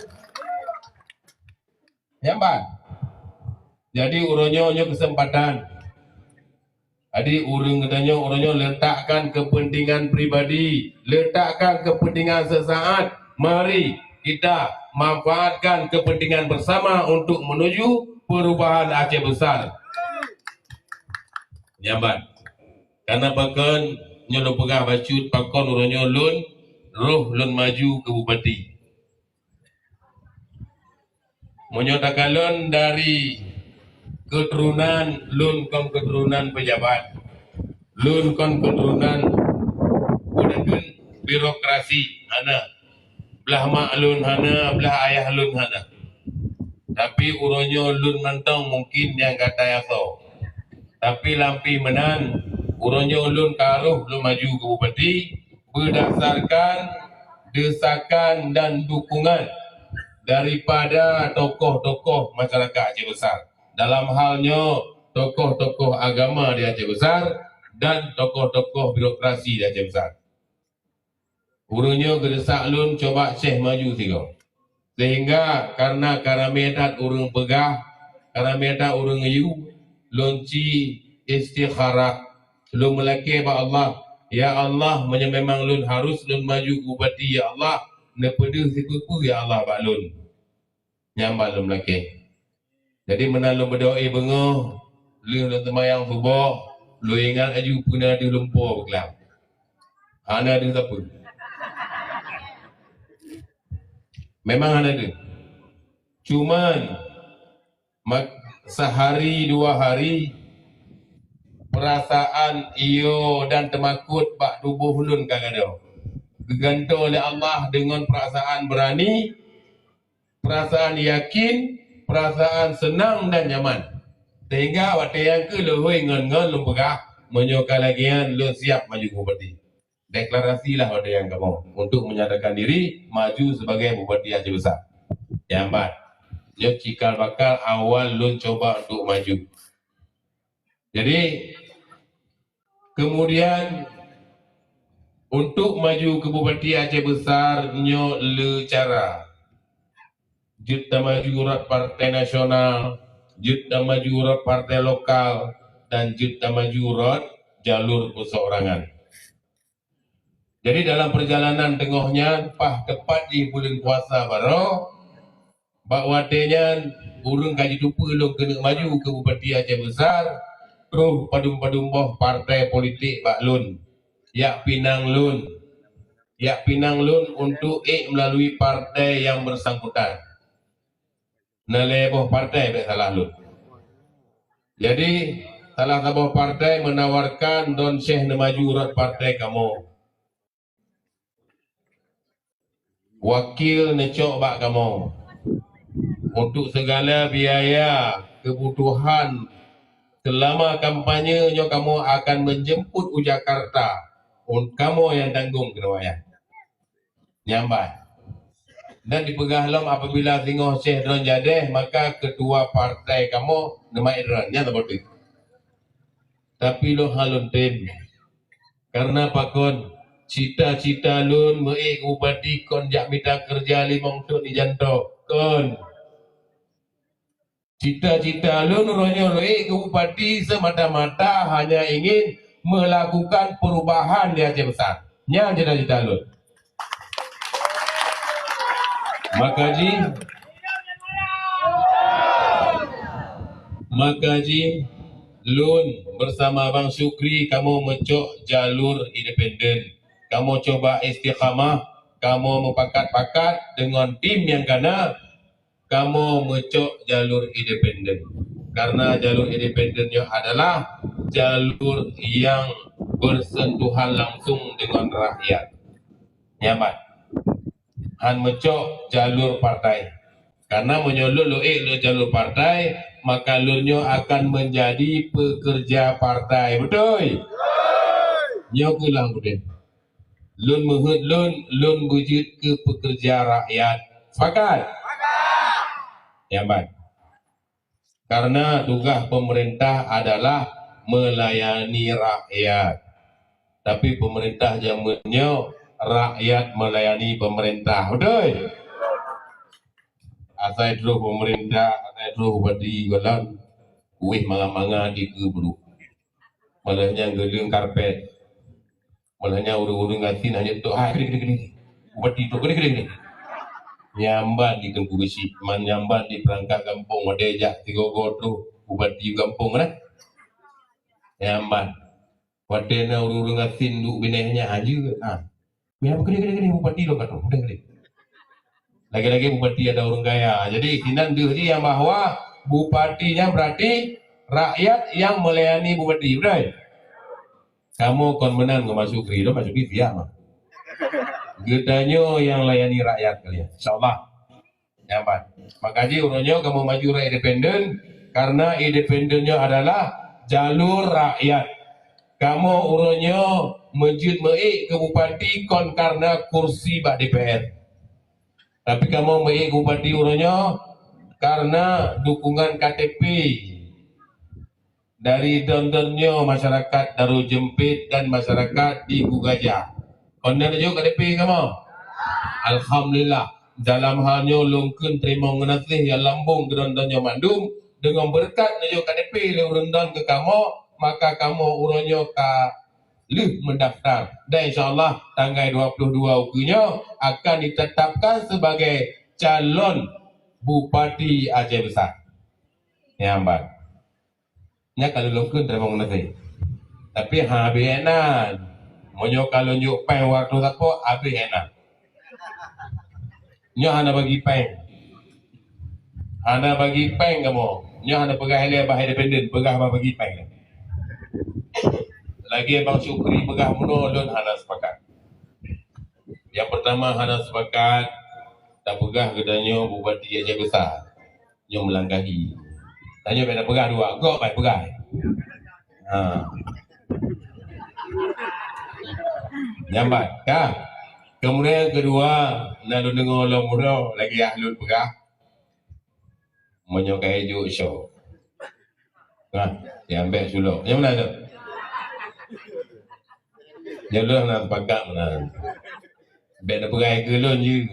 Nyamban. Jadi uroe nyoe, nyoe keuseumpatan. Jadi ureuëng geutanyoe uroe nyoe letakkan kepentingan pribadi, letakkan kepentingan sesaat. Mari kita manfaatkan kepentingan bersama untuk menuju perubahan Aceh Besar. Nyamban. Karena pakon nyoe lôn peugah bacut pakon uroe nyoe lôn roh lôn maju keu bupati. Meunyoe takalon dari keuturonan, lôn kon keuturonan pejabat. Lôn kon keuturonan peue takheun birokrasi, hana. Blah mak lôn hana, blah ayah lôn hana. Tapi uroe nyoe lôn mantong mungkin nyang gata asoe. Tapi lam pih meunan, uroe nyoe lôn ka roh lôn maju keu bupati beudasarkan desakan dan dukungan daripada tokoh-tokoh masyarakat Aceh Besar. Dalam hal nyoe, tokoh-tokoh agama di Aceh Besar dan tokoh-tokoh birokrasi di Aceh Besar. Ureuëng nyoe geudesak lôn cuba Syekh maju sigoe. Sehingga karena ka ramé that ureuëng peugah, ka ramé that ureuëng ngeuyue, lôn ci istikharah. Lôn meulakée bak Allah, "Ya Allah, meunyoe memang lôn harus lôn maju bupati, ya Allah, neupeudeuh sipeue-peue ya Allah bak lôn." Nyamban lôn meulakée. Jadi meunan lôn meudoe beungoh, lheueh lôn seumayang suboh, lôn ingat laju peue na deuh lumpo beuklam. Hana deuh sapeue. Memang hana deuh. Cuman, mak-, sehari dua hari, perasaan iyo dan teumakot bak tuboh lôn ka gadôh. Geugantoe lé Allah deungon perasaan beurani, perasaan yakin, perasaan seunang dan nyaman. Sehingga watée nyan keuh leuhôi ngon-ngon lôn peugah, meunyoe ka lagée nyan lôn siap maju keu bupati. Deklarasilah watée nyan kamoe untuk menyatakan diri maju sebagai bupati Aceh Besar. Nyamban. Nyoe cikal bakal awal lôn cuba untuk maju. Jadi, kemudian untuk maju keu bupati Aceh Besar nyoe le cara. Jeuet tamaju rot partai nasional, jeuet tamaju rot partai lokal, dan jeuet tamaju rot jalur peuseorangan. Jadi dalam peurjalanan teungoh nyan, paih teupat jih buleuen puasa baroe, bak watée nyan ureuëng ka jiteupeue lôn keuneuk maju keu Bupati Aceh Besar, troh padum-padum boh partai politik bak lôn, jak pinang lôn, jak pinang lôn untuk ék meulalu partai nyang beusangkutan. Na lhée boh partai bék salah lôn. Jadi, salah saboh partai meunawarkan Don Syeh neumaju rot partai kamoe. Wakil neucok bak kamoe untuk segala biaya kebutuhan selama kampanye nyoe kamoe akan menjemput u Jakarta. Un kamoe nyang tanggong keunoe nyan. Nyambat. Dan dipeugah lom apabila singoh Syeh droen jadeh, maka ketua partai kamoe neumaet droen. Nyan saboh teuk. Tapi lôn hana lôn tem. Karena pakon, cita-cita lôn meuék bupati kon jak mita keureuja limong thon di janto. Kon. Cita-cita lôn uroe nyoe lôn ék keu bupati semata-mata hanya ingin melakukan perubahan di Aceh Besar. Nyan cita-cita lôn. Maka jih, maka jih lôn bersama Abang Syukri kamoe meucok jalur independen. Kamoe cuba istiqamah, kamoe mupakat-pakat deungon tim nyang kana, kamoe meucok jalur independen. Karena jalur independen nyoe adalah jalur yang bersentuhan langsung dengan rakyat. Nyaman. Han meucok jalur partai. Karena meunyoe lôn lôn ék lôn jalur partai, maka lôn nyoe akan menjadi pekerja partai. Betul? Nyoe keuh lam kudeh. Lôn meuheuet lôn, lôn beujeuet keu pekerja rakyat. Sepakat? Nyaman. Karena tugas pemerintah adalah melayani rakyat. Tapi pemerintah zaman nyoe, rakyat melayani pemerintah. Betul? Asai troh pemerintah, asai troh bupati golan, kueh manga-manga di keu brok. Malah nyan geuleung karpet. Malah nyan ureuëng-ureuëng gasien hana tok hai, keuneuk, keuneuk, keuneuk. Bupati tok, keuneuk, keuneuk, keuneuk. Nyamban di Teungku Geuchik, man nyamban di peurangkat gampông, watée jak sigoe-goe troh bupati gampông na. Nyamban. Watée na ureuëng-ureuëng gasien duek binéh nyan, ha, jeuet, ha. Ya, keuneuk, keuneuk, keuneuk, bupati lom ka troh, keuneuk, keuneuk. Lagi-lagi bupati ada ureuëng kaya. Jadi, sinan deuh jih nyang bahwa bupati nyan berarti rakyat yang melayani bupati, betul? Kamoe kon meunan ngon Mak Syukri, lom Mak Syukri siap mah. Geutanyoe nyang layani rakyat kalian, insyaallah. Nyaman. Maka jih uroe nyoe kamoe maju rot independen, karena independen nyoe adalah jalur rakyat. Kamoe uroe nyoe meujeuet meuék keu bupati kon karena kursi bak D P R. Tapi kamoe meuék keu bupati uroe nyoe karena dukungan K T P dari don-don nyoe masyarakat Darul Jeumpit dan masyarakat di Bugaja. Kon na neujok K T P kamoe? Alhamdulillah. Dalam hal nyoe lôn kheun teurimong geunaséh nyang lambông keu don-don nyoe mandum, deungon beureukat neujok K T P lé ureuëng don keu kamoe, maka kamoe uroe nyoe ka lheueh meudaftar. Dan insya Allah tanggai dua puluh dua ukeue nyoe akan ditetapkan sebagai calon Bupati Aceh Besar. Nyan ban. Nyan ka lôn lôn kheun teurimong geunaséh. Tapi han habéh ék nan. Meunyoe ka lôn jok péng dua ratus sapo, habéh ék nan. Nyoe hana bagi péng. Hana bagi péng kamoe. Nyoe hana peugah ilée bah independen, peugah bah bagi péng. Lagée Bang Syukri peugah meunoe lôn hana sepakat. Nyang peurtama hana sepakat, tapeugah geutanyoe bupati Aceh Besar. Nyoe meulangkahi. Tanyoe bèk tapeugah dua, gob bèk peugah. Ha. Nyambat, ka. Kemudian keudua, na lôn deungoe lom uroe lagée ah lôn peugah. Meunyoe ka ijok show. Nah, nyang bèk sulok. Nyang meunan tu? Nyoe lôn hana sepakat meunan. Bèk neupeugah keu lôn jih.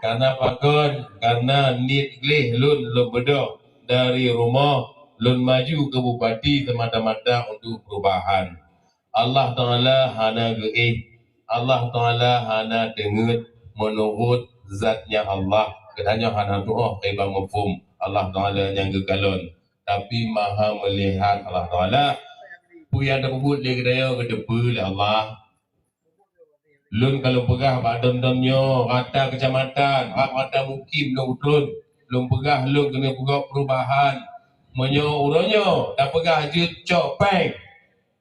Karena pakon, karena niet gleh lôn, lôn beudôh dari rumoh Lôn maju keu bupati semata-mata untuk perubahan. Allah Taala hana geuéh, Allah Taala hana deungeut meunurot zatnya Allah. Geutanyoe hana tuoh iban muphom Allah Taala nyang geukalon, tapi maha melihat Allah Taala. Peue nyang tapeubuet lé geutanyoe geuteupeue lé Allah. Lôn ka lôn peugah bak dom-dom nyoe, rata keucamatan, bak rata mukim lôn utrôn, lôn peugah lôn keuneuk peugot perubahan. Meunyoe uroe nyoe tapeugah jeuet cok péng,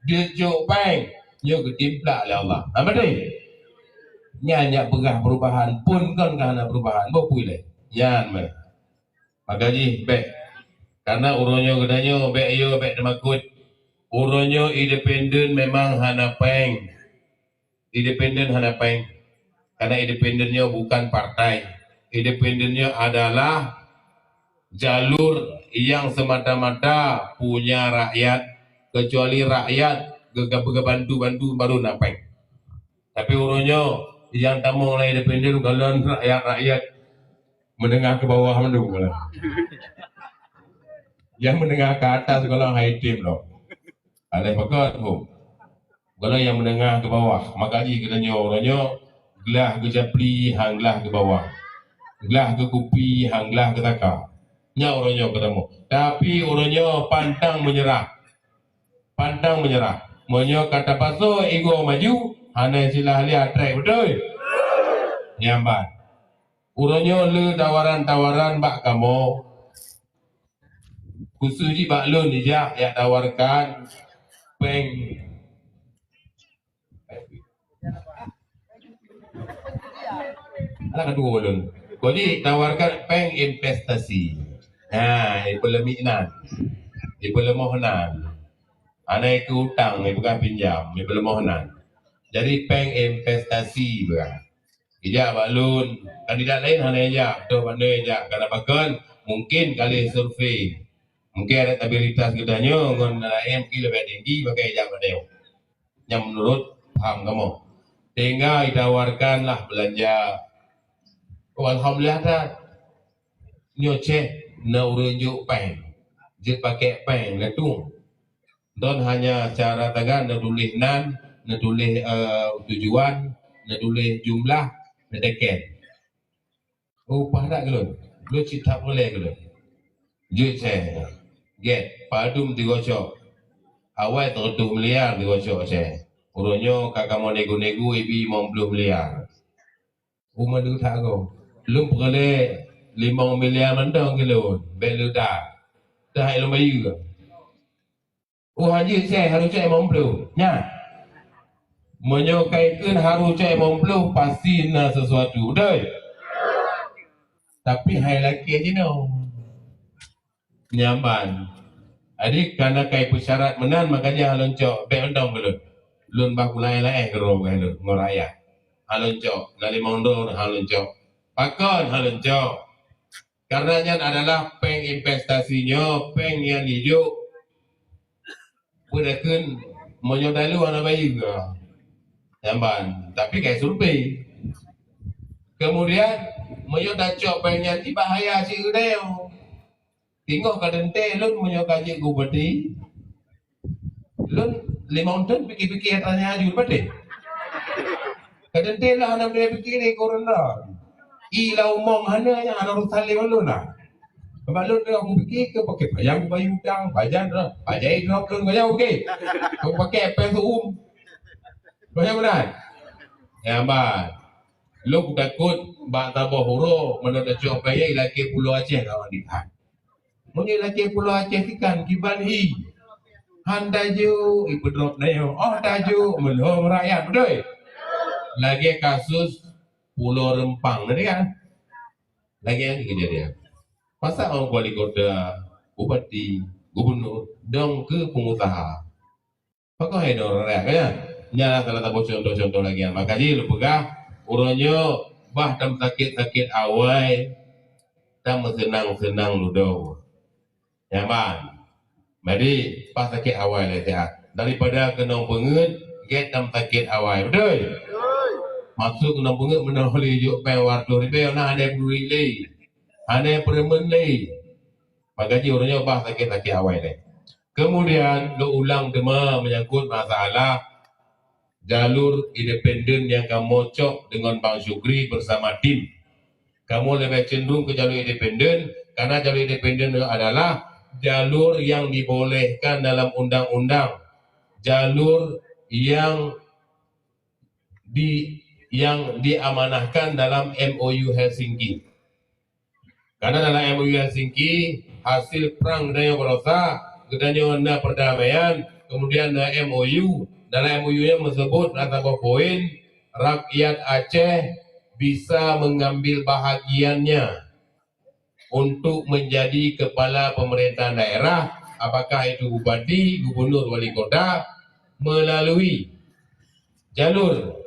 jeuet cok péng, nyoe geutimplak lé Allah. Hana beutôi? Nyan jak peugah perubahan, phon kon ka hana perubahan, boh peue lé? Nyan meuh. Maka jih bék. Karena uroe nyoe geutanyoe bék yo bék teumakot. Uroe nyoe independen memang hana péng. Independen hana péng. Karena independen nyoe bukan partai. Independen nyoe adalah jalur yang semata-mata punya rakyat, kecuali rakyat geuga-, geubantu-bantu baru na péng. Tapi uroe nyoe nyang tamong lam independen gohlom rakyat-rakyat meunengah keu bawah mandum gohlom. Nyang meunengah keu atas gohlom hai tem lom. Alah pakon hom. Gohlom nyang meunengah keu bawah. Maka jih geutanyoe uroe nyoe glah geucapli han glah geu bawah. Glah geu kupi han glah geu saka. Nyan uroe nyoe geutanyoe. Tapi uroe nyoe pantang meunyeurah. Pantang meunyeurah. Meunyoe ka tapasoe igoe maju, hana silah lé trek, beutôi? Nyan ban. Uroe nyoe le tawaran-tawaran bak kamoe. Khusos jih bak lôn ijak jak tawarkan péng. Alah ka tuwo lôn. Kok jitawarkan péng investasi. Ha, ipeuleuminan. Ipeuleumoh nan. Hana ikeu utang, ipeugah pinjam, ipeuleumoh nan. Jadi péng investasi peugah. Ijak bak lôn, kandidat laén hana ijak, toh bandum ijak, karena pakon? Mungkin ka lheueh survei. Mungkin elektabilitas geutanyoe ngon laén mungkin leubeh tinggi, maka ijak bandum. Nyang meunurot paham kamoe. Sehingga ditawarkanlah beulanja. Oh, alhamdulillah that. Nyoe ceh na ureueng jok péng. Jeuet pakèk péng na tueng. Don hanya cara tagan na tuléh nan, na tuléh, eh, tujuan, na tuléh jumlah, na teken. Oh, paih that keu lôn. Lôn cit that peureulèe keu lôn. Jeuet ceh. Gèt, padum digocok. Awai seratus miliar digocok ceh. Uroe nyoe ka kamoe nego-nego ibi limong ploh miliar. Uma deuh that goe. Lôn peureulèe limong miliar mantong keu lôn. Bèk leuda. Dah hai lôn bayeue. Oh, hanjeuet ceh harôh cok limong ploh. Nyan. Meunyoe ka ikheun harôh cok limong ploh, pasti na sesuatu. Beutôi? Tapi hai lakèe jinoe. Nyan ban. Jadi, karena ka ipeusyarat meunan, makanya lôn cok. Bèk mantong keu lôn. Lôn bah pulai laén keudroe keu lôn, ngon rakyat. Hana lôn cok. Na limong droe hana lôn cok. Pakon hana lôn cok? Karena nyan adalah péng investasi nyoe, péng nyang jijok. Peue takheun, meunyoe talu hana bayeue. Nyan ban. Tapi ka isurvei. Kemudian, meunyoe tacok péng nyan, jibahaya cit keu tanyoe. Teungoh ka teuntèe lôn meunyoe ka jeuet keu bupati, lôn limong thon pike-pike atra nyang aju, patéh? Ka teuntèe lah hana meunyoe pike lé keu ureueng droe. I lam umong hana nyang hana urusan lé lôn lah. Sabab lôn teungoh kupike keu pakai payah kubayeue utang, pajan droe, pajan droe lôn kubayeue, oke. Keu pakai péng seu'uem. Pajan meunan? Nyan ban. Lôn kutakot bak saboh uroe meunyoe tacok péng nyan ilakèe Pulo Aceh lawan dipat. Meunyoe ilakèe Pulo Aceh ikan kiban hi. Han tajok ipeudrop nyoe, oh tajok meulhom rakyat, beutôi? Lagèe kasus Pulo Rempang tadi kan? Lagèe nyan keujadian. Masa ureueng wali kota, bupati, gubunur, dong keu pengusaha. Pakon hai droe rakyat, kan? Nyan salah saboh contoh-contoh lagèe nyan. Maka jih lôn peugah, uroe nyoe bah tameusakét-sakét awai, tameuseunang-seunang ludoe. Nyan ban. Jadi, bah sakét awai lé siat. Daripada keunong peungeuet, gèt tameusakét awai. Beutôi? Maksud keunong peungeuet meunan lé jok péng dua ratus ribèe, na hana peuduli lé. Hana peureumeun lé. Maka jih uroe nyoe bah sakét-sakét awai lé. Kemudian, lôn ulang teuma menyangkut masalah jalur independen nyang kamoe cok deungon Bang Syukri bersama tim. Kamoe leubeh cenderung ke jalur independen, karena jalur independen adalah jalur yang dibolehkan dalam undang-undang, jalur yang di yang diamanahkan dalam M O U Helsinki. Karena dalam M O U Helsinki, hasil perang geutanyoe barosa, geutanyoe na perdamaian, kemudian na M O U. Dalam M O U nyan meusebut na saboh poin, rakyat Aceh bisa mengambil bahagiannya untuk menjadi kepala pemerintahan daerah, apakah itu bupati, gubernur, wali kota, melalui jalur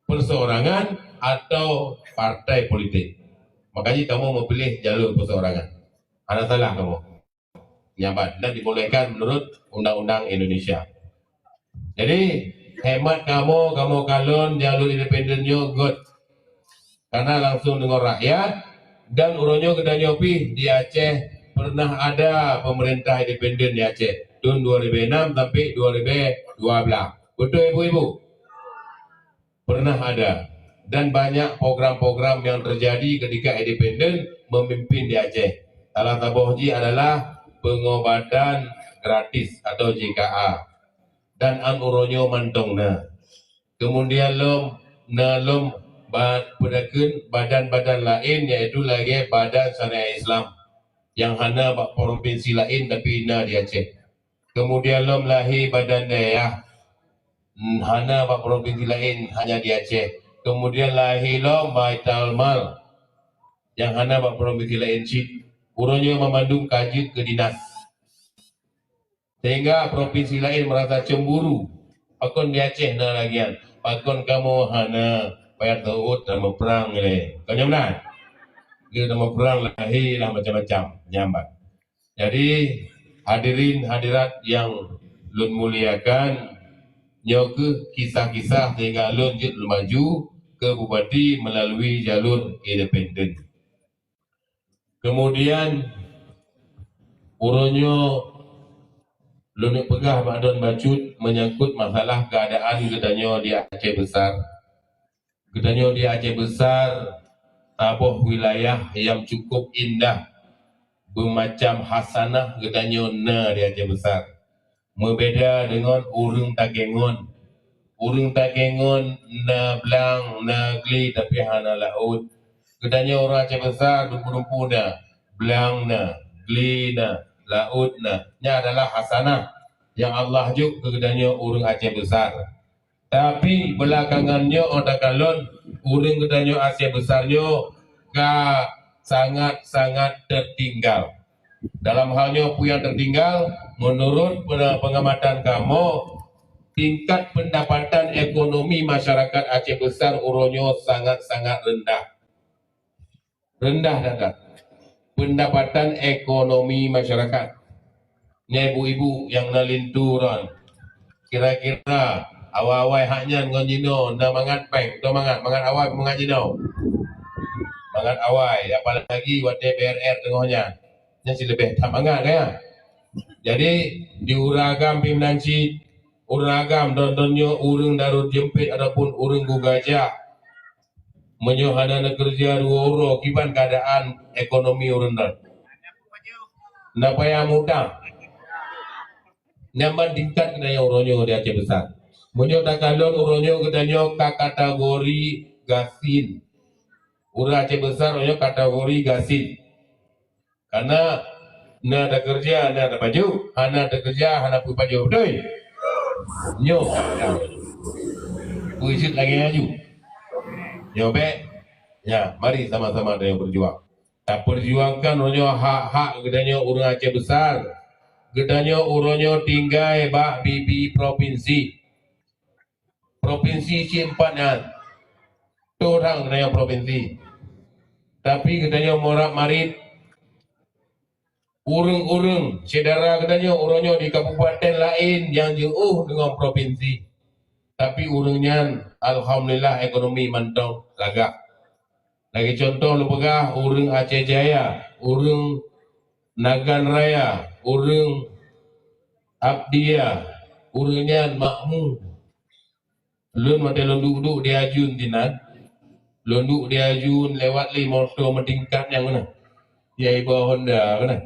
perseorangan atau partai politik. Makanya kamu memilih jalur perseorangan. Ada salah kamu. Nyaman dan dibolehkan menurut undang-undang Indonesia. Jadi, hemat kamu, kamu kalon jalur independen nyoe göt. Karena langsung dengan rakyat dan uroe nyoe geutanyoe pih di Aceh pernah ada pemerintah independen di Aceh tahun dua ribu enam sampai dua ribu dua belas. Betul ibu-ibu? Pernah ada. Dan banyak program-program yang terjadi ketika independen memimpin di Aceh. Salah saboh jih adalah pengobatan gratis atau J K A. Dan an uroe nyoe mantong na. Kemudian lom na lom ba-, peudakeuet badan-badan laén, yaitu lagée Badan Syariah Islam yang hana bak provinsi laén tapi na di Aceh. Kemudian lom lahé badan dayah, hana bak provinsi laén, hanya di Aceh. Kemudian lahé lom Baitul Mal yang hana bak provinsi laén cit. Uroe nyoe meumandum ka jeuet keu dinas. Sehingga provinsi laén merasa cemburu. Pakon di Aceh na lagée nyan? Pakon kamoe hana? Payah teuôt dan meuprang lé. Kon nyan meunan? Dia dah meuprang lahé lah macam-macam. Nyambat. Jadi, hadirin hadirat yang lôn muliakan, nyoe keuh kisah-kisah sehingga lôn jeuet lôn maju ke bupati melalui jalur independen. Kemudian, uroe nyoe lôn peugah bak droen bacut menyangkut masalah keadaan geutanyoe di Aceh Besar. Geutanyoe di Aceh Besar, saboh wilayah nyang cukup indah, beumacam hasanah geutanyoe na di Aceh Besar. Meubeda deungon ureuëng Takengon. Ureuëng Takengon na blang, na gli, tapi hana laôt. Geutanyoe ureuëng Aceh Besar dumpu-dumpu na, blang na, gli na, laôt na. Nyan adalah hasanah nyang Allah jok keu geutanyoe ureuëng Aceh Besar. Tapi beulakangan nyoe óh takalon, ureuëng geutanyoe Aceh Besar nyoe ka sangat-sangat tertinggal. Dalam hal nyoe peue nyang tertinggal, menurut pe-, pengamatan kamoe, tingkat pendapatan ekonomi masyarakat Aceh Besar uroe nyoe sangat-sangat rendah. Rendah that-that. Pendapatan ekonomi masyarakat. Nyan ibu-ibu nyang na linto ron. Kira-kira awai-awai hak nyan ngon jinoe na mangat péng, beutôi mangat, mangat awai mangat jinoe. Mangat awai, apalagi watée B R R teungoh nyan. Nyan cit leubeh that mangat kan? Jadi, di ureuëng agam pih meunan cit, ureuëng agam don-don nyoe ureuëng darut jeumpit ataupun ureuëng gugajah. Meunyoe hana neukeureuja dua uroe, kiban keuadaan ekonomi ureuëng nyan? Na payah mutang. Nyan ban tingkat geutanyoe uroe nyoe di Aceh Besar. Meunyoe takalon uroe nyoe geutanyoe ka kategori gasien. Ureuëng Aceh Besar uroe nyoe kategori gasien. Karena na takeureuja, na tapajoh, hana takeureuja, hana peue pajoh, beutôi? Nyoe. Peue jeuet lagée laju. Nyoe bék. Ya, mari sama-sama tanyoe berjuang. Taperjuangkan uroe nyoe hak-hak geutanyoe ureuëng Aceh Besar. Geutanyoe uroe nyoe tinggai bak bibi provinsi. Provinsi cit empat nyan. Toh rang geutanyoe provinsi. Tapi geutanyoe morak marit, ureuëng-ureuëng syedara geutanyoe uroe nyoe di kabupaten laén nyang jiôh deungon provinsi. Tapi ureuëng nyan, alhamdulillah, ekonomi mantong lagak. Lagée contoh lôn peugah, ureuëng Aceh Jaya, ureuëng Nagan Raya, ureuëng Abdia, ureuëng nyan makmu. Lôn watée lôn duek-duek di Ajun dinan, lôn duek di Ajun lewat lé moto meutingkat nyang na. Ya iba Honda kana.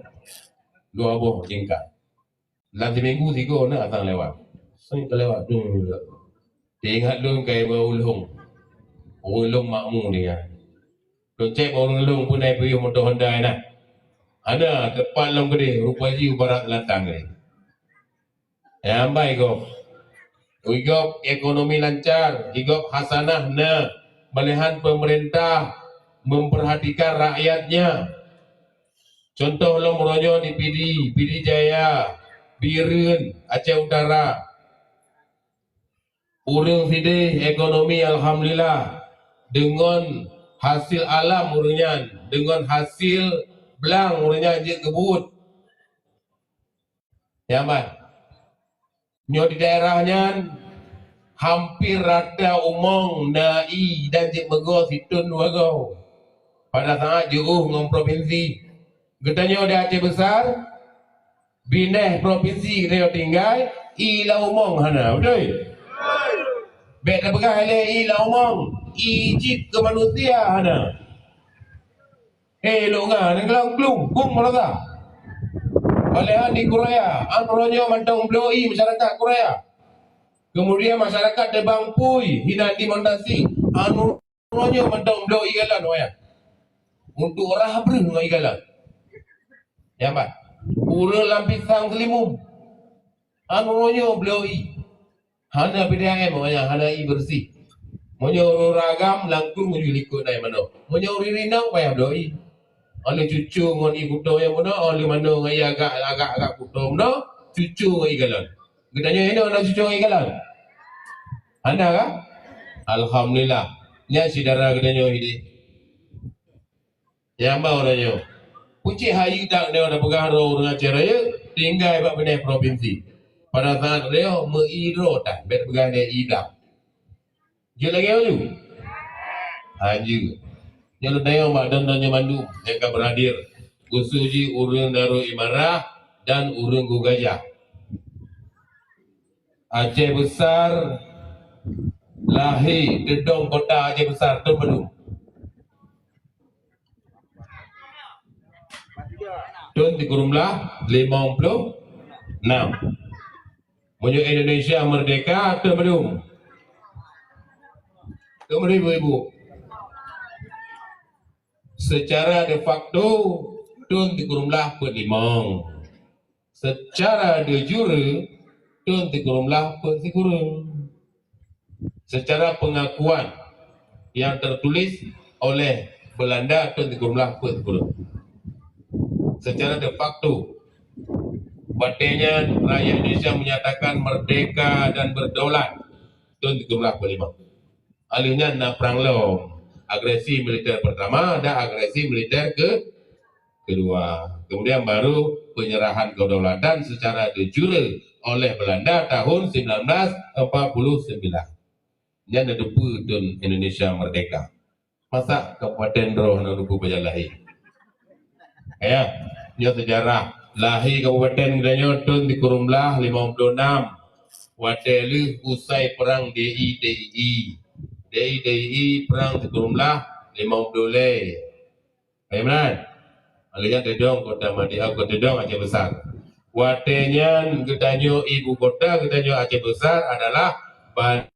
Dua boh tingkat. Lam siminggu sigoe na asang lewat. Seng ka lewat tu. Teuingat lôn kai bak ulông. Ureuëng lôn makmu dia. Lôn cek bak ureuëng lôn pun ai piôh moto Honda na. Hana tepat lom keudeh rupa jih barat lantang keudeh. Nyang bai gob. Igob ekonomi lancar, igob hasanah na, malahan pemerintah memperhatikan rakyatnya. Contoh lom uroe nyoe di Pidie, Pidie Jaya, Bireuen, Aceh Utara. Ureuëng sideh ekonomi alhamdulillah deungon hasil alam ureuëng nyan, deungon hasil blang ureuëng nyan jeuet keubuet. Nyan ban. Nyoe di daerah nyan hampir rata umong na ie dan jeuet meugoe sithon dua goe. Pada saat jiôh ngon provinsi. Geutanyoe di Aceh Besar, binéh provinsi geutanyoe tinggai, ie lam umong hana, beutôi? Bék tapeugah lé ie lam umong, ie jeuet keu manusia hana. Eh, lôn nga, nanggroe glung, glung meurasa. Padahai di Korea, an uroe nyoe mantong bloe ie masyarakat Korea. Kemudian masyarakat teubang pui, hinan demonstrasi, an uroe nyoe mantong bloe ie galon wayah. Untuk rhah breueh ngon ie galon. Nyan ban. Ureuëng lam pisang seulimum. An uroe nyoe bloe ie. Hana P D A M awaknyan, hana ie beureusi. Meunyoe ureuëng agam langkung meunyoe likot na ie manoe. Meunyoe ureuëng inong payah bloe ie. Oleh cucu ngon ie kuto nyang meunoe, oleh manoe ngon ie agak-agak kuto meunoe, cucu ngon ie galon. Geutanyoe inoe na cucu ngon ie galon? Hana kan? Alhamdulillah. Nyan syedara geutanyoe hideh. Nyang ba uroe nyoe. Pucéh hayeue that nyoe tapeugah droe ureuëng Aceh Rayeuk tinggai bak binéh provinsi. Pada saat nyoe meu-ie droe that, bék peugah lé ie blang. Jeuet lagée laju? Hana jeuet. Nyoe lôn tanyong bak droeneuh nyoe mandum nyang ka beuhadir, khusos jih ureuëng Darul Imarah dan ureuëng Gugajah. Aceh Besar lahé teudong kota Aceh Besar, thon padum? Thon sikureueng blah limong ploh nam. Meunyoe Indonesia merdeka, thon padum? Thon padum, Ibu-ibu? Secara de facto, thon sikureueng blah peuet limong. Secara de jure, thon sikureueng blah peuet sikureueng. Secara pengakuan yang tertulis oleh Belanda, thon sikureueng blah peuet sikureueng. Secara de facto, watée nyan rakyat Indonesia menyatakan merdeka dan berdaulat, thon sikureueng blah peuet limong. Aleuh nyan na prang lom, agresi militer pertama dan agresi militer ke kedua. Kemudian baru penyerahan kedaulatan secara de jure oleh Belanda tahun sembilan belas empat puluh sembilan. Nyan na dua peuet thon Indonesia merdeka. Masa kabupaten droe na dua peuet bajang lahé? Ya, nyoe sejarah. Lahé kabupaten geutanyoe thon sikureueng blah limong ploh nam. Watée lheueh usai perang D I D I. D I D I perang sikureueng blah limong ploh lhée. Paham kan? Aleuh nyan teudong Kota Madya, Kota teudong Aceh Besar. Watée nyan geutanyoe ibu kota geutanyoe Aceh Besar adalah Ban-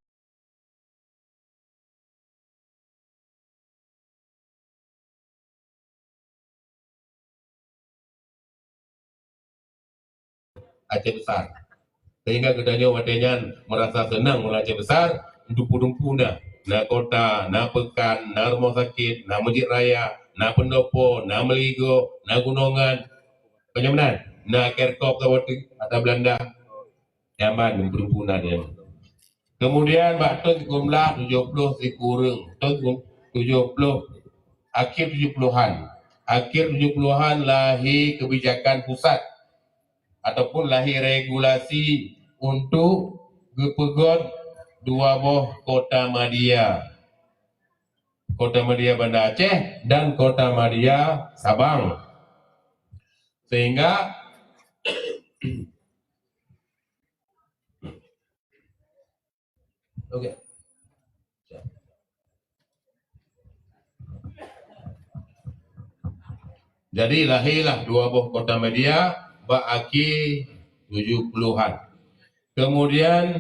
Aceh Besar. Sehingga geutanyoe watée nyan merasa senang meurasa Aceh Besar, dumpeue-dumpeue na. Na kota, na peukan, na rumoh sakét, na meuseujid raya, na peundopo, na meuligoe, na gunongan. Kon nyan meunan, na Kerkop saboh teuk ata Belanda. Nyan ban dumpeue-dumpeue na nyan. Kemudian bak thon sikureueng blah tujoh ploh sikureueng, thon tujoh ploh, akhir tujoh puluhan. Akhir tujoh puluhan lahé kebijakan pusat ataupun lahé regulasi untuk geupeugot dua boh kota madya. Kota Madya Banda Aceh dan Kota Madya Sabang. Sehingga, oke. Jadi lahirlah dua boh kota media bak akhir tujuh puluhan. Kemudian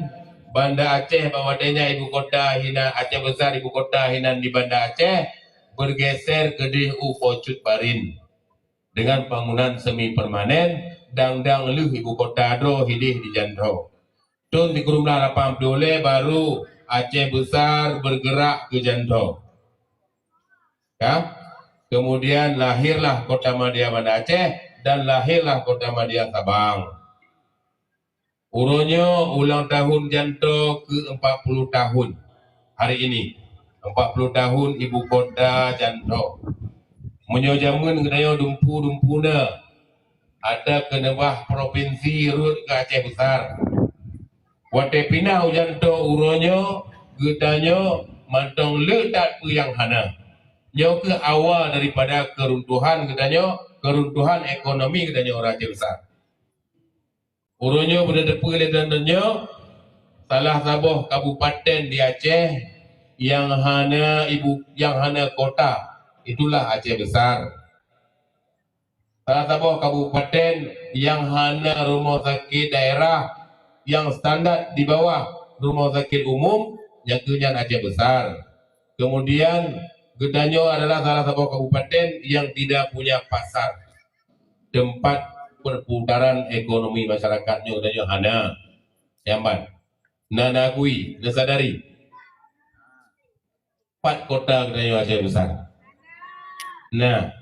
Banda Aceh bak watèe nyan ibu kota hinan, Aceh Besar ibu kota hinan di Banda Aceh, bergeser keudeh u Po Cut Barin dengan bangunan semi permanen, dang-dang lheueh ibu kota droe hideh di Jantho. Thôn sikureueng blah lapan ploh lhèe baru Aceh Besar bergerak ke Jantho. Ya. Kemudian lahirlah Kota Madya Banda Aceh dan lahirlah Kota Madya Sabang. Uroe nyoe ulang tahun Jantho ke empat puluh tahun. Hari ini, empat puluh tahun ibu kota Jantho. Meunyoe jameun geutanyoe dumpu-dumpu na, ada keuneubah provinsi rhot keu Aceh Besar. Watèe pinah u Jantho uroe nyoe, geutanyoe mantong le that peue nyang hana. Nyoe keuh awal daripada keuruntuhan geutanyoe, keuruntuhan ekonomi geutanyoe ureueng Aceh Besar. Uroe nyoe beuna teupeue lé droeneuh nyoe, salah saboh kabupaten di Aceh nyang hana ibu, nyang hana kota, itulah Aceh Besar. Salah saboh kabupaten nyang hana rumoh sakét daerah nyang standar di bawah rumoh sakét umum, nyan keuh nyan Aceh Besar. Kemudian, geutanyoe adalah salah saboh kabupaten nyang tidak punya pasar, tempat perputaran ekonomi masyarakat nyoe geutanyoe hana. Nyang ban. Na, na akui, na sadari. Pat kota geutanyoe Aceh Besar? Nah,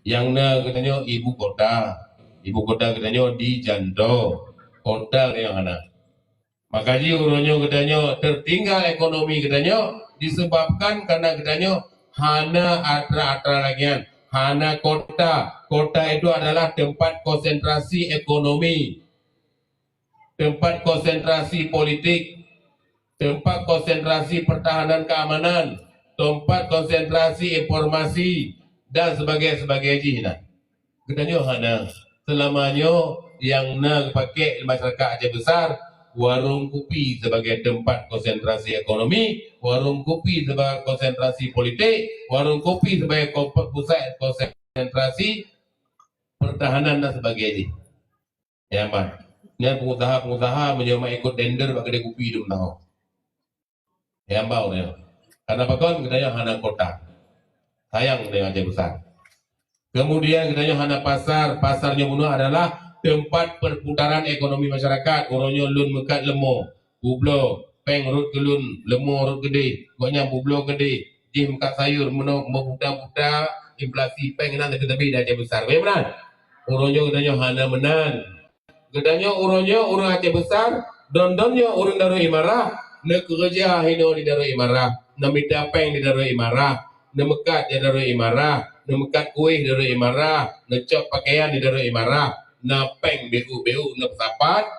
nyang na geutanyoe ibu kota. Ibu kota geutanyoe di Jantho. Kota geutanyoe hana. Maka jih uroe nyoe geutanyoe tertinggal ekonomi geutanyoe disebabkan karena geutanyoe hana atra-atra lagèe nyan, hana kota. Kota itu adalah tempat konsentrasi ekonomi, tempat konsentrasi politik, tempat konsentrasi pertahanan keamanan, tempat konsentrasi informasi dan sebagainya, sebagainya jih nyan. Geutanyoe hana. Seulama nyoe nyang na geupaké lé masyarakat Aceh Besar, warong kupi sebagai tempat konsentrasi ekonomi, warong kupi sebagai konsentrasi politik, warong kupi sebagai kompe-, pusat konsentrasi pertahanan dan sebagainya. Ya, Bang. Nyan pengusaha-pengusaha meunyoe mak ikut tender bak keudè kupi dum tahu. Nyang bau nyoe. Karena pakon geutanyoe hana kota. Sayang geutanyoe Aceh Besar. Kemudian geutanyoe hana pasar. Pasar nyoe bunoe adalah tempat perputaran ekonomi masyarakat. Uroe nyoe lôn meukat leumo, peubloe, péng rhot keu lôn, leumo rhot keudeh, gobnyan peubloe keudeh, jih meukat sayur, meunoe meubuta-buta, inflasi péng nan teubi-teubi di Aceh Besar. Bèk meunan. Uroe nyoe geutanyoe hana meunan. Geutanyoe uroe nyoe ureueng Aceh Besar, don-don nyoe ureueng Darul Imarah, neukeureuja hinoe di Darul Imarah, neumita péng di Darul Imarah, neumeukat di Darul Imarah, neumeukat kueh di Darul Imarah, neucok pakaian di Darul Imarah, na péng beu-beu neupeusapat,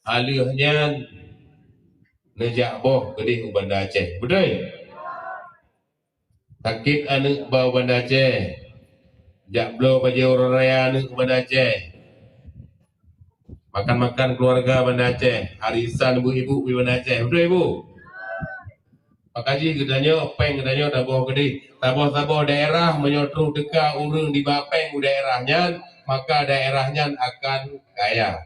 alheuh nyan neujak boh keudeh u Banda Aceh. Beutôi? Sakét aneuk ba u Banda Aceh. Jak bloe bajèe uroe raya aneuk u Banda Aceh. Makan-makan keuluwarga Banda Aceh. Arisan ibu-ibu di Banda Aceh. Beutôi, Ibu? Maka jih geutanyoe, péng geutanyoe taboh keudeh. Saboh-saboh daerah meunyoe troh teuka ureueng jiba péng u daerah nyan, maka daerah nyan akan kaya.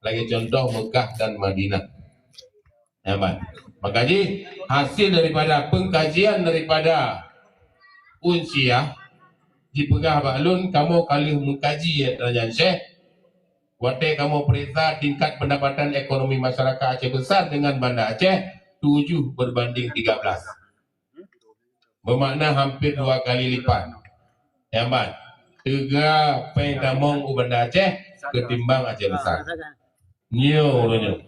Lagèe contoh Mekah dan Madinah. Nyaman. Maka jih, hasil daripada pengkajian daripada Unsyiah, jipeugah bak lôn, kamoe ka lheueh meukaji atra nyan, Syekh. Watèe kamoe peuriksa tingkat pendapatan ekonomi masyarakat Aceh Besar dengan Banda Aceh, tujuh berbanding tiga belas. Bermakna hampir dua kali lipat. Nyaman. Teuga péng tamong u Banda Aceh ketimbang Aceh Besar. Nyoe uroe nyoe.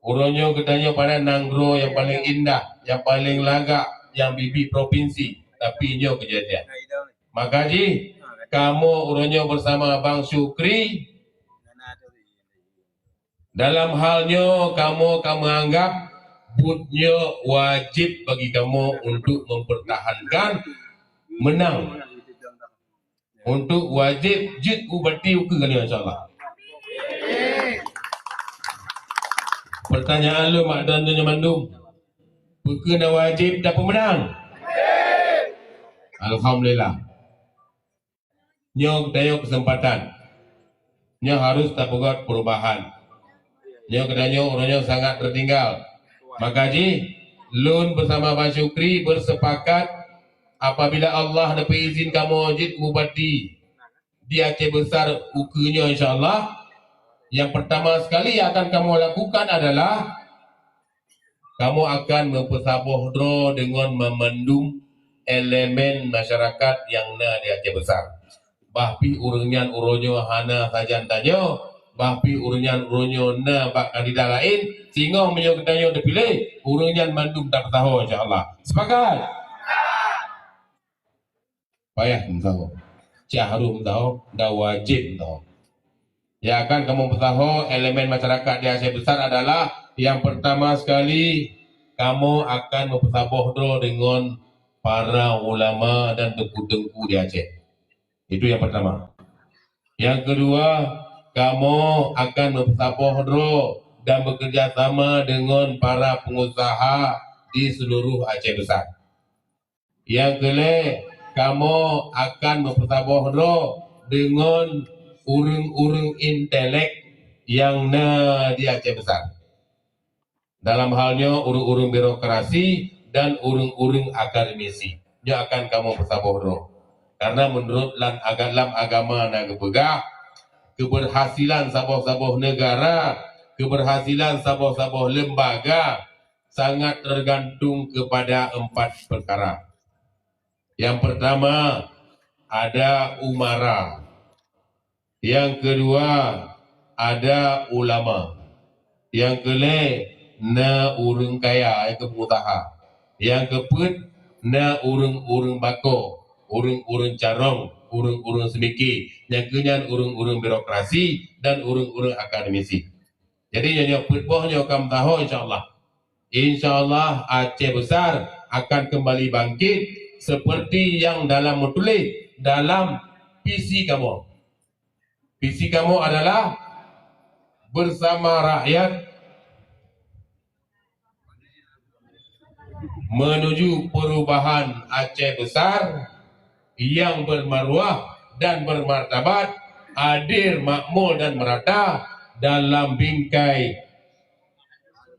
Uroe nyoe geutanyoe padahai nanggroe nyang paleng indah, nyang paleng lagak, nyang bibi provinsi, tapi nyoe keujadian. Maka jih, kamoe uroe nyoe bersama Abang Syukri, dalam hal nyoe kamoe ka meuanggap buet nyoe wajéb bagi kamoe untuk mempertahankan menang. Untuk wajéb jeuet u bati ukeue nyoe, insya Allah. Pertanyaan lôn mak dan nyoe mandum, peu kheueh na wajéb tapeumeunang? Alhamdulillah. Nyoe geutanyoe keuseumpatan. Nyoe harôh tapeugöt perubahan. Nyoe geutanyoe uroe nyoe sangat teutinggal. Maka jih, lôn beusama Bang Syukri beuseupakat, apabila Allah neupeuizin kamoe jeuet u bati di Aceh Besar ukeue nyoe, insya Allah, nyang peurtama sekali nyang akan kamoe lakukan adalah kamoe akan meupeusaboh droe deungon meumandum elemen masyarakat nyang na di Aceh Besar. Bah pih ureuëng nyan uroe nyoe hana sajan tanyoe, bah pih ureuëng nyan uroe nyoe na bak kandidat laén, singoh meunyoe geutanyoe teupiléh, ureuëng nyan mandum tapeusahoe, insya Allah. Sepakat? Payah meusahoe. Cah harôh meusahoe, dan wajéb meusahoe. Nyang akan kamoe peusahoe elemen masyarakat di Aceh Besar adalah nyang peurtama sekali, kamoe akan meupeusaboh droe deungon para ulama dan teungku-teungku di Aceh. Itu nyang peurtama. Nyang keudua, kamoe akan meupeusaboh droe dan beukeureuja sama deungon para peungusaha di seuluruh Aceh Besar. Nyang keulhèe, kamoe akan meupeusaboh droe deungon ureuëng-ureuëng intelek nyang na di Aceh Besar. Dalam hal nyoe, ureuëng-ureuëng birokrasi dan ureuëng-ureuëng akademisi. Nyoe akan kamoe peusaboh droe. Karena meunurot lam aga-, lam agama na geupeugah, keubeurhasilan saboh-saboh neugara, keubeurhasilan saboh-saboh leumbaga sangat teugantung keupada empat peukara. Nyang peurtama, ada umara. Nyang keudua, ada ulama. Nyang keulhèe, na ureuëng kaya, nyang keu peungusaha. Nyang keupeuet, na ureuëng-ureuëng bako, ureuëng-ureuëng carông, ureuëng-ureuëng seumiki. Nyang keunyan ureuëng-ureuëng birokrasi dan ureuëng-ureuëng akademisi. Jadi, nyoe, nyoe peuet boh nyoe ka meusahoe, insya Allah. Insya Allah, Aceh Besar akan kembali bangkit seperti yang dalam meutuléh dalam visi kamoe. Visi kamoe adalah bersama rakyat menuju perubahan Aceh Besar yang bermaruah dan bermartabat, adil, makmur dan merata dalam bingkai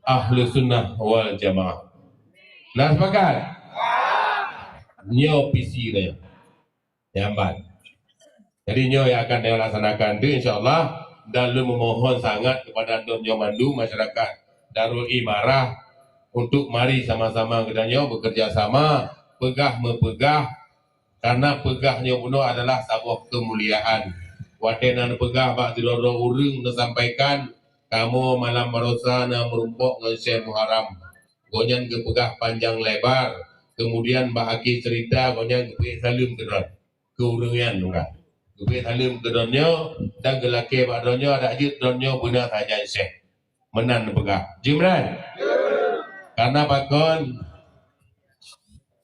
Ahlussunnah wal Jamaah. Na sepakat? Nyoe visi nyoe. Nyang ban. Jadi nyoe nyang akan tanyoe laksanakan tu, insya Allah, dan lôn memohon sangat kepada droeneuh mandum masyarakat Darul Imarah untuk mari sama-sama geutanyoe bekerja sama, peugah meupeugah, karena peugah nyoe bunoe adalah saboh kemuliaan. Watée na neupeugah bak sidroe-droe ureuëng neusampaikan, kamoe malam barosa na meurumpok ngon Syekh Muharram. Gobnyan geupeugah panjang lebar, kemudian bak akhé cerita gobnyan geupeuék saleuem keudroe. Keu ureuëng nyan juga. Geupeuék saleuem keu droeneuh dan geulakée bak droeneuh adak jeuet droeneuh beuna sajan syekh. Meunan neupeugah. Jeuet meunan? Karena pakon?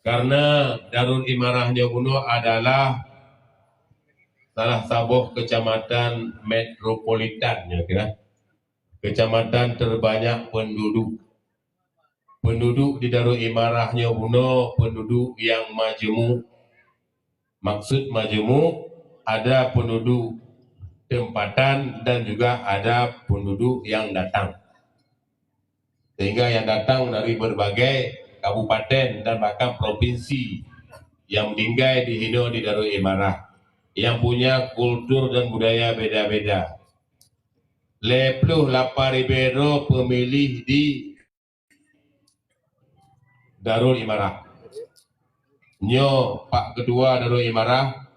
Karena Darul Imarah nyoe bunoe adalah salah saboh kecamatan metropolitan, ya kira. Kecamatan terbanyak penduduk. Penduduk di Darul Imarah nyoe bunoe penduduk yang majemuk. Maksud majemuk, ada penduduk tempatan dan juga ada penduduk yang datang. Sehingga yang datang dari berbagai kabupaten dan bahkan provinsi yang meninggai di hino di Darul Imarah, yang punya kultur dan budaya beda-beda. Lhèe ploh lapan ribèe droe peumiléh di Darul Imarah. Nyoe Pak Ketua Darul Imarah,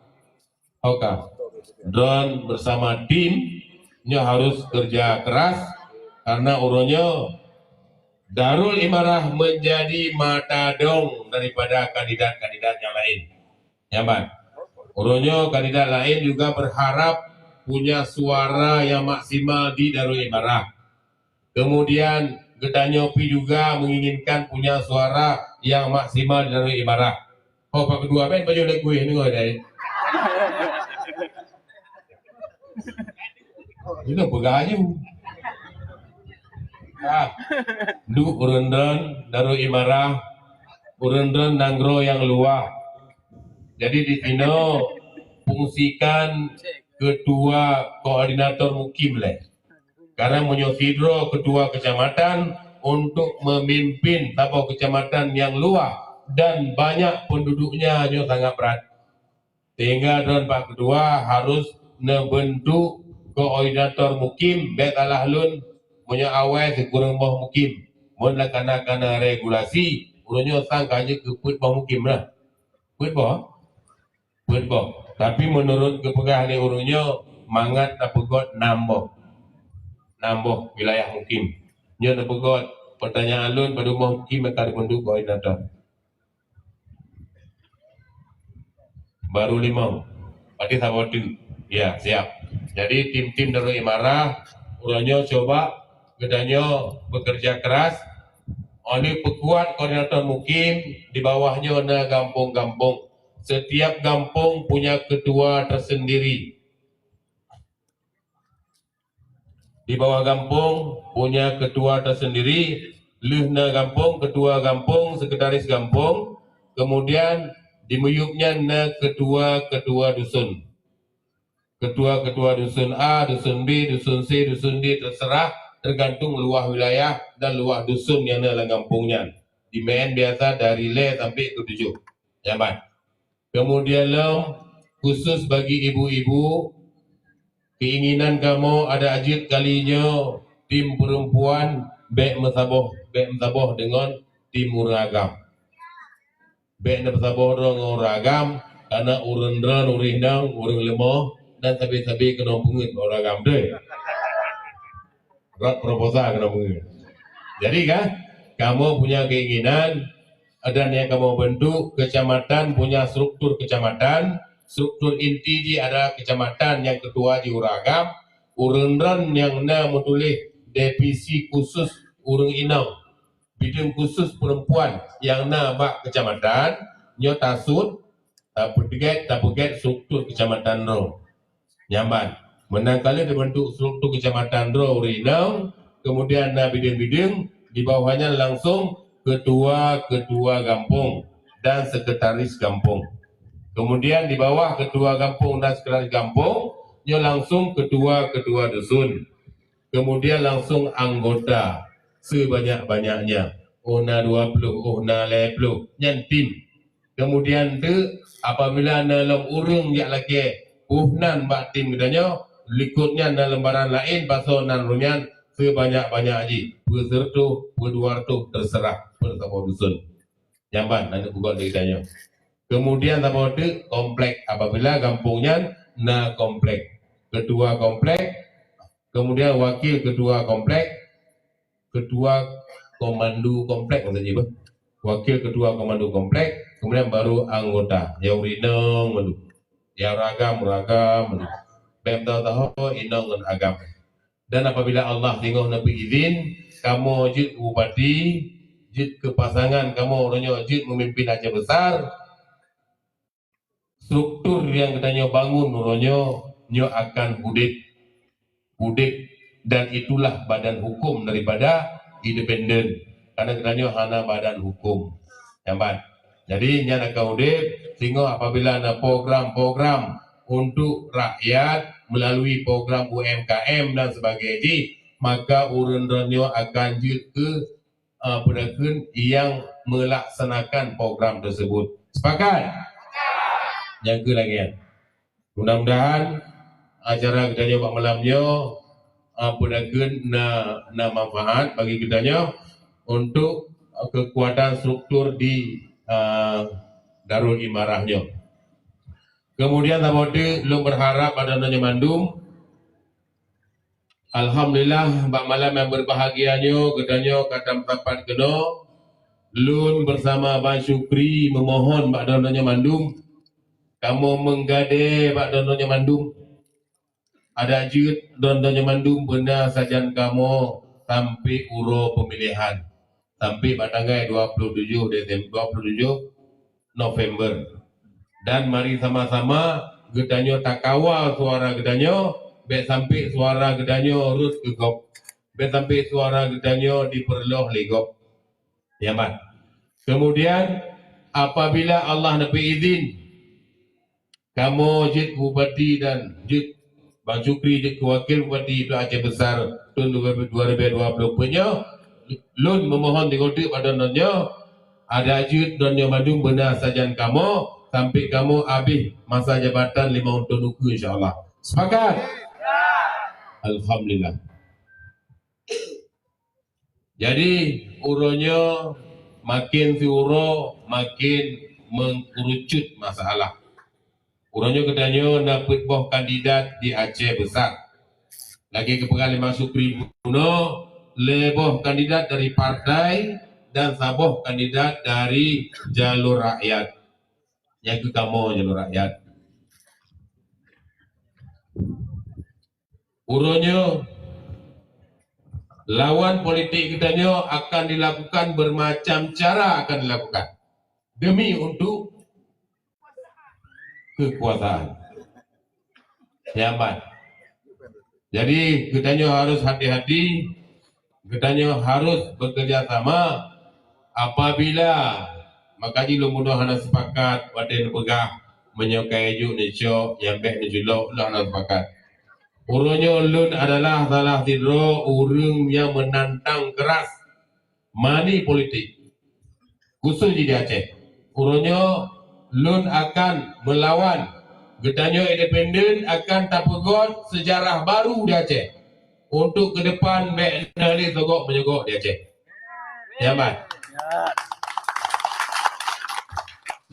oka, droen bersama tim nyoe harus kerja keras karena uroe nyoe Darul Imarah menjadi mata dong daripada kandidat-kandidat yang lain. Nyaman. Uroe nyoe kandidat lain juga berharap punya suara yang maksimal di Darul Imarah. Kemudian geutanyoe pih juga menginginkan punya suara yang maksimal di Darul Imarah. Oh, Pak Ketua, ben pajoh lé kueh deungoe dai. Ini peugah aju. Ah, duek ureuëng droen Darul Imarah, ureuëng droen nanggroe nyang luwah. Jadi di sinoe fungsikan ketua koordinator mukim lé. Karena meunyoe sidroe ketua kecamatan untuk memimpin saboh kecamatan yang luwah dan banyak penduduknya nyoe sangat berat. Sehingga droen Pak Ketua harus neubeuntuk koordinator mukim, bék salah lôn, meunyoe awai sikureueng boh mukim. Mun na kana-kana regulasi, ureuëng nyoe sang ka jeuet keu peuet boh mukim lah. Peuet boh? Peuet boh. Tapi meunurot geupeugah lé ureuëng nyoe, mangat tapeugot nam boh. Nam boh wilayah mukim. Nyoe tapeugot, pertanyaan lôn, padum boh mukim nyang ka tabeuntuk koordinator? Baru limong. Berarti saboh teuk. Ya, siap. Jadi tim-tim Darul Imarah, uroe nyoe coba geutanyoe bekerja keras. Oleh peukuat koordinator mukim, di bawah nyoe na gampông-gampông. Setiap gampông punya ketua tersendiri. Di bawah gampông punya ketua tersendiri, lheueh na gampông, ketua gampông, sekretaris gampông, kemudian di miyueb nyan na ketua-ketua dusun. Ketua-ketua dusun A, dusun B, dusun C, dusun D, terserah, tergantung luwah wilayah dan luwah dusun nyang na lam gampông nyan. Di Meuen biasa dari lhèe sampai ke tujoh. Nyan ban. Kemudian lom, khusus bagi ibu-ibu, keinginan kamoe adak jeuet kali nyoe tim perempuan bék meusaboh, bék meusaboh deungon tim ureuëng agam. Bék neupeusaboh droe ngon ureuëng agam, karena ureuëng droe ureuëng inong, ureuëng leumoh, dan sabe-sabe keunoe peungeuet bak ureuëng agam tu. Rot proposal keunoe peungeuet. Jadi kan, kamoe punya keinginan dan yang kamoe bentuk kecamatan punya struktur kecamatan, struktur inti jih adalah kecamatan nyang ketua jih ureuëng agam, ureuëng droen nyang na meutuléh divisi khusus ureuëng inong, bidang khusus perempuan nyang na bak kecamatan, nyoe tasut, tapeugét, tapeugét struktur kecamatan droe. Nyan ban. Meunan ka lheueh teubeuntuk struktur kecamatan droe ureuëng inong, kemudian na bidang-bidang, di bawah nyan langsung ketua-ketua gampông dan sekretaris gampông. Kemudian di bawah ketua gampông dan sekretaris gampông, nyoe langsung ketua-ketua dusun. Kemudian langsung anggota sebanyak-banyaknya. Oh na dua puluh, oh na lhèe puluh, nyan tim. Kemudian tu, apabila na lom ureuëng jak lakée, uh nan bak tim geutanyoe, likot nyan na lembaran laén, pasoe nan ureuëng nyan sebanyak-banyak jih, peuet seureutôh, peuet dua reutôh, terserah peuet saboh dusun. Nyan ban, na peugot lé geutanyoe. Kemudian saboh teuk komplek, apabila gampông nyan na komplek. Ketua komplek, kemudian wakil ketua komplek, ketua komando komplek maksud jih bah. Wakil ketua komando komplek, kemudian baru anggota. Ya ureuëng inong malu. Ya ureuëng agam, ureuëng agam malu. Bék tahu-tahu inong ngon agam. Dan apabila Allah singoh neubri izin, kamoe jeuet bupati, jeuet keu pasangan kamoe uroe nyoe jeuet memimpin Aceh Besar, struktur nyang geutanyoe bangun uroe nyoe, nyoe akan udeb. Udeb, dan itulah badan hukum daripada independen. Karena geutanyoe hana badan hukum. Nyan ban. Jadi, nyan akan udeb, singoh apabila na program-program untuk rakyat melalui program U M K M dan sebagainya, maka ureuëng droe nyoe akan jeuet keu, eh, peue geukheun, nyang melaksanakan program tersebut. Sepakat? Nyang keu lagée nyan. Mudah-mudahan acara geutanyoe bak malam nyoe, eh, peue geukheun, na, na manfaat bagi geutanyoe untuk, eh, kekuatan struktur di, eh, Darul Imarah nyoe. Kemudian saboh teuk lôn berharap bak droeneuh nyoe mandum, alhamdulillah, bak malam nyang berbahagia nyoe geutanyoe ka tameusapat keunoe. Lôn bersama Abang Syukri memohon bak droeneuh nyoe mandum, kamoe meugadée bak droeneuh nyoe mandum. Adak jeuet droeneuh nyoe mandum beuna sajan kamoe sampai uroe pemilihan, sampai bak tanggai dua puluh tujoh Desem-, dua puluh tujoh November. Dan mari sama-sama geutanyoe takawal suara geutanyoe Bèk sampai suara geutanyoe rhot keu gob. Bèk sampai suara geutanyoe dipeureuloh lé gob. Ya, man. Kemudian, apabila Allah neupeuizin, kamoe jeuet bupati dan jeuet Bang Syukri jeuet keu wakil bupati Aceh Besar thôn dua ribu dua puluh empat nyoe, lôn meumohon di gob teuk bak droeneuh nyoe, adak jeuet droeneuh nyoe mandum beuna sajan kamoe, sampai kamoe abéh masa jabatan limong thôn ukeue, insya Allah. Sepakat? Alhamdulillah. Jadi, uroe nyoe makin siuroe makin meukerucut masalah. Uroe nyoe geutanyoe na peuet boh kandidat di Aceh Besar. Lagèe geupeugah lé Mak Supri bunoe, lhèe boh kandidat dari partai dan saboh kandidat dari jalur rakyat. Nyang keu kamoe jalur rakyat. Uroe nyoe, lawan politik geutanyoe akan dilakukan, bermacam cara akan dilakukan demi untuk kekuasaan. Nyaman. Jadi, geutanyoe harus hati-hati, geutanyoe harus bekerja sama. Apabila, maka jih lôn bunoe hana sepakat watèe neupeugah, meunyoe ka jok neucok, nyang bèk neuculok, lôn hana sepakat. Uroe nyoe lôn adalah salah sidroe ureueng nyang menantang keras money politik, khusus di Aceh. Uroe nyoe lôn akan melawan. Geutanyoe independen akan tapeugöt sejarah baru di Aceh. Untuk ke depan bèk na lé sogok menyogok di Aceh. Nyaman.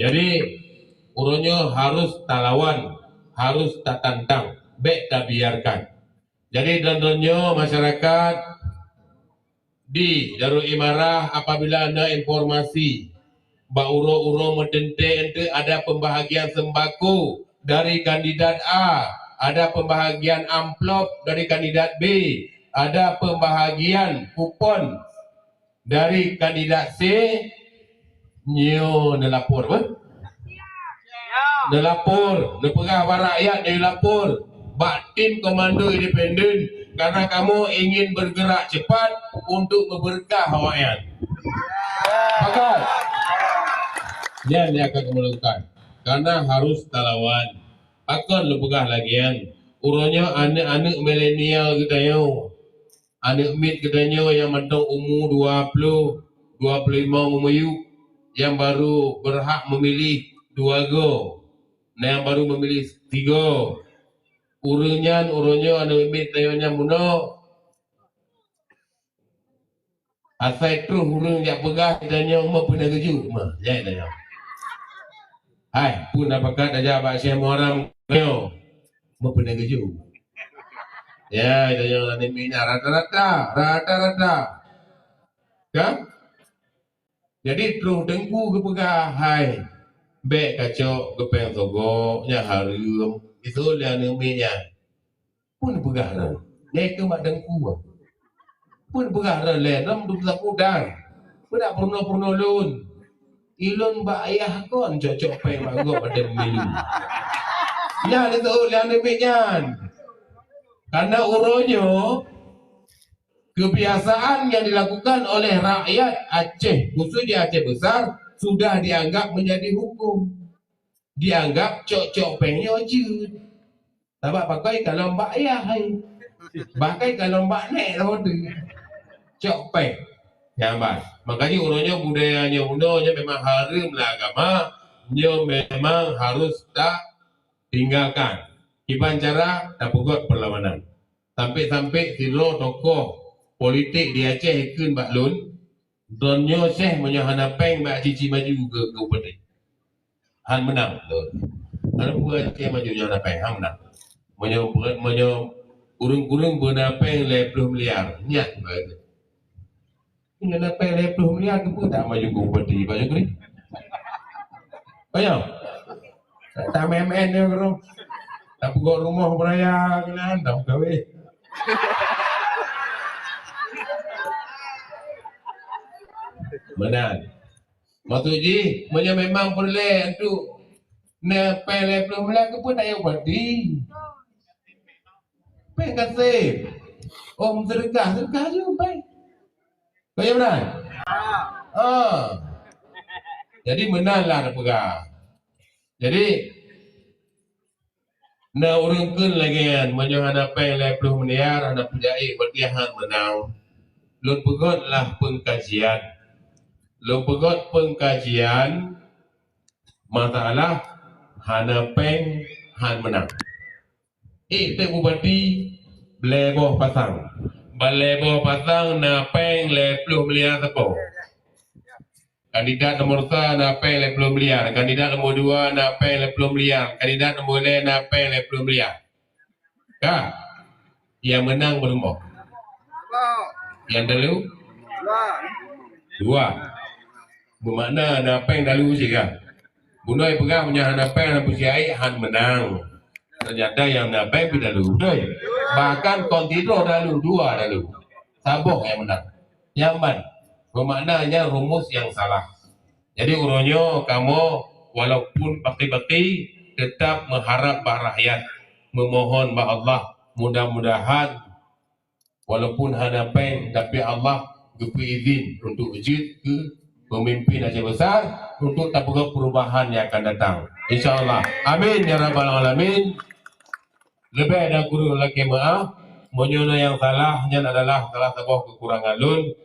Jadi, uroe nyoe harus talawan, harus tatantang, bèk tabiarkan. Jadi, dan droeneuh nyoe masyarakat di Darul Imarah, apabila na informasi bak uroe-uroe meuteuntèe eunteuk ada pembahagian sembako dari kandidat A, ada pembahagian amplop dari kandidat B, ada pembahagian kupon dari kandidat C, nyoe neulapor, bah? Neulapor, neupeugah bak rakyat, neulapor bak tim komando independen, karena kamoe ingin bergerak cepat untuk memberkah awaknyan. Pakat? Nyan nyang akan kamoe lakukan. Karena harus talawan. Pakon lôn peugah lagèe nyan? Uroe nyoe aneuk-aneuk milenial geutanyoe, aneuk miet geutanyoe nyang mantong umu dua ploh, dua ploh limong umu yub, nyang baru berhak memilih dua go, na nyang baru memilih tigo. Ureueng nyan uroe nyoe aneuk miet tanyoe nyang bunoe. Asai troh ureueng jak peugah, tanyoe meupeuna geujok mah, jai tanyoe. Hai, peue na pakat tajak bak Syekh Muharram nyoe? Meupeuna geujok. Ya, tanyoe lam nibak nyan rata-rata, rata-rata. Kan? Jadi troh teungku geupeugah, hai, bèk kacok geupèng sogok, nyan hareuem. Itu lé aneuk miet nyan. Peue neupeugah droe? Lé keu mak teungku. Peue neupeugah droe lé, lom dum sapu dang. Peue dak peurunoe-peurunoe lôn? Ilôn bak ayah kon cok-cok pèng bak gob padum milu. Nyan disebut lé aneuk miet nyan. Karena uroe nyoe, kebiasaan yang dilakukan oleh rakyat Aceh, khususnya Aceh Besar, sudah dianggap menjadi hukum. Dianggap cok-cok pèng nyoe jeuet. Sabab pakon kalon bak yah hai. Bahkan kalon bak nèk saboh teuk. Cok pèng. Nyan ban. Makajih uroe nyoe budaya nyoe bunoe nyoe memang hareuem lam agama, nyoe memang harus tatinggalkan. Kiban cara tapeugöt perlawanan. Sampai-sampai sidroe tokoh politik di Aceh ikheun bak lôn, Droeneuh nyoe Syekh meunyoe hana péng bak Cici Maju keu, keu upeti. Han meunang. Hana peue Aceh Maju nyoe hana péng, han meunang. Meunyoe, meunyoe ureueng-ureueng beuna péng lhèe ploh miliar, nyan baru. Meunyoe hana péng lhèe ploh miliar, keupeue tak maju keu upeti, Pak Jukri? Payah. Tak M M N nyoe keudroe. Tak peugöt rumoh beuraya keunan, tak meukawen. Meunan. Maksud jih, meunyoe memang peureulèe untuk na péng lhèe ploh miliar, keupeue tak yue upeti? Péng ka sép. Oh, meuseudeukah, seudeukah ju péng. Kon meunan? Ah. Jadi meunan lah tapeugah. Jadi na ureuëng kheun lagée nyan, meunyoe hana péng lhée ploh miliar, hana peujeuet, berarti hán meunang. Lôn peugét lah peungkajian. Lôn peugét peungkajian masalah hana péng hán meunang. Ék teuk bupati lhée boh pasang. Ban lhée boh pasang na péng lhée ploh miliar sapo. Kandidat nomor sa na péng lhée ploh miliar, kandidat nomor dua na péng lhée ploh miliar, kandidat nomor lhée na péng lhée ploh miliar. Ka? Nyang meunang beureumoh. Nyang dalu? Dua. Bermakna na péng dalu cit ka. Bunoe peugah meunyoe hana péng hana peusiai hán meunang. Ternyata nyang na péng pih dalu, beutôi? Bahkan kon sidroe dalu, dua dalu. Saboh nyang meunang. Nyan ban. Bermakna nyan rumus nyang salah. Jadi uroe nyoe kamoe walaupun baki-baki tetap meuharab bak rakyat, memohon bak Allah, mudah-mudahan walaupun hana péng tapi Allah geupeu izin untuk jeuet keu pemimpin Aceh Besar untuk tapeugah perubahan yang akan datang. Insya Allah. Amin ya rabbal alamin. Leubeh dan kureueng lakée meuáh. Meunyoe na nyang salah, nyan adalah salah saboh keukurangan lôn.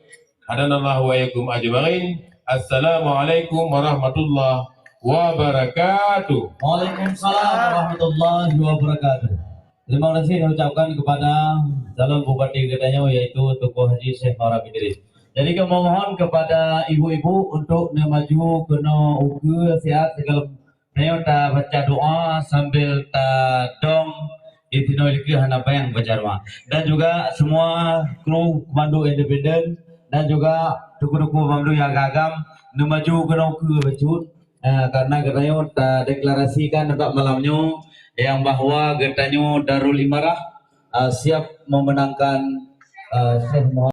Hadanallahu wa iyyakum ajmain. Assalamualaikum warahmatullahi wabarakatuh. Waalaikumsalam warahmatullahi wabarakatuh. Terima kasih saya ucapkan kepada calon bupati geutanyoe, yaitu Teungku Haji Syekh Muharram Idris. Jadi kami mohon kepada ibu-ibu untuk neumaju keunoe ukeue siat sigohlom tanyoe tabaca doa sambil tadong, di sinoe likot hana péng baca doa. Dan juga semua kru komando independen dan juga tuku-tuku komando yang agam neumaju keunoe ukeue bacut. Eh, karena geutanyoe tadeklarasikan bak malam nyoe yang bahwa geutanyoe Darul Imarah, eh, siap memenangkan, eh, Syekh Muhammad